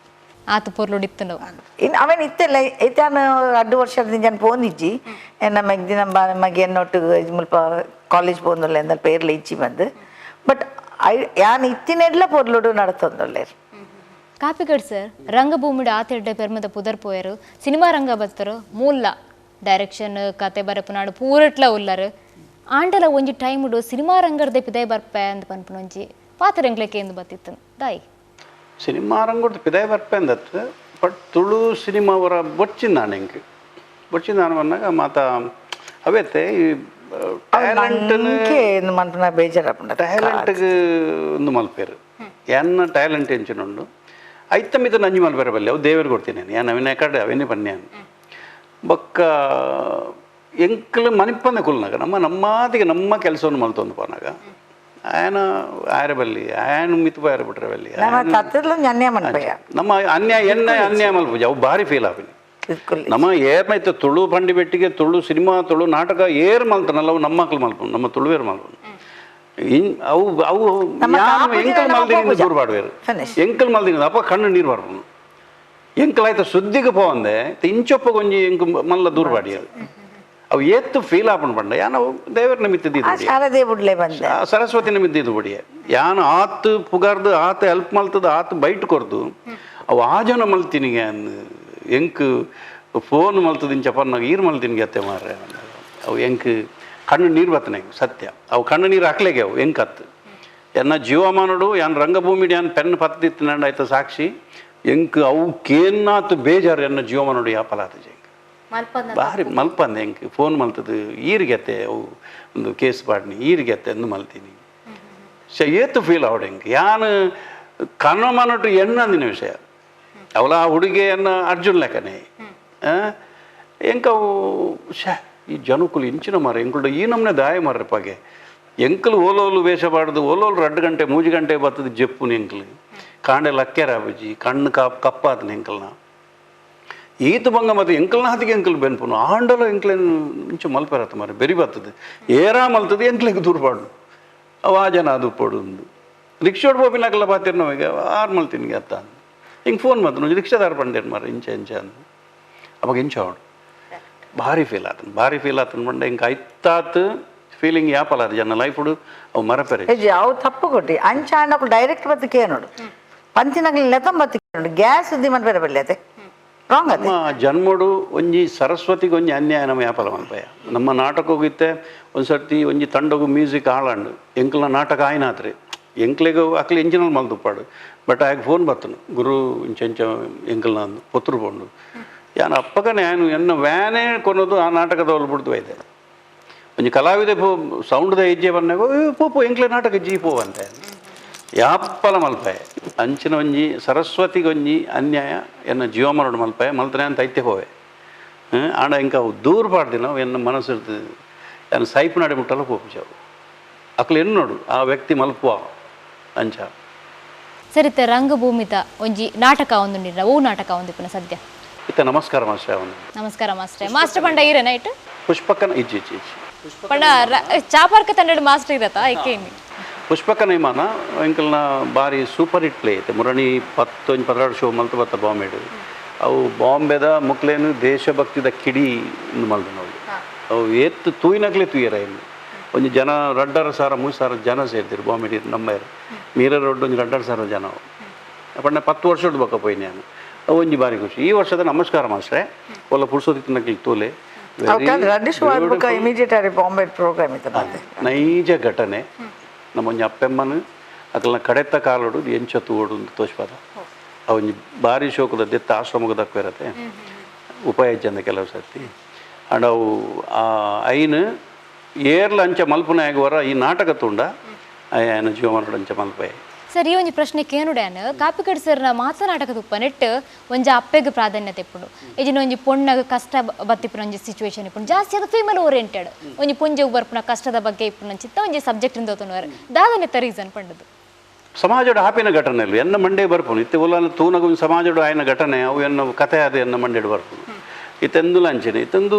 ಆತ ಪೊರ್ಲುಡಿತ್ತು ಇನ್ನು ಅವೇನು ಇತ್ತೆಲ್ಲ ಇತ್ತಾನು ಅಡ್ಡು ವರ್ಷದ ಜನ ಪೋಂದಿಜ್ಜಿ ನಮ್ಮ ಮೆಗ್ದಿ ನಮ್ಮ ಮಗೆ ಎನ್ನೊಟ್ಟು ಮುಲ್ಪ ಕಾಲೇಜ್ ಪೋಂದುಲ್ಲ ಎಂದ ಪೇರ್ಲ ಇಜ್ಜಿ ಬಂದು ಬಟ್ I ಯಾನ್ ಇತ್ತಿನೆಡ್ಲ ಪೊರ್ಲುಡು ನಡತೊಂದುಲ್ಲೇರು. ಕಾಪಿಗಡ್ ಸರ್ ರಂಗಭೂಮಿಡು ಆತೆಡ್ಡೆ ಪೆರ್ಮದ ಪುದರ್ ಪೋಯರು ಸಿನಿಮಾ ರಂಗ ಬತ್ತರು ಮೂಲ ಡೈರೆಕ್ಷನ್ ಕತೆ ಬರಪುನಾಡು ಪೂರಟ್ಲ ಉಲ್ಲರು ಆಂಡಲ ಒಂಜಿ ಟೈముಡು ಸಿನಿಮಾ ರಂಗರ್ದೆ ಪಿದಾಯ್ ಬರ್ಪೆ ಅಂದ್ ಪನ್ಪುನ ಒಂಜಿ ಪಾತ್ರ ಎಂದು ಬತ್ತಿತ್ತು ದಾಯಿ ಸಿನಿಮಾ ರಂಗದ ಪಿದಾಯ್ ಬರ್ಪೆ ಅಂದತ್ತು ಬಟ್ ತುಳು ಸಿನಿಮಾ ಅವರ ಬೊಚ್ಚಿಂದಾಣ ಎಂಕ್ ಬೊಚ್ಚಿಂದಾಣ ಬಂದಾಗ ಮಾತ ಅವೇತೆ ಈ ಟ್ಯಾಲೆಂಟ್ ಮನ್ಪುನ ಬೇಜಾರಪ್ಪುಂಡು ಟ್ಯಾಲೆಂಟ್ಗೆ ಒಂದು ಮಲ್ಪೇರು ಎನ್ನ ಟ್ಯಾಲೆಂಟ್ ಎಂಚಿನುಂಡು ಐತ ಮಿತ ನಂಜಿ ಮಲ್ಪೇರ ಬಲ್ಲಿ ಅವು ದೇವರು ಕೊಡ್ತೀನಿ ನಾನು ಅವಿನ ಕಡೆ ಅವೇನೇ ಬನ್ನಿ ಬೊಕ್ಕ ಎಂಕ್ಲು ಮನಿಪ್ಪಂದೆ ಕುಲ್ನಾಗ ನಮ್ಮ ನಮ್ಮಾತಿಗೆ ನಮ್ಮ ಕೆಲಸವನ್ನು ಮಲ್ತೊಂದು ಪೋನಾಗ ಆಯನ ಆಯರ ಬಲ್ಲಿ ಆಯನ ಮಿತ್ ಬಾಯರ ಬಿಟ್ರೆ ಬಲ್ಲಿ ನಮ್ಮ ಅನ್ಯಾಯ ಎನ್ನ ಅನ್ಯಾಯ ಮಲ್ಪುಜಿ ಅವು ಭಾರಿ ಫೀಲ್ ಆಪಿನಿ. ನಮ್ಮ ಏರ್ಮೈತೆ ತುಳು ಬಂಡಿ ಬೆಟ್ಟಿಗೆ ತುಳು ಸಿನಿಮಾ ತುಳು ನಾಟಕ ಏರ್ ಮಲ್ತನಲ್ಲ ಅವು ನಮ್ಮ ಮಕ್ಳು ಮಲ್ಪು ನಮ್ಮ ತುಳುವೇರು ಮಲ್ಪು ಇನ್ ಅವು ಅವು ಎಂಕಲ್ ಮಲ್ದಿನ ದೂರ ಬಾಡುವೇರು ಎಂಕಲ್ ಮಲ್ದಿನ ಅಪ್ಪ ಕಣ್ಣು ನೀರು ಬರ್ಪುನು ಎಂಕಲ್ ಆಯ್ತು ಸುದ್ದಿಗೆ ಪೋವಂದೆ ಇಂಚೊಪ್ಪ ಗೊಂಜಿ ಎಂಕ್ ಮಲ್ಲ ದೂರ ಬಾಡಿ ಅವು ಏತ್ತು ಫೀಲ್ ಆಪಣ್ ಪಂಡ ಯಾನ ದೇವರ ನಿಮಿತ್ತ ಸರಸ್ವತಿ ನಿಮಿತ್ತ ಇದು ಬಡಿಯ ಯಾನ ಆತು ಪುಗಾರ್ದು ಆತ ಹೆಲ್ಪ್ ಮಲ್ತದ ಆತ ಬೈಟ್ ಕೊರ್ದು ಅವು ಆ ಜನ ಮಲ್ತಿನಿಗೆ ಎಂಕ್ ಫೋನ್ ಮಲ್ತದ ಇಂಚ ಪನ್ನಾಗ ಈರ್ ಮಲ್ತಿನಿಗೆ ಅತ್ತೆ ಮಾರ್ರೆ ಅವು ಎಂಕ್ ಕಣ್ಣು ನೀರು ಬತ್ತನೆ ಸತ್ಯ ಅವು ಕಣ್ಣು ನೀರು ಹಾಕ್ಲೇಗೆ ಅವು ಎಂಕತ್ತು ಎನ್ನ ಜೀವಮಾನಡು ಯಾನ್ ರಂಗಭೂಮಿ ಯಾನ್ ಪೆನ್ ಪತ್ತಿತ್ತು ನಂಡ ಆಯ್ತ ಸಾಕ್ಷಿ ಎಂಕ್ ಅವು ಕೇನ್ನಾತು ಬೇಜಾರು ಎನ್ನ ಜೀವಮಾನಡು ಯಾಪಲಾತ ಎಂಕ್ ಭಾರಿ ಮಲ್ಪಂದೆ ಎಂಕ್ ಫೋನ್ ಮಲ್ತದು ಈರ್ಗೆತ್ತೆ ಅವು ಒಂದು ಕೇಸ್ ಪಾಡ್ನಿ ಈರ್ಗೆತ್ತೆ ಎಂದು ಮಲ್ತೀನಿ ಶ ಏತು ಫೀಲ್ ಆವಡು ಎಂಕ್ ಯಾನ್ ಕನ್ನಮಾನಟು ಎಣ್ಣಂದಿನ ವಿಷಯ ಅವಳ ಆ ಹುಡುಗಿಯನ್ನು ಅರ್ಜುನ್ ಲೆಕ್ಕನೆ ಎಂಕವು ಶ ಈ ಜನಕುಲು ಇಂಚಿನ ಮಾರ ಎಂಕುಲು ಈ ನಮ್ಮನೆ ದಾಯ ಮಾರ್ರೆ ಪಾಗೆ ಎಂಕಲು ಓಲೋಲು ವೇಷ ಬಾಡ್ದು ಓಲೋಲು 2 ಗಂಟೆ 3 ಗಂಟೆ ಬರ್ತದೆ ಜಪ್ಪುನ ಎಂಕಲು ಕಾಂಡೆ ಲಕ್ಕೆರ ಬಜ್ಜಿ ಕಣ್ಣು ಕಪ್ಪಾತನ ಎಂಕಲ್ನ ಈತ ಬಂಗ ಮತ್ತು ಎಂಕಲ್ನ ಹತ್ತಿಗೆ ಎಂಕಲ್ ಬೆನ್ಪುನು ಆಂಡಲ ಎಂಕ್ಲೇನು ಇಂಚು ಮಲ್ಪೆರತ್ತ ಮಾರೆ ಬೆರಿ ಬರ್ತದೆ ಏರಾ ಮಲ್ತದೆ ಎಂಕ್ಲೆಗೆ ದೂರ ಪಾಡು ಅವು ಆ ಜನ ಅದು ಪಡು ಒಂದು ರಿಕ್ಷೋಡ್ ಬೋಪಿನಾಕಲ್ಲ ಬಾತಿರ್ ನಮಗೆ ಆರು ಮಲ್ತಿನ್ಗೆ ಅತ್ತ ಹಿಂಗೆ ಫೋನ್ ಮಾಡ್ತು ರಿಕ್ಷಾದಾರ ಬಂದೇನು ಮಾರ ಇಂಚ ಇಂಚ ಅಂದು ಅವಾಗ ಇಂಚ ಅವಡು ಭಾರಿ ಫೀಲ್ ಆತನ ಭಾರಿ ಫೀಲ್ ಆತನ ಬಂಡ ಹಿಂಗೆ ಐತಾತ್ ಫೀಲಿಂಗ್ ಯಾಪಲ್ಲ ಅದು ಜನ ಲೈಫುಡು ಅವು ಮರಪೆರೆ ಅವು ತಪ್ಪು ಕೊಟ್ಟಿ ಅಂಚ ಡೈರೆಕ್ಟ್ ಬತ್ತಕ್ಕೆ ನೋಡು ಪಂಚಿನಗಲಿ ನೆತಂ ಬತ್ತಕ್ಕೆ ನೋಡು ಗ್ಯಾಸ್ ಸುದ್ದಿ ಮನ್ಪೆರೆ ಬಲ್ಲಿ ಅದೇ ರಾಂಗ್ ಅದೇ ನಮ್ಮ ಜನ್ಮಡು ಒಂಜಿ ಸರಸ್ವತಿಗೆ ಒಂಜಿ ಅನ್ಯಾಯ ನಮ್ಮ ಯಾಪಲ ಮನ್ಪಯ ನಮ್ಮ ನಾಟಕೋಗಿತ್ತೆ ಒಂದು ಸರ್ತಿ ಒಂಜಿ ತಂಡಗು ಮ್ಯೂಸಿಕ್ ಆಳಂಡು ಎಂಕ್ಲ ನಾಟಕ ಆಯ್ನಾತ್ರಿ ಎಂಕ್ಲೆಗು ಅಕ್ಲೆ ಇಂಜಿನಲ್ ಮಲ್ದುಪ್ಪಾಡು ಬಟ್ ಆಗ ಫೋನ್ ಬರ್ತನು ಗುರು ಇಂಚ ಇಂಚ ಎಂಕಲ್ನ ಪೊತ್ತರು ಪೋಂಡು ಯಾನ ಅಪ್ಪಗನೆ ಯಾನು ಎನ್ನ ವ್ಯಾನೇ ಕೊನೋದು ಆ ನಾಟಕದವಳು ಬಿಡ್ದು ಐತೆ ಒಂಜಿ ಕಲಾವಿದೆ ಪೋ ಸೌಂಡ್ದ ಹೆಜ್ಜೆ ಬಂದಾಗ ಪೋಪು ಎಂಕ್ಲೆ ನಾಟಕ ಜೀ ಪೋವಂತೆ ಯಾಪ್ಪಲ ಮಲ್ಪೆ ಅಂಚಿನ ಒಂಜಿ ಸರಸ್ವತಿಗೆ ಒಂಜಿ ಅನ್ಯಾಯ ಎನ್ನ ಜೀವಮರಣ ಮಲ್ಪೆ ಮಲ್ತನೆ ಅಂತ ಐತೆ ಹೋವೆ ಆಂಡ ಇಂಕ ಅವು ದೂರ ಪಾಡ್ದಿನ ಎನ್ನ ಮನಸ್ಸು ಇರ್ತದೆ ಯಾನ್ ಸೈಪುನಾಡೆ ಮುಟ್ಟಲ ಪೋಪುಜವು ಅಕ್ಲು ಎನ್ನೋಡು ಆ ವ್ಯಕ್ತಿ ಮಲ್ಪುವ ಅಂಚ. ಸರಿತ ರಂಗಭೂಮಿತ ಒಂಜಿ ನಾಟಕ ಒಂದುಂಡಿರ ಓ ನಾಟಕ ಒಂದಿಪ್ಪುನ ಸದ್ಯ ಇತ್ತ ನಮಸ್ಕಾರ ಮಾಸ್ಟರ್ ಅವನು. ನಮಸ್ಕಾರ ಮಾಸ್ಟರ್. ಮಾಸ್ಟರ್ ಪಂಡ ಈರೆ ನೈಟ್ ಪುಷ್ಪಕನ ಇಜ್ಜಿ ಇಜ್ಜಿ ಇಜ್ಜಿ ಪಂಡ ಚಾಪರ್ಕ ತಂಡಡ್ ಮಾಸ್ಟರ್ ಇರತ್ತಾ ಐಕೆ ಪುಷ್ಪಕನ ವಿಮಾನ ಎಂಕಲ್ನ ಬಾರಿ super hit play ಐತೆ. ಮುರಣಿ 10 12 ಶೋ ಮಲ್ತು ಬತ್ತ ಬಾಂಬೆಡು. ಅವು ಬಾಂಬೆದ ಮುಕ್ಲೇನು ದೇಶಭಕ್ತಿದ ಕಿಡಿ ಮಲ್ದು ನಾವು ಅವು ಏತ್ತು ತೂಯಿನಾಗ್ಲೇ ತೂಯರ ಇನ್ನು ಒಂಜಿ ಜನ 2,500 3,000 ಜನ ಸೇರ್ತಿರು ಬಾಂಬೆ ನಮ್ಮ ಮೀರ ರೋಡ್ ಒಂಜಿ 2,500 ಜನ ಅವು. ಪಂಡ 10 ವರ್ಷದ ಬೊಕ್ಕ ಪೋಯಿನಿ ನಾನು. ಅವು ಒಂಜಿ ಬಾರಿ ಖುಷಿ. ಈ ವರ್ಷದ ನಮಸ್ಕಾರ ಮಾಸ್ಟ್ರೆ ಒಲ್ಲ ಪುರುಷೋತ್ತಿನಕ್ಲಿ ತೋಲೆ ನೈಜ ಘಟನೆ. ನಮ್ಮ ಒಂಜಿ ಅಪ್ಪೆಮ್ಮನು ಅಕಲ್ನ ಕಡೆತ್ತ ಕಾಲೋಡು ಎಂಚ ತೂವೋಡು ಅಂತ ತೋಷ್ಪಾದ ಒಂಜಿ ಬಾರಿ ಶೋಕದ ದೆತ್ತ ಆಶ್ರಮದ ದಕ್ವಿರತ್ತೆ ಉಪಾಯ ಚಂದ ಕೆಲವು ಸರ್ತಿ. ಅಂಡ್ ಅವು ಆ ಐನ್ ಏರ್ಲ ಅಂಚ ಮಲ್ಪುನ ವರ ಈ ನಾಟಕ ತುಂಡ ಆಯನ ಜೀವಮಾನೋಡು ಅಂಚ ಮಲ್ಪೆ. ಸರ್ ಈ ಒಂಜಿ ಪ್ರಶ್ನೆ ಕೇನುಡ್ಯಾನ ಕಾಪಿಕಡ್ ಸರ್ನ ಮಾತ ನಾಟಕದ ಉಪ್ಪ ನೆಟ್ಟು ಒಂಜಿ ಅಪ್ಪೆಗೆ ಪ್ರಾಧಾನ್ಯತೆ ಇಪ್ಪುಂಡು ಇಜಿನ ಒಂಜಿ ಪೊಣ್ಣಗ ಕಷ್ಟ ಬತ್ತಿಪ್ಪುನ ಒಂಜಿ ಸಿಚುವೇಶನ್ ಇಪ್ಪುಂಡು ಜಾಸ್ತಿ ಅದು ಫೀಮೇಲ್ ಓರಿಯೆಂಟೆಡ್ ಒಂಜಿ ಪೊಂಜೆಗ್ ಬರ್ಪುನ ಕಷ್ಟದ ಬಗ್ಗೆ ಇಪ್ಪುನ ಚಿತ್ತ ಒಂಜಿ ಸಬ್ಜೆಕ್ಟ್ ಇಂದ ತೋನುವಾರ ದಾದನೆತ್ತ ರೀಸನ್ ಪಂಡದು. ಸಮಾಜದ ಆಪಿನ ಘಟನೆ ಎನ್ನ ಮಂಡೆ ಬರ್ಪುನು ಇತ್ತೆ ಒಲ್ಲ ತೂನಗ ಒಂಜಿ ಸಮಾಜದ ಆಯ್ನ ಘಟನೆ ಅವು ಎನ್ನ ಕಥೆ ಅದು ಎನ್ನ ಮಂಡೆಡ್ ಬರ್ಪುನು ಇತ್ತೆಂದು ಲಂಚನೆ ಇತ್ತೊಂದು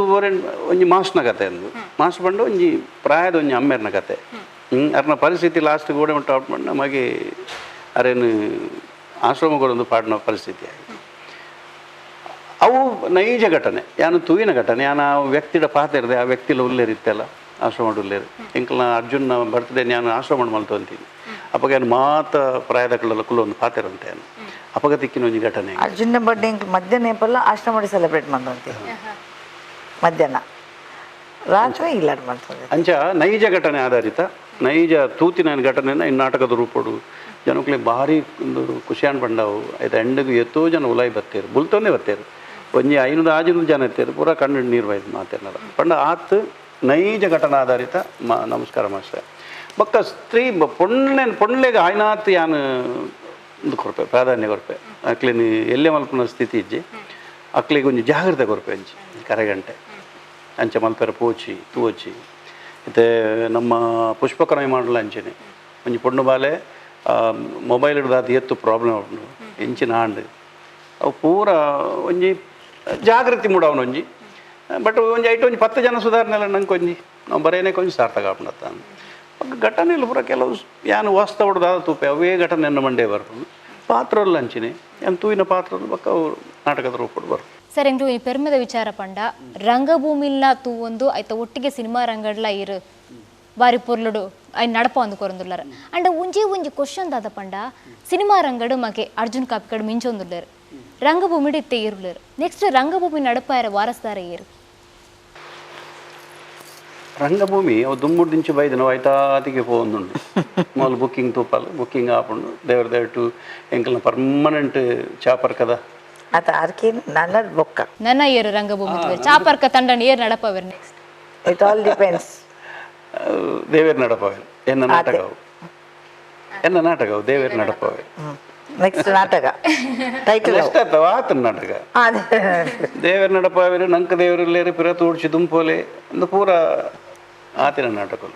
ಒಂಜಿ ಮಾಸ್ನ ಕಥೆ ಅಂದು ಮಾಸ್ ಪಂಡ ಒಂಜಿ ಪ್ರಾಯದ ಒಂಜಿ ಅಮ್ಮೇರ್ನ ಕಥೆ. ಅರ್ನ ಪರಿಸ್ಥಿತಿ ಲಾಸ್ಟ್ ಗೋಡೆ ಮಟ್ಟ ಔಟ್ ಮಾಡಿ ನಮಗೆ ಅರೇನು ಆಶ್ರಮ ಒಂದು ಪಾಡಿನ ಪರಿಸ್ಥಿತಿ ಆಗಿ ಅವು ನೈಜ ಘಟನೆ ಯಾನು ತೂಯಿನ ಘಟನೆ ಯಾನು ಆ ವ್ಯಕ್ತಿಡ ಪಾತ್ರ ಇರದೆ ಆ ವ್ಯಕ್ತಿಲ ಉಲ್ಲೇರಿತ್ತೆಲ್ಲ ಆಶ್ರಮ ಉಲ್ಲೇರು ಎಂಕಲ್ನ ಅರ್ಜುನ ಬರ್ತ್ಡೇ ನಾನು ಆಶ್ರಮ ಮಲ್ತು ಅಂತೀನಿ ಅಪ್ಪಗ ಏನು ಮಾತ ಪ್ರಾಯದ ಕಳ್ಳ ಕುಲ್ಲ ಒಂದು ಪಾತ್ರ ಅಂತ ಏನು ಅಪ್ಪಗ ತಿಕ್ಕಿನ ಒಂಜಿ ಘಟನೆ. ಅರ್ಜುನ ಬರ್ಡೇ ಮಧ್ಯಾಹ್ನ ಏಪಲ್ಲ ಆಶ್ರಮ ಸೆಲೆಬ್ರೇಟ್ ಮಾಡ್ಕೊಂತೀನಿ ಮಧ್ಯಾಹ್ನ ರಾತ್ರಿ ಇಲ್ಲ ಮಾಡ್ತಾರೆ. ಅಂಚ ನೈಜ ಘಟನೆ ಆಧಾರಿತ ನೈಜ ತೂತಿನ ಘಟನೆನ ಈ ನಾಟಕದ ರೂಪಡು ಜನಕ್ಲೆ ಭಾರಿ ಒಂದು ಖುಷಿಯಾನ್ ಪಂಡವು ಆಯ್ತು ಎಂಡಿಗೆ ಎತ್ತೋ ಜನ ಉಲಾಯಿ ಬತ್ತೇರು ಬುಲ್ತೋನೇ ಬತ್ತೇರು ಒಂಜಿ 500 600 ಜನ ಎತ್ತೇರು ಪೂರಾ ಕಣ್ಣು ನೀರು ಬಾಯ್ದು ಮಾತೇನಲ್ಲ ಪಂಡ ಆತ್ ನೈಜ ಘಟನಾ ಆಧಾರಿತ ನಮಸ್ಕಾರ ಮಾಸ್ಟರ್. ಬೊಕ್ಕ ಸ್ತ್ರೀ ಪೊಣ್ಣೆ ಪೊಣ್ಣೆಗೆ ಆಯ್ನಾತ್ ಯಾನ್ ಕೊರ್ಪೆ ಪ್ರಾಧಾನ್ಯ ಕೊರ್ಪೆ ಅಕ್ಲಿನ ಎಲ್ಲೆ ಮಲ್ಪುನ ಸ್ಥಿತಿ ಇಜ್ಜಿ ಅಕ್ಲಿಗೆ ಒಂಜಿ ಜಾಗ್ರತೆ ಕೊರ್ಪೆ ಅಂಚಿ ಕರೆಗಂಟೆ ಅಂಚೆ ಮಲ್ಪೆರ ಪೋಚಿ ತೂವೋಚಿ ಇತ್ತೆ ನಮ್ಮ ಪುಷ್ಪಕರಣ ಮಾಡಲ ಅಂಚೆನೆ ಒಂಜಿ ಪೊಣ್ಣು ಬಾಲೆ ಮೊಬೈಲ್ ಹಿಡ್ದಾತ ಎತ್ತು ಪ್ರಾಬ್ಲಮ್ ಉಂಟು ಎಂಚಿನ ಆಂಡ್ ಅವು ಪೂರ ಒಂಜಿ ಜಾಗೃತಿ ಮೂಡವನ ಒಂಜಿ ಬಟ್ ಒಂಜಿ ಐಟ್ ಒಂಜಿ 10 ಜನ ಸುಧಾರಣೆ ನಂಗೆ ಒಂಜಿ ನಾವು ಬರೇನೆ ಕೊಂಚ ಸಾರ್ಥಕ ಆಪುಂಡತ್ತ ಘಟನೆಯಲ್ಲಿ ಪೂರ ಕೆಲವು ಯಾನು ವಾಸ್ತವ ದಾದ ತೂಪೆ ಅವೇ ಘಟನೆಯನ್ನು ಮಂಡೆ ಬರ್ಪುಂಡು ಪಾತ್ರಲ್ಲ ಅಂಚಿನೆ ಏನು ತೂಯಿನ ಪಾತ್ರ ಬೊಕ್ಕ ಅವು ನಾಟಕದ ರೂಪಡ್ ಬರ್ಪುಂಡು. ಸರ್ ಎಂಕ್ಲು ಈ ಪೆರ್ಮೆದ ವಿಚಾರ ಪಂಡ ರಂಗಭೂಮಿಲ್ನ ತೂವೊಂದು ಐತ ಒಟ್ಟಿಗೆ ಸಿನಿಮಾ ರಂಗಡ್ಲ ಇರು ಬಾರಿ ಪೊರ್ಲುಡು ಐನ್ ನಡಪ ಒಂದು ಕೊರೊಂದುಲ್ಲಾರ ಅಂಡ ಒಂಜಿ ಒಂಜಿ ಕ್ವಶನ್ ದಾದ ಪಂಡ ಸಿನಿಮಾ ರಂಗಡು ಮಗೆ ಅರ್ಜುನ್ ಕಾಪಿಕಡ್ ಮಿಂಚೊಂದುಲ್ಲೇರು ರಂಗಭೂಮಿಡು ಇತ್ತೆ ಏರುಲ್ಲೇರು ನೆಕ್ಸ್ಟ್ ರಂಗಭೂಮಿ ನಡಪಾಯರ ವಾರಸ್ದಾರ ಏರು. ರಂಗಭೂಮಿ ಅವು ದುಂಬುಡು ದಿಂಚು ಬೈದು ನಾವು ಐತಾತಿಗೆ ಪೋವೊಂದುಂಡು ಮೊದಲು ಬುಕ್ಕಿಂಗ್ ತೂಪಾಲು ಬುಕ್ಕಿಂಗ್ ಆಪುಂಡು ದೇವ್ರ ದಯಟು ಎಂಕಲ್ನ ಪರ್ಮನೆಂಟ್ ಚಾಪರ್ ಕದ ಅತ ಆರ್ಕೇನ್ ನನ್ನ ಬೊಕ್ಕ ನನ್ನ ಏರು ರಂಗಭೂಮಿ ಚಾಪರ್ಕ ತಂಡನ ಏರು ನಡಪವೇರು next it all depends ದೇವೇರ್ ನಡಪವೇರು ಎನ್ನ ನಾಟಕವು ಎನ್ನ ನಾಟಕವು ದೇವೇರ್ ನಡಪವೇರು ನೆಕ್ಸ್ಟ್ ನಾಟಕ ಟೈಟಲ್ ನೆಕ್ಸ್ಟ್ ಆತವ ಆತನ ನಾಟಕ ದೇವೇರ್ ನಡಪವೇರು ನಂಕ ದೇವರುಲ್ಲೇರು ಪಿರ ತೋಡ್ಚಿ ದುಂಪೋಲೆ ಒಂದು ಪೂರ ಆತಿನ ನಾಟಕలు.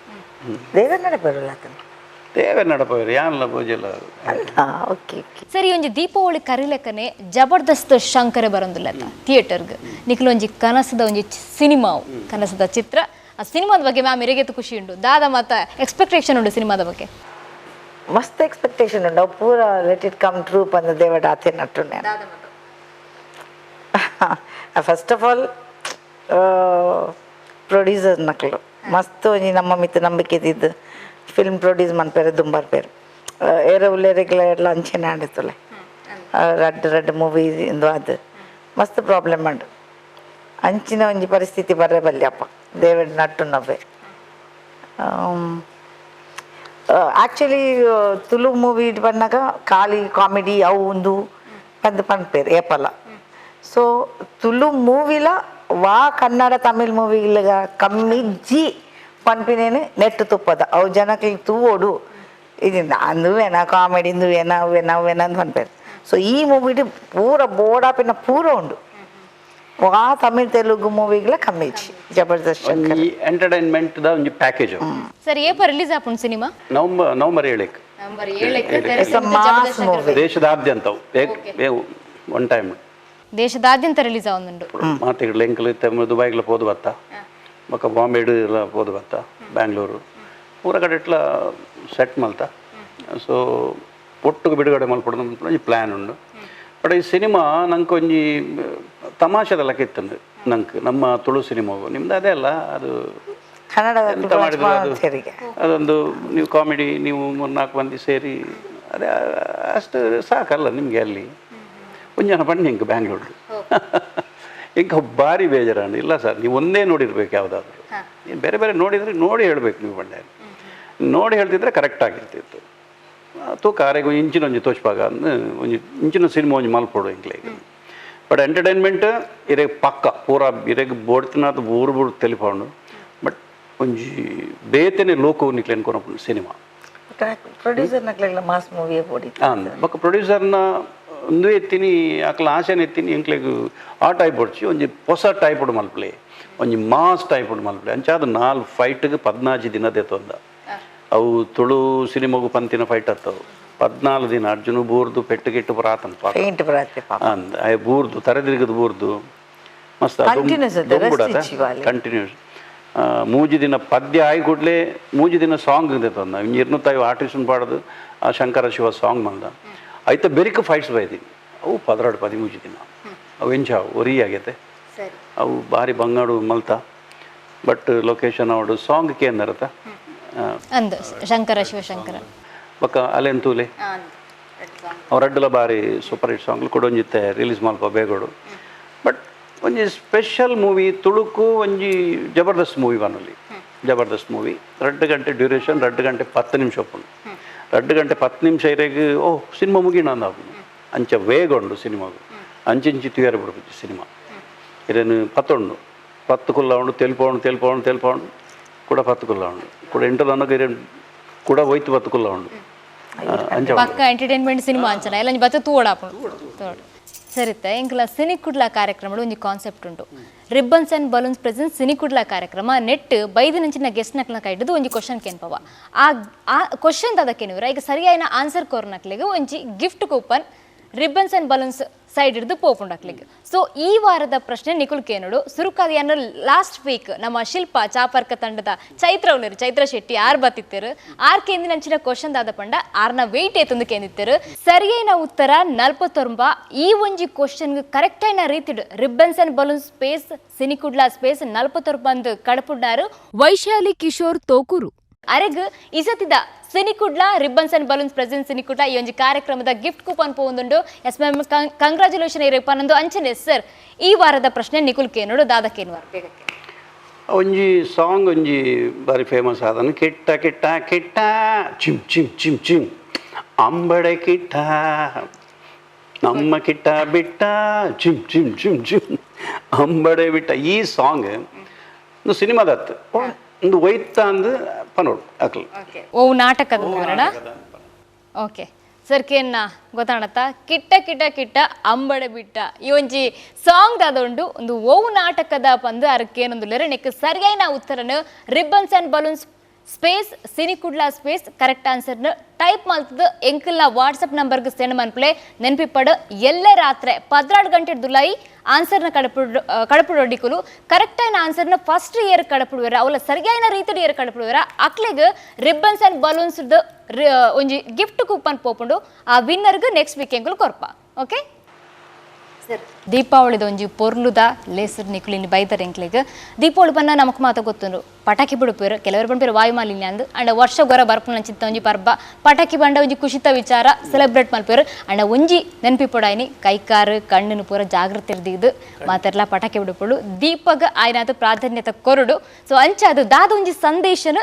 ದೇವೇರ್ ನಡಪೇರಲ್ಲ ಆತನ ದೇವೇರ್ ನಡಪವೇರು ಯಾನ್ಲ ಪೂಜೆಲ್ಲ. ಓಕೆ ಸರಿ ಒಂಜಿ ದೀಪಾವಳಿ ಕರಿಲೆಕ್ಕನೆ ಜಬರ್ದಸ್ತ್ ಶಂಕರ ಬರೊಂದುಲ್ಲ ಥಿಯೇಟರ್ಗೆ ನಿಖಿಲ್ ಒಂಜಿ ಕನಸದ ಒಂಜಿ ಸಿನಿಮಾ ಕನಸದ ಚಿತ್ರ ಆ ಸಿನಿಮಾದ ಬಗ್ಗೆ ಮ್ಯಾಮ್ ಇರೆಗೆತ್ತು ಖುಷಿ ಉಂಡು ದಾದ ಮತ್ತ ಎಕ್ಸ್ಪೆಕ್ಟೇಷನ್ ಉಂಡು ಸಿನಿಮಾದ ಬಗ್ಗೆ ಮಸ್ತ್ ಎಕ್ಸ್ಪೆಕ್ಟೇಷನ್ ಉಂಡು ಅವು ಪೂರ let it come true ಪಂದ ದೇವಡ ಆತೆ nut first of all producer ನಕಲು ಮಸ್ತ್ ಒಂಜಿ ನಮ್ಮ ಮಿತ್ತ ನಂಬಿಕೆ ಇದ್ದಿದ್ದು ಫಿಲ್ಮ್ ಪ್ರೊಡ್ಯೂಸ್ ಮನ್ಪೇರು ದುಂಬಾರ್ ಪೇರು ಏರ ಉಲ್ಲೇರಿಗ್ಲ ಎಲ್ಲ ಅಂಚೆನೆ ಆಡಿತ್ತಲ್ಲ ರಡ್ಡ್ ರಡ್ಡ್ ಮೂವಿ ಇಂದು ಅದು ಮಸ್ತ್ ಪ್ರಾಬ್ಲಮ್ ಉಂಡು ಅಂಚಿನ ಒಂಜಿ ಪರಿಸ್ಥಿತಿ ಬರೇ ಬಲ್ಯಪ್ಪ ದೇವಡ ನಟ್ಟು ನವ್ವೆ. ಆ್ಯಕ್ಚುಲಿ ತುಳು ಮೂವಿ ಬಂದಾಗ ಖಾಲಿ ಕಾಮಿಡಿ ಅವು ಒಂದು ಪಂದ್ ಪನ್ಪೇರು ಏಪಲ್ಲ. ಸೊ ತುಳು ಮೂವಿಲ ವಾ ಕನ್ನಡ ತಮಿಳ್ ಮೂವಿ ಇಲ್ಲಗ ಕಮ್ಮಿ ಜಿ ಪನ್ಪಿನೇನು ನೆಟ್ಟು ತುಪ್ಪದ ಅವು ಜನಕ್ಕೆ ತೂವೋಡು ಇದು ಅಂದುವೇನ ಕಾಮಿಡಿ ಇಂದುವೇನ ಅವೇನ ಅವೇನ ಅಂತ ಪನ್ಪೇರು. ಸೊ ಈ ಮೂವಿಡ್ ಪೂರ ಬೋಡಾಪಿನ ಪೂರ ಉಂಡು. ಆ ತಮಿಳ್ ತೆಲುಗು ಮೂವಿಗಳ ಕಮ್ಮಿ ಇಚ್ಚಿ ಜಬರ್ದಸ್ತ್ ಶಂಕರ್ ಎಂಟರ್ಟೈನ್ಮೆಂಟ್ the ಒಂಜಿ ಪ್ಯಾಕೇಜ್ ಸರ್ ಏಪ ರಿಲೀಸ್ ಆಪುಂಡು cinema November 7 November 7 it's a mass movie ದೇಶದಾದ್ಯಂತ one time ದೇಶದಾದ್ಯಂತ ರಿಲೀಸ್ ಆವೊಂದುಂಡು ಮಾತೆಗಳು ಎಂಕಲ್ ದುಬೈಗ್ಲ ಪೋದು ಬತ್ತ ಬೊಕ್ಕ ಬಾಂಬೆಡ್ ಎಲ್ಲ ಪೋದು ಬತ್ತ ಬ್ಯಾಂಗ್ಳೂರು ಪೂರ ಕಡೆ ಇಟ್ಲ ಸೆಟ್ ಮಲ್ತ ಸೊ ಒಟ್ಟುಗು ಬಿಡುಗಡೆ ಮಲ್ಪೊಡು ಒಂಜಿ ಪ್ಲ್ಯಾನ್ ಉಂಡು ಬಟ್ ಈ ಸಿನಿಮಾ ನಂಗೆ ಒಂಜಿ ತಮಾಷೆದ ಲೆಕ್ಕ ಇತ್ತಂದು ನಂಗೆ ನಮ್ಮ ತುಳು ಸಿನಿಮಾಗು ನಿಮ್ದು ಅದೇ ಅಲ್ಲ ಅದು ಕನ್ನಡದ ಎಂತ ಮಾಡಿದ್ರು ಅದು ತೆರಿಗೆ ಅದೊಂದು ನೀವು ಕಾಮಿಡಿ ನೀವು ಮೂರ್ನಾಲ್ಕು ಮಂದಿ ಸೇರಿ ಅದೇ ಅಷ್ಟು ಸಾಕಲ್ಲ ನಿಮಗೆ ಅಲ್ಲಿ ಒಂದು ಜನ ಬನ್ನಿ ಹಿಂಗೆ ಬ್ಯಾಂಗ್ಳೂರು ಇಂಕ ಭಾರಿ ಬೇಜಾರು ಇಲ್ಲ ಸರ್ ನೀವು ಒಂದೇ ನೋಡಿರ್ಬೇಕು ಯಾವುದಾದ್ರು ನೀವು ಬೇರೆ ಬೇರೆ ನೋಡಿದರೆ ನೋಡಿ ಹೇಳಬೇಕು ನೀವು ಬಂಡೆ ನೋಡಿ ಹೇಳ್ತಿದ್ರೆ ಕರೆಕ್ಟ್ ಆಗಿರ್ತಿತ್ತು ತೂಕ ಆರೆಗ್ ಇಂಚಿನ ಒಂಜಿ ತೋಚ್ಪಾಗ ಒಂಜಿ ಇಂಚಿನ ಸಿನಿಮಾ ಒಂಜಿ ಮಲ್ಪೊಡು ಇಂಕ್ಲೆಗ್ ಬಟ್ ಎಂಟರ್ಟೈನ್ಮೆಂಟ್ ಇರೆಗ್ ಪಕ್ಕ ಪೂರ ಇರೆಗ್ ಬೋಡ್ತಿನಾತ್ ಊರು ಬೂರು ತೆಲಿಪೌಂಡು ಬಟ್ ಒಂಜಿ ಬೇತನೆ ಲೋಕ ನಿಕ್ಲೆನ್ ಕೊನಪುಂಡು ಸಿನಿಮಾ ಪ್ರೊಡ್ಯೂಸರ್ ನಕ್ಲೆಗ್ಲ ಮಾಸ್ ಮೂವಿಯೇ ಪೋಡಿ ಹಾಂ ಬೊಕ್ಕ ಪ್ರೊಡ್ಯೂಸರ್ನ ಒಂದು ಎತ್ತೀನಿ ಅಕ್ಲ ಆಸೆನ ಎತ್ತೀನಿ ಎಂಕ್ಲೆಗ್ ಆ ಟೈಪ್ ಹೊಡ್ಚಿ ಒಂಜಿ ಹೊಸ ಟೈಪ್ ಮಲ್ಪಲೆ ಒಂಜಿ ಮಾಸ್ ಟೈಪ್ ಮಲ್ಪಲೆ ಅಂಚಾದ ನಾಲ್ ಫೈಟ್ಗೆ 14 ದಿನ ದೆತ್ತೊಂದ ಅವು ತುಳು ಸಿನಿಮಾಗು ಪಂತಿನ ಫೈಟ್ ಆತವು 14 ದಿನ ಅರ್ಜುನ ಬೂರ್ದು ಪೆಟ್ಟು ಗಿಟ್ಟು ಪೂರ ಆತನ ಪಾಪ ಪೇಂಟ್ ಬರತ್ತೆ ಪಾಪ ಅಂದ್ ಅಯ್ಯ ಬೂರ್ದು ತರೆದಿರ್ಗದ ಬೂರ್ದು ಮಸ್ತ್ Continuous ಅದು, rest ಇಜ್ಜಿ ಬಾಲೆ. ಕಂಟಿನ್ಯೂಸ್ ಮೂಜಿ ದಿನ ಪದ್ಯ ಆಯಿ ಕೂಡಲೇ ಮೂಜಿ ದಿನ ಸಾಂಗ್ ತಂದ ಇರ್ನುತ್ತಾಯಿ ಆರ್ಟಿಸ್ಟ್ ಪಾಡೋದು ಆ ಶಂಕರ ಶಿವ ಸಾಂಗ್ ಬಂದ ಐತ ಬೆರಿಕ ಫೈಟ್ಸ್ ಬೈದೀನಿ ಅವು 12 13 ದಿನ ಅವು ಎಂಚ ಒರಿ ಆಗೈತೆ ಅವು ಭಾರಿ ಬಂಗಾಡು ಮಲ್ತ ಬಟ್ ಲೊಕೇಶನ್ ಅವಡು ಸಾಂಗ್ ಕೇಂದ್ರತ ಅಂದ್ ಶಂಕರ ಶಿವಶಂಕರ ಬೊಕ್ಕ ಅಲೆನ್ ತೂಲೆ ಅವ್ರ ಬಾರಿ super hit song ಕೂಡ ಒಂಜಿತ್ತೆ ರಿಲೀಸ್ ಮಲ್ಪ ಬೇಗೋಡು ಬಟ್ ಒಂಜಿ ಸ್ಪೆಷಲ್ ಮೂವಿ ತುಳುಕು ಒಂಜಿ ಜಬರ್ದಸ್ತ್ ಮೂವಿ ಬನ್ನಲ್ಲಿ ಜಬರ್ದಸ್ತ್ ಮೂವಿ 2 ಗಂಟೆ ಡ್ಯೂರೇಷನ್ 2 ಗಂಟೆ 10 ನಿಮಿಷ ಒಪ್ಪುಂಡು 2 ಗಂಟೆ 10 ನಿಮಿಷ ಇರೆಗ್ ಓ ಸಿನಿಮಾ ಮುಗಿಣ ಅಂದ ಅಂಚ ವೇಗ ಉಂಡು ಸಿನಿಮಾಗು ಅಂಚಿಂಚಿ ತುಯರ್ ಬಿಡ್ಪುಜಿ ಸಿನಿಮಾ ಇರೇನು ಪತ್ತೊಂಡು ಪತ್ತು ಕುಲ್ಲ ಉಂಡು ತೆಲ್ಪೌಂಡು ತೆಲ್ಪೌಂಡು ತೆಲ್ಪೌಂಡು ಕೂಡ ಪತ್ತು ಕುಲ್ಲ ಉಂಡು ಕೂಡ ಇಂಟರ್ ಅನ್ನೋಕೆ ಇರೇನು ಕೂಡ ಹೋಯ್ತು ಪತ್ತು ಕುಲ್ಲ ಉಂಡು ಅಂಚ ಪಕ್ಕ ಎಂಟರ್ಟೈನ್ಮೆಂಟ್ ಸಿನಿಮಾ ಅಂಚನ ಎಲ್ಲ ಬತ್ತ ತೂಡಾಪುಂಡು ತೋಡು ಸರಿತ ಎಂಕಲ ಸಿನಿ ಕುಡ್ಲ ಕಾರ್ಯಕ್ರಮಡು ಒಂಜಿ ಕಾನ್ಸೆಪ್ಟ್ ಉಂಟು ribbons and balloons present cine Kudla ಕಾರ್ಯಕ್ರಮ ನೆಟ್ ಬೈದಿನಂಚಿನ ಗೆಸ್ಟ್ ನಕ್ಲ ಕೈಡ್ದು ಒಂಜಿ ಕ್ವಶನ್ ಕೇನ್ಪವ ಆ ಆ ಕ್ವಶನ್ ದಾದಕ್ಕೇನಿವ್ರ ಈಗ ಸರಿಯಾಯಿನ ಆನ್ಸರ್ ಕೊರ್ನಕ್ಲೆಗ್ ಒಂಜಿ gift coupon ribbons and balloons side ಹಿಡಿದು ಪೋಪುಂಡು ಅಕ್ಲೆಗ್. ಸೊ ಈ ವಾರದ ಪ್ರಶ್ನೆ ನಿಕುಲ್ ಕೇನುಡು ಸುರುಕಾದಿಯನ್ನು ಲಾಸ್ಟ್ ವೀಕ್ ನಮ್ಮ ಶಿಲ್ಪ ಚಾಪರ್ಕ ತಂಡದ ಚೈತ್ರ ಉಳ್ಳರು ಚೈತ್ರ ಶೆಟ್ಟಿ ಆರ್ ಬತ್ತಿತ್ತರು ಆರ್ ಕೇಂದಿನಂಚಿನ ಕ್ವಶನ್ ದಾದ ಪಂಡ ಆರ್ನ ವೆಯ್ಟ್ ಏತಂದು ಕೇಂದಿತ್ತರು ಸರಿಯೈನ ಉತ್ತರ 49. ಈ ಒಂಜಿ ಕ್ವಶನ್ ಕರೆಕ್ಟ್ అయిన ರೀತಿಡ್ ribbons and balloon space Cine Kudla space 49 ಕಡಪುಡ್ನಾರು Vaishali Kishore Thokur ಅರೆಗ್ ಇಸತಿದ Cine Kudla ribbons and balloons present Cine Kudla ಈ ಒಂಜಿ ಕಾರ್ಯಕ್ರಮದ ಗಿಫ್ಟ್ ಕೂಪನ್ ಪೋವೊಂದುಂಡು. Yes ma'am, congratulation ಇರಪ್ಪ ನಂದು ಅಂಚನೆ ಸರ್. ಈ ವಾರದ ಪ್ರಶ್ನೆ ನಿಕುಲ್ ಕೇನೋಡು ದಾದ ಕೇನ್ವಾರ್ ಬೇಗಕ್ಕೆ ಒಂಜಿ ಸಾಂಗ್ ಒಂಜಿ ಬಾರಿ ಫೇಮಸ್ ಆದನು ಕಿಟ್ಟ ಕಿಟ್ಟ ಕಿಟ್ಟ chim chim chim chim ಅಂಬಡೆ ಕಿಟ್ಟ ನಮ್ಮ ಕಿಟ್ಟ ಬಿಟ್ಟ chim chim chim chim ಅಂಬಡೆ ಬಿಟ್ಟ ಈ ಸಾಂಗ್ ಒಂದು ಸಿನಿಮಾದತ್ತು ಒಂದು ಒಯ್ತ ಅಂದು ಪನೋಡು ಅಕ್ಲು ಓ ನಾಟಕದ ಕನ್ನಡ. ಓಕೆ ಸರ್, ಕೇನ್ನ ಗೊತ್ತಾಣತ್ತ ಕಿಟ್ಟ ಕಿಟ್ಟ ಕಿಟ್ಟ ಅಂಬಡೆ ಬಿಟ್ಟ ಈ ಒಂಜಿ ಸಾಂಗ್ ದಾದ ಉಂಡು ಒಂದು ಓವು ನಾಟಕದ ಪಂದು ಅರಕ್ಕೇನೊಂದು ಲೆರಣಿಕ್ ಸರಿಯಾದ ಉತ್ತರನು ribbons and balloons space Cine Kudla space correct ಆನ್ಸರ್ನ type ಮಲ್ತದ ಎಂಕಲ್ನ WhatsApp ನಂಬರ್ಗೆ ಸೆಂಡ್ ಮನ್ಪ್ಲೆ ನೆನಪಿಪಡು ಎಲ್ಲೇ ರಾತ್ರಿ 14 ಗಂಟೆ ದುಲಾಯಿ ಆನ್ಸರ್ನ ಕಡಪುಡೊಡ್ಡಿಕುಲು ಕರೆಕ್ಟ್ అయిన ಆನ್ಸರ್ನ ಫಸ್ಟ್ ಇಯರ್ ಕಡಪುಡುವೆರ ಅವಲ ಸರಿಯಾದ ರೀತಿಡ್ ಇಯರ್ ಕಡಪುಡುವೆರ ಅಕ್ಲೆಗ್ ribbons and balloons ಒಂಜಿ ಗಿಫ್ಟ್ ಕೂಪನ್ ಪೋಪುಂಡು ಆ ವಿನ್ನರ್ಗ್ ನೆಕ್ಸ್ಟ್ ವೀಕ್ ಎಂಕುಲು ಕೊರ್ಪ. ಓಕೆ ಸರ್, ದೀಪಾವಳಿದ ಒಂಜಿ ಪೊರ್ಲುದ ಲೇಸರ್ ನಿಕುಲಿನಿ ಬೈದರ್ ಎಂಕ್ಲೆಗ್ ದೀಪಾವಳಿ ಬನ್ನ ನಮಕ್ ಮಾತ ಗೊತ್ತುಂಡು ಪಟಾಕಿ ಬಿಡುಪೇರು ಕೆಲವರು ಬಂಪೇರು ವಾಯುಮಾಲಿನ್ಯ ಅಂದು ಅಂಡ ವರ್ಷ ಗೊರ ಬರ್ಪುನ ಚಿತ್ತ ಒಂಜಿ ಪರ್ಬ ಪಟಾಕಿ ಬಂಡ ಒಂಜಿ ಖುಷಿತ ವಿಚಾರ ಸೆಲೆಬ್ರೇಟ್ ಮಲ್ಪೇರು ಅಂಡ ಒಂಜಿ ನೆನಪಿಪೊಡಾಯಿನಿ ಕೈಕಾರು ಕಣ್ಣು ಪೂರ ಜಾಗೃತಿ ಇರ್ದಿದ್ದು ಮಾತೆರ್ಲ ಪಟಾಕಿ ಬಿಡುಪುಳು ದೀಪಗ ಆಯ್ನಾದ ಪ್ರಾಧಾನ್ಯತೆ ಕೊರಡು. ಸೊ ಅಂಚ ಅದು ದಾದ ಒಂಜಿ ಸಂದೇಶನ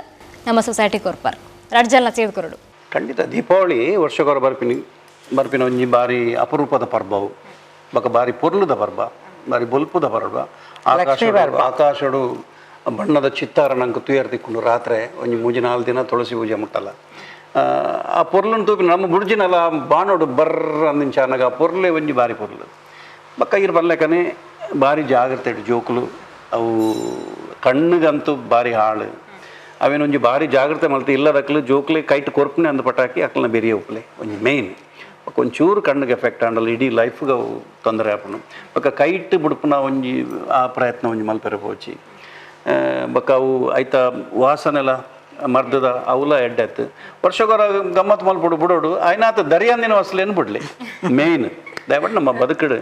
ನಮ್ಮ ಸೊಸೈಟಿ ಕೊರ್ಪಾರ್ ರಡ್ಜಲ್ನ ಸೇದ್ ಕೊರಡು. ಖಂಡಿತ ದೀಪಾವಳಿ ವರ್ಷಗೊರ ಬರ್ಪಿನಿ ಬರ್ಪಿನ ಒಂಜಿ ಬಾರಿ ಅಪರೂಪದ ಪರ್ಬವು ಬೊಕ ಬಾರಿ ಪೊರ್ಲುದ ಪರ್ಬ ಬಾರಿ ಬೊಲ್ಪುದ ಪರ್ಬ ಆಕಾಶಡು ಬಣ್ಣದ ಚಿತ್ತಾರ ನಂಗೆ ತುಯರ್ ತಿಕ್ಕೊಂಡು ರಾತ್ರಿ ಒಂಜಿ ಮೂಜಿ ನಾಲ್ಕು ದಿನ ತುಳಸಿ ಪೂಜೆ ಮುಟ್ಟಲ್ಲ ಆ ಪೊರ್ಲನ್ನು ತೂಪಿ ನಮ್ಮ ಬುಡ್ಜಿನಲ್ಲ ಬಾಣೋಡು ಬರ್ರ ಅಂದಿಂಚ ಅನ್ನಾಗ ಆ ಪೊರ್ಲೆ ಒಂಜಿ ಬಾರಿ ಪೊರ್ಲು ಬೊಕ್ಕ ಇರ್ ಬನ್ಲೆಕನೆ ಭಾರಿ ಜಾಗ್ರತೆ ಜೋಕುಲು ಅವು ಕಣ್ಣುಗಂತೂ ಭಾರಿ ಹಾಳು ಅವೇನೊಂಜಿ ಭಾರಿ ಜಾಗ್ರತೆ ಮಲ್ತು ಇಲ್ಲದಕ್ಲು ಜೋಕ್ಲೆ ಕೈಟ್ ಕೊರ್ಪುನೆ ಅಂದ ಪಟಾಕಿ ಅಕ್ಲನ ಬೆರಿಯ ಉಪ್ಪಲೆ ಒಂಜಿ ಮೇಯ್ನ್ ಒಂಚೂರು ಕಣ್ಣಿಗೆ ಎಫೆಕ್ಟ್ ಆಂಡಲ್ಲ ಇಡೀ ಲೈಫ್ಗೆ ಅವು ತೊಂದರೆ ಆಪುಂಡು ಬೊಕ್ಕ ಕೈಟ್ ಬುಡ್ಪುನ ಒಂಜಿ ಆ ಪ್ರಯತ್ನ ಒಂಜಿ ಮಲ್ಪೆರೆ ಪೋಚಿ ಬೊಕ್ಕ ಅವು ಐತ ವಾಸನೆಲ ಮರ್ದದ ಅವುಲ ಎಡ್ಡೆತ್ತು ವರ್ಷಗೊರ ಗಮ್ಮತ್ತು ಮಲ್ಪುಡು ಬಿಡೋಡು ಆಯ್ನಾತ ದರಿಯಂದಿನ ವಸಲೇನು ಬಿಡ್ಲಿ ಮೇಯ್ನ್ ದಯಮಾಡಿ ನಮ್ಮ ಬದುಕಡು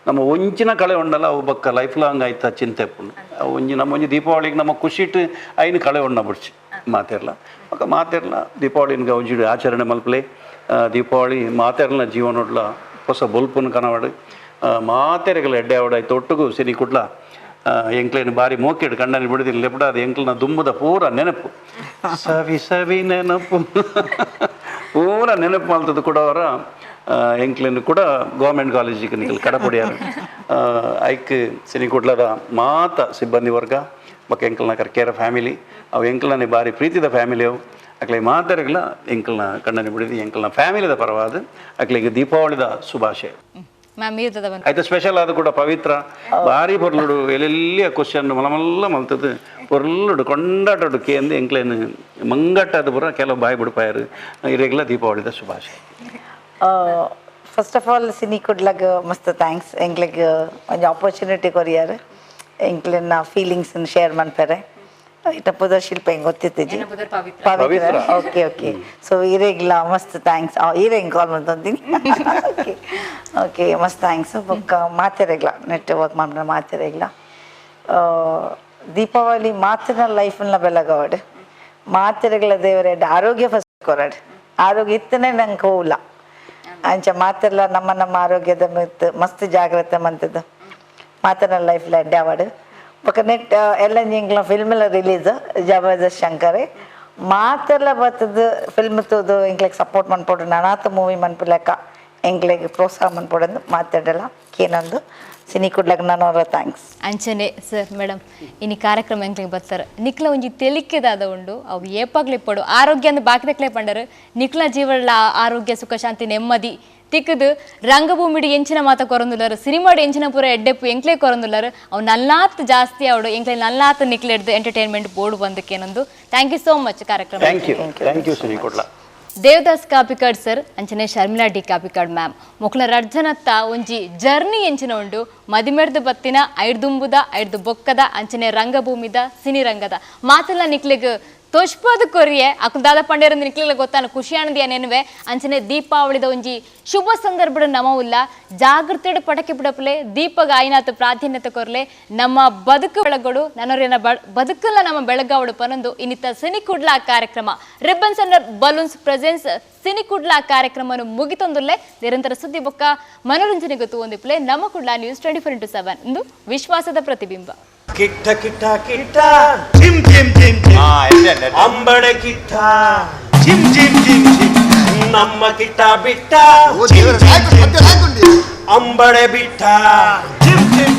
ನಮ್ಮ ಒಂಚಿನ ಕಳೆ ಉಂಡಲ್ಲ ಅವು ಬೊಕ್ಕ ಲೈಫ್ ಲಾಂಗ್ ಆಯ್ತಾ ಚಿಂತೆ ಪುಂಡು ಅವು ಒಂಜಿ ನಮ್ಮ ಒಂಜಿ ದೀಪಾವಳಿಗೆ ನಮ್ಮ ಖುಷಿಟ್ಟು ಐನು ಕಳೆ ಉಣ್ಣ ಬಿಡ್ಚಿ ಮಾತಿರ್ಲ ಬೊಕ್ಕ ಮಾತಿರ್ಲ ದೀಪಾವಳಿನ ಒಂಜಿ ಆಚರಣೆ ಮಲ್ಪಲೆ ದೀಪಾವಳಿ ಮಾತೆರ್ಲ ಜೀವನೊಡ್ಲ ಹೊಸ ಬೊಲ್ಪುನ ಕನವಾಡು ಮಾತೆರೆಗಳ ಎಡ್ಡೆ ಆವಡ ಆಯ್ತು ಒಟ್ಟುಗು ಸಿನಿ ಕುಡ್ಲ ಎಂಕ್ಲೇನು ಬಾರಿ ಮೋಕೆಡ್ ಕಣ್ಣಲ್ಲಿ ಬಿಡುದಿಲ್ಲ ಲೆಪಡ ಅದು ಎಂಕ್ಲನ ದುಂಬುದ ಪೂರ ನೆನಪು ಸವಿ ಸವಿ ನೆನಪು ಪೂರ ನೆನಪು ಮಲ್ತದ ಕೂಡ ಅವರ ಎಂಕ್ಲೇನು ಕೂಡ ಗೌರ್ಮೆಂಟ್ ಕಾಲೇಜಿಗೆ ನಿಖಲ್ ಕಡಪುಡಿಯಾರ ಐಕ್ ಸಿನಿ ಕುಡ್ಲದ ಮಾತ ಸಿಬ್ಬಂದಿ ವರ್ಗ ಬೊಕ್ಕ ಎಂಕಲ್ನ ಕರ್ಕೇರ ಫ್ಯಾಮಿಲಿ ಅವು ಎಂಕ್ಲನೆ ಬಾರಿ ಪ್ರೀತಿದ ಫ್ಯಾಮಿಲಿ ಅವು ಅಕ್ಲೆ ಮಾತೆರೆಗ್ಲ ಎಂಕಲ್ನ ಕಣ್ಣನಿ ಬಿಡಿದಿ ಎಂಕಲ್ನ ಫ್ಯಾಮಿಲಿದ ಪರವಾದ ಅಕ್ಲೆಗೆ ದೀಪಾವಳಿದ ಶುಭಾಶಯ. ಮ್ಯಾಮ್ ಇರ್ತದ ಬಂದು ಆಯ್ತು ಸ್ಪೆಷಲ್ ಅದು ಕೂಡ ಪವಿತ್ರ ಭಾರಿ ಪೊರ್ಲುಡು ಎಲ್ಲೆಲ್ಲಿಯ ಕ್ವಶನ್ ಮಲಮಲ್ಲ ಮಲ್ತದ್ದು ಪೊರ್ಲುಡು ಕೊಂಡಾಟಡು ಕೇಂದು ಎಂಕ್ಲೇನು ಮಂಗಟ್ಟಾದ ಪೂರ ಕೆಲವು ಬಾಯಿ ಬಿಡ್ಪಾಯರು ಇರೆಗ್ಲ ದೀಪಾವಳಿದ ಶುಭಾಶಯ. ಫಸ್ಟ್ ಆಫ್ ಆಲ್ ಸಿನಿ ಕುಡ್ಲಾಗ ಮಸ್ತ್ thanks ಎಂಕ್ಲೆಗ್ ಒಂಜಿ ಆಪರ್ಚುನಿಟಿ ಕೊರಿಯರ್ ಎಂಕ್ಲೆನ ಫೀಲಿಂಗ್ಸ್ ಶೇರ್ ಮನ್ಪೆರೆ ಇಟ್ಟ ಪುದರ್ ಶಿಲ್ಪ ಹೆಂಗೆ ಗೊತ್ತಿತ್ತಿಜಿ ಪವಿತ್ರ ಓಕೆ ಓಕೆ ಸೊ ಇರೆಗ್ಲ ಮಸ್ತ್ thanks ಇರೆಂಗ್ ಕಾಲ್ ಮಾಡ್ತಂತೀನಿ ಓಕೆ ಓಕೆ ಮಸ್ತ್ thanks ಬೊಕ್ಕ ಮಾತೆರೆಗ್ಲ ನೆಟ್ ವರ್ಕ್ ಮಾಡ್ರೆ ಮಾತೆರೆಗ್ಲ ದೀಪಾವಳಿ ಮಾತಿನ ಲೈಫ್ನ ಬೆಳಗವಾಡು ಮಾತೆರೆಗ್ಲ ದೇವರ ಆರೋಗ್ಯ ಫಸ್ಟ್ ಕೊರಡು ಆರೋಗ್ಯ ಇತ್ತನೇ ನಂಗೆ ಹೋಗಲ್ಲ ಅಂಚ ಮಾತೆಲ್ಲ ನಮ್ಮ ನಮ್ಮ ಆರೋಗ್ಯದ ಮಿತ್ ಮಸ್ತ್ ಜಾಗ್ರತೆ ಮಂತದ್ದು ಮಾತನ ಲೈಫ್ ಎಡ್ಡೆ ಆವಡು ಬೊಕ್ಕ ನೆಟ್ ಎಲ್ಲ ಎಂಕ್ಲ ಫಿಲ್ಮ್ ಎಲ್ಲ ರಿಲೀಸ್ ಜಬರ್ದಸ್ತ್ ಶಂಕರೇ ಮಾತೆಲ್ಲ ಬರ್ತದ ಫಿಲ್ಮ್ ತೂದು ಎಂಕ್ಲೆಗ್ ಸಪೋರ್ಟ್ ಮನ್ಪೊಡು ನಾನಾತ ಮೂವಿ ಮನ್ಪುಲೆಕ್ಕ ಎಂಕ್ಲೆಗ್ ಪ್ರೋತ್ಸಾಹ ಮನ್ಪೊಡಂದು ಮಾತಾಡಲ್ಲ ಕೇನೊಂದು ಸಿನಿ ಕುಡ್ಲಕ್ ನಾನು thanks. ಅಂಚನೆ ಸರ್ ಮೇಡಮ್ ಇನಿ ಕಾರ್ಯಕ್ರಮ ಎಂಕ್ಲೆಗ್ ಬರ್ತಾರೆ ನಿಕ್ಲ ಒಂಜಿ ತೆಲಿಕೆದಾದ ಉಂಡು ಅವು ಏಪಾಗ್ಲಿ ಪಡು ಆರೋಗ್ಯ ಅಂದ್ ಬಾಕಿದಕ್ಲೆ ಪಂಡರು ನಿಕ್ಲ ಜೀವನ ಆರೋಗ್ಯ ಸುಖ ಶಾಂತಿ ನೆಮ್ಮದಿ ತಿಕ್ಕದು ರಂಗಭೂಮಿಡು ಎಂಚಿನ ಮಾತ ಕೊರಂದುಲ್ಲರು ಸಿನಿಮಾಡು ಎಂಚಿನ ಪೂರ ಎಡ್ಡೆಪ್ಪು ಎಂಕ್ಲೆ ಕೊರಂದುಲ್ಲರು ಅವು ನಲ್ಲಾತ್ ಜಾಸ್ತಿ ಅವಡು ಎಂಕ್ಲೆ ನಲ್ಲಾತ್ ನಿಕ್ಲೆಡ್ದು ಎಂಟರ್ಟೈನ್ಮೆಂಟ್ ಬೋರ್ಡ್ ಬಂದಕ್ಕೇನೊಂದು thank you so much ಕಾರ್ಯಕ್ರಮ. Thank you thank you Cine Kudla. Devadas Kapikad sir ಅಂಚನೆ ಶರ್ಮಿಳಾ ಡಿ ಕಾಪಿಕಾಡ್ ಮ್ಯಾಮ್ ಮೊಕ್ಲ ರಡ್ಜನತ್ತ ಒಂಜಿ ಜರ್ನಿ ಎಂಚಿನ ಉಂಡು ಮದಿಮೆರ್ದು ಬತ್ತಿನ ಐಡ್ದುಂಬುದ ಐಡ್ದು ಬೊಕ್ಕದ ಅಂಚನೆ ರಂಗಭೂಮಿದ ಸಿನಿರಂಗದ ಮಾತೆಲ್ಲ ನಿಕ್ಲೆಗ್ ತೋಷ್ಪದ ಕೊರಿಯೆ ಅಕುಲ್ ದಾದ ಪಂಡೇರಂದು ನಿಕ್ಲೆಗ್ ಗೊತ್ತಾನ ಖುಷಿ ಆನಂದಿಯ ನೆನವೆ ಅಂಚನೆ ದೀಪಾವಳಿದ ಒಂಜಿ ಶುಭ ಸಂದರ್ಭದ ನಮವುಲ್ಲ ಜಾಗೃತಿಡು ಪಟಕೆ ಬಿಡಪ್ಲೆ ದೀಪಗ ಆಯ್ನಾತ ಪ್ರಾಧಾನ್ಯತೆ ಕೊರ್ಲೆ ನಮ್ಮ ಬದುಕು ಬೆಳಗೋಡು ನನ್ನೋರೇನ ಬದುಕಲ್ಲ ನಮ್ಮ ಬೆಳಗಾವಡು ಪನೊಂದು ಇನ್ನಿತ ಸಿನಿ ಕುಡ್ಲಾ ಕಾರ್ಯಕ್ರಮ ribbons and balloons presents cine Kudla ಕಾರ್ಯಕ್ರಮವನ್ನು ಮುಗಿತೊಂದುಲ್ಲೆ ನಿರಂತರ ಸುದ್ದಿ ಬೊಕ್ಕ ಮನೋರಂಜನೆ ಗೊತ್ತು ಒಂದಿಪ್ಲೆ ನಮ್ಮ ಕುಡ್ಲಾ ನ್ಯೂಸ್ 24x7 ಇಂದು ವಿಶ್ವಾಸದ ಪ್ರತಿಬಿಂಬ. ಕಿಟ್ಟ ಕಿಟ್ಟ ಕಿಟ್ಟ ಜಿಮ್ ಜಿಮ್ ಜಿಮ್ ಜಿಮ್ ಅಂಬಡೆ ಕಿಟ್ಟ ಜಿಮ್ ಜಿಮ್ ಜಿಮ್ ಜಿಮ್ ನಮ್ಮ ಕಿಟ್ಟ ಬಿಟ್ಟ ಅಂಬಡೆ ಬಿಟ್ಟ ಜಿಮ್ ಜಿಮ್.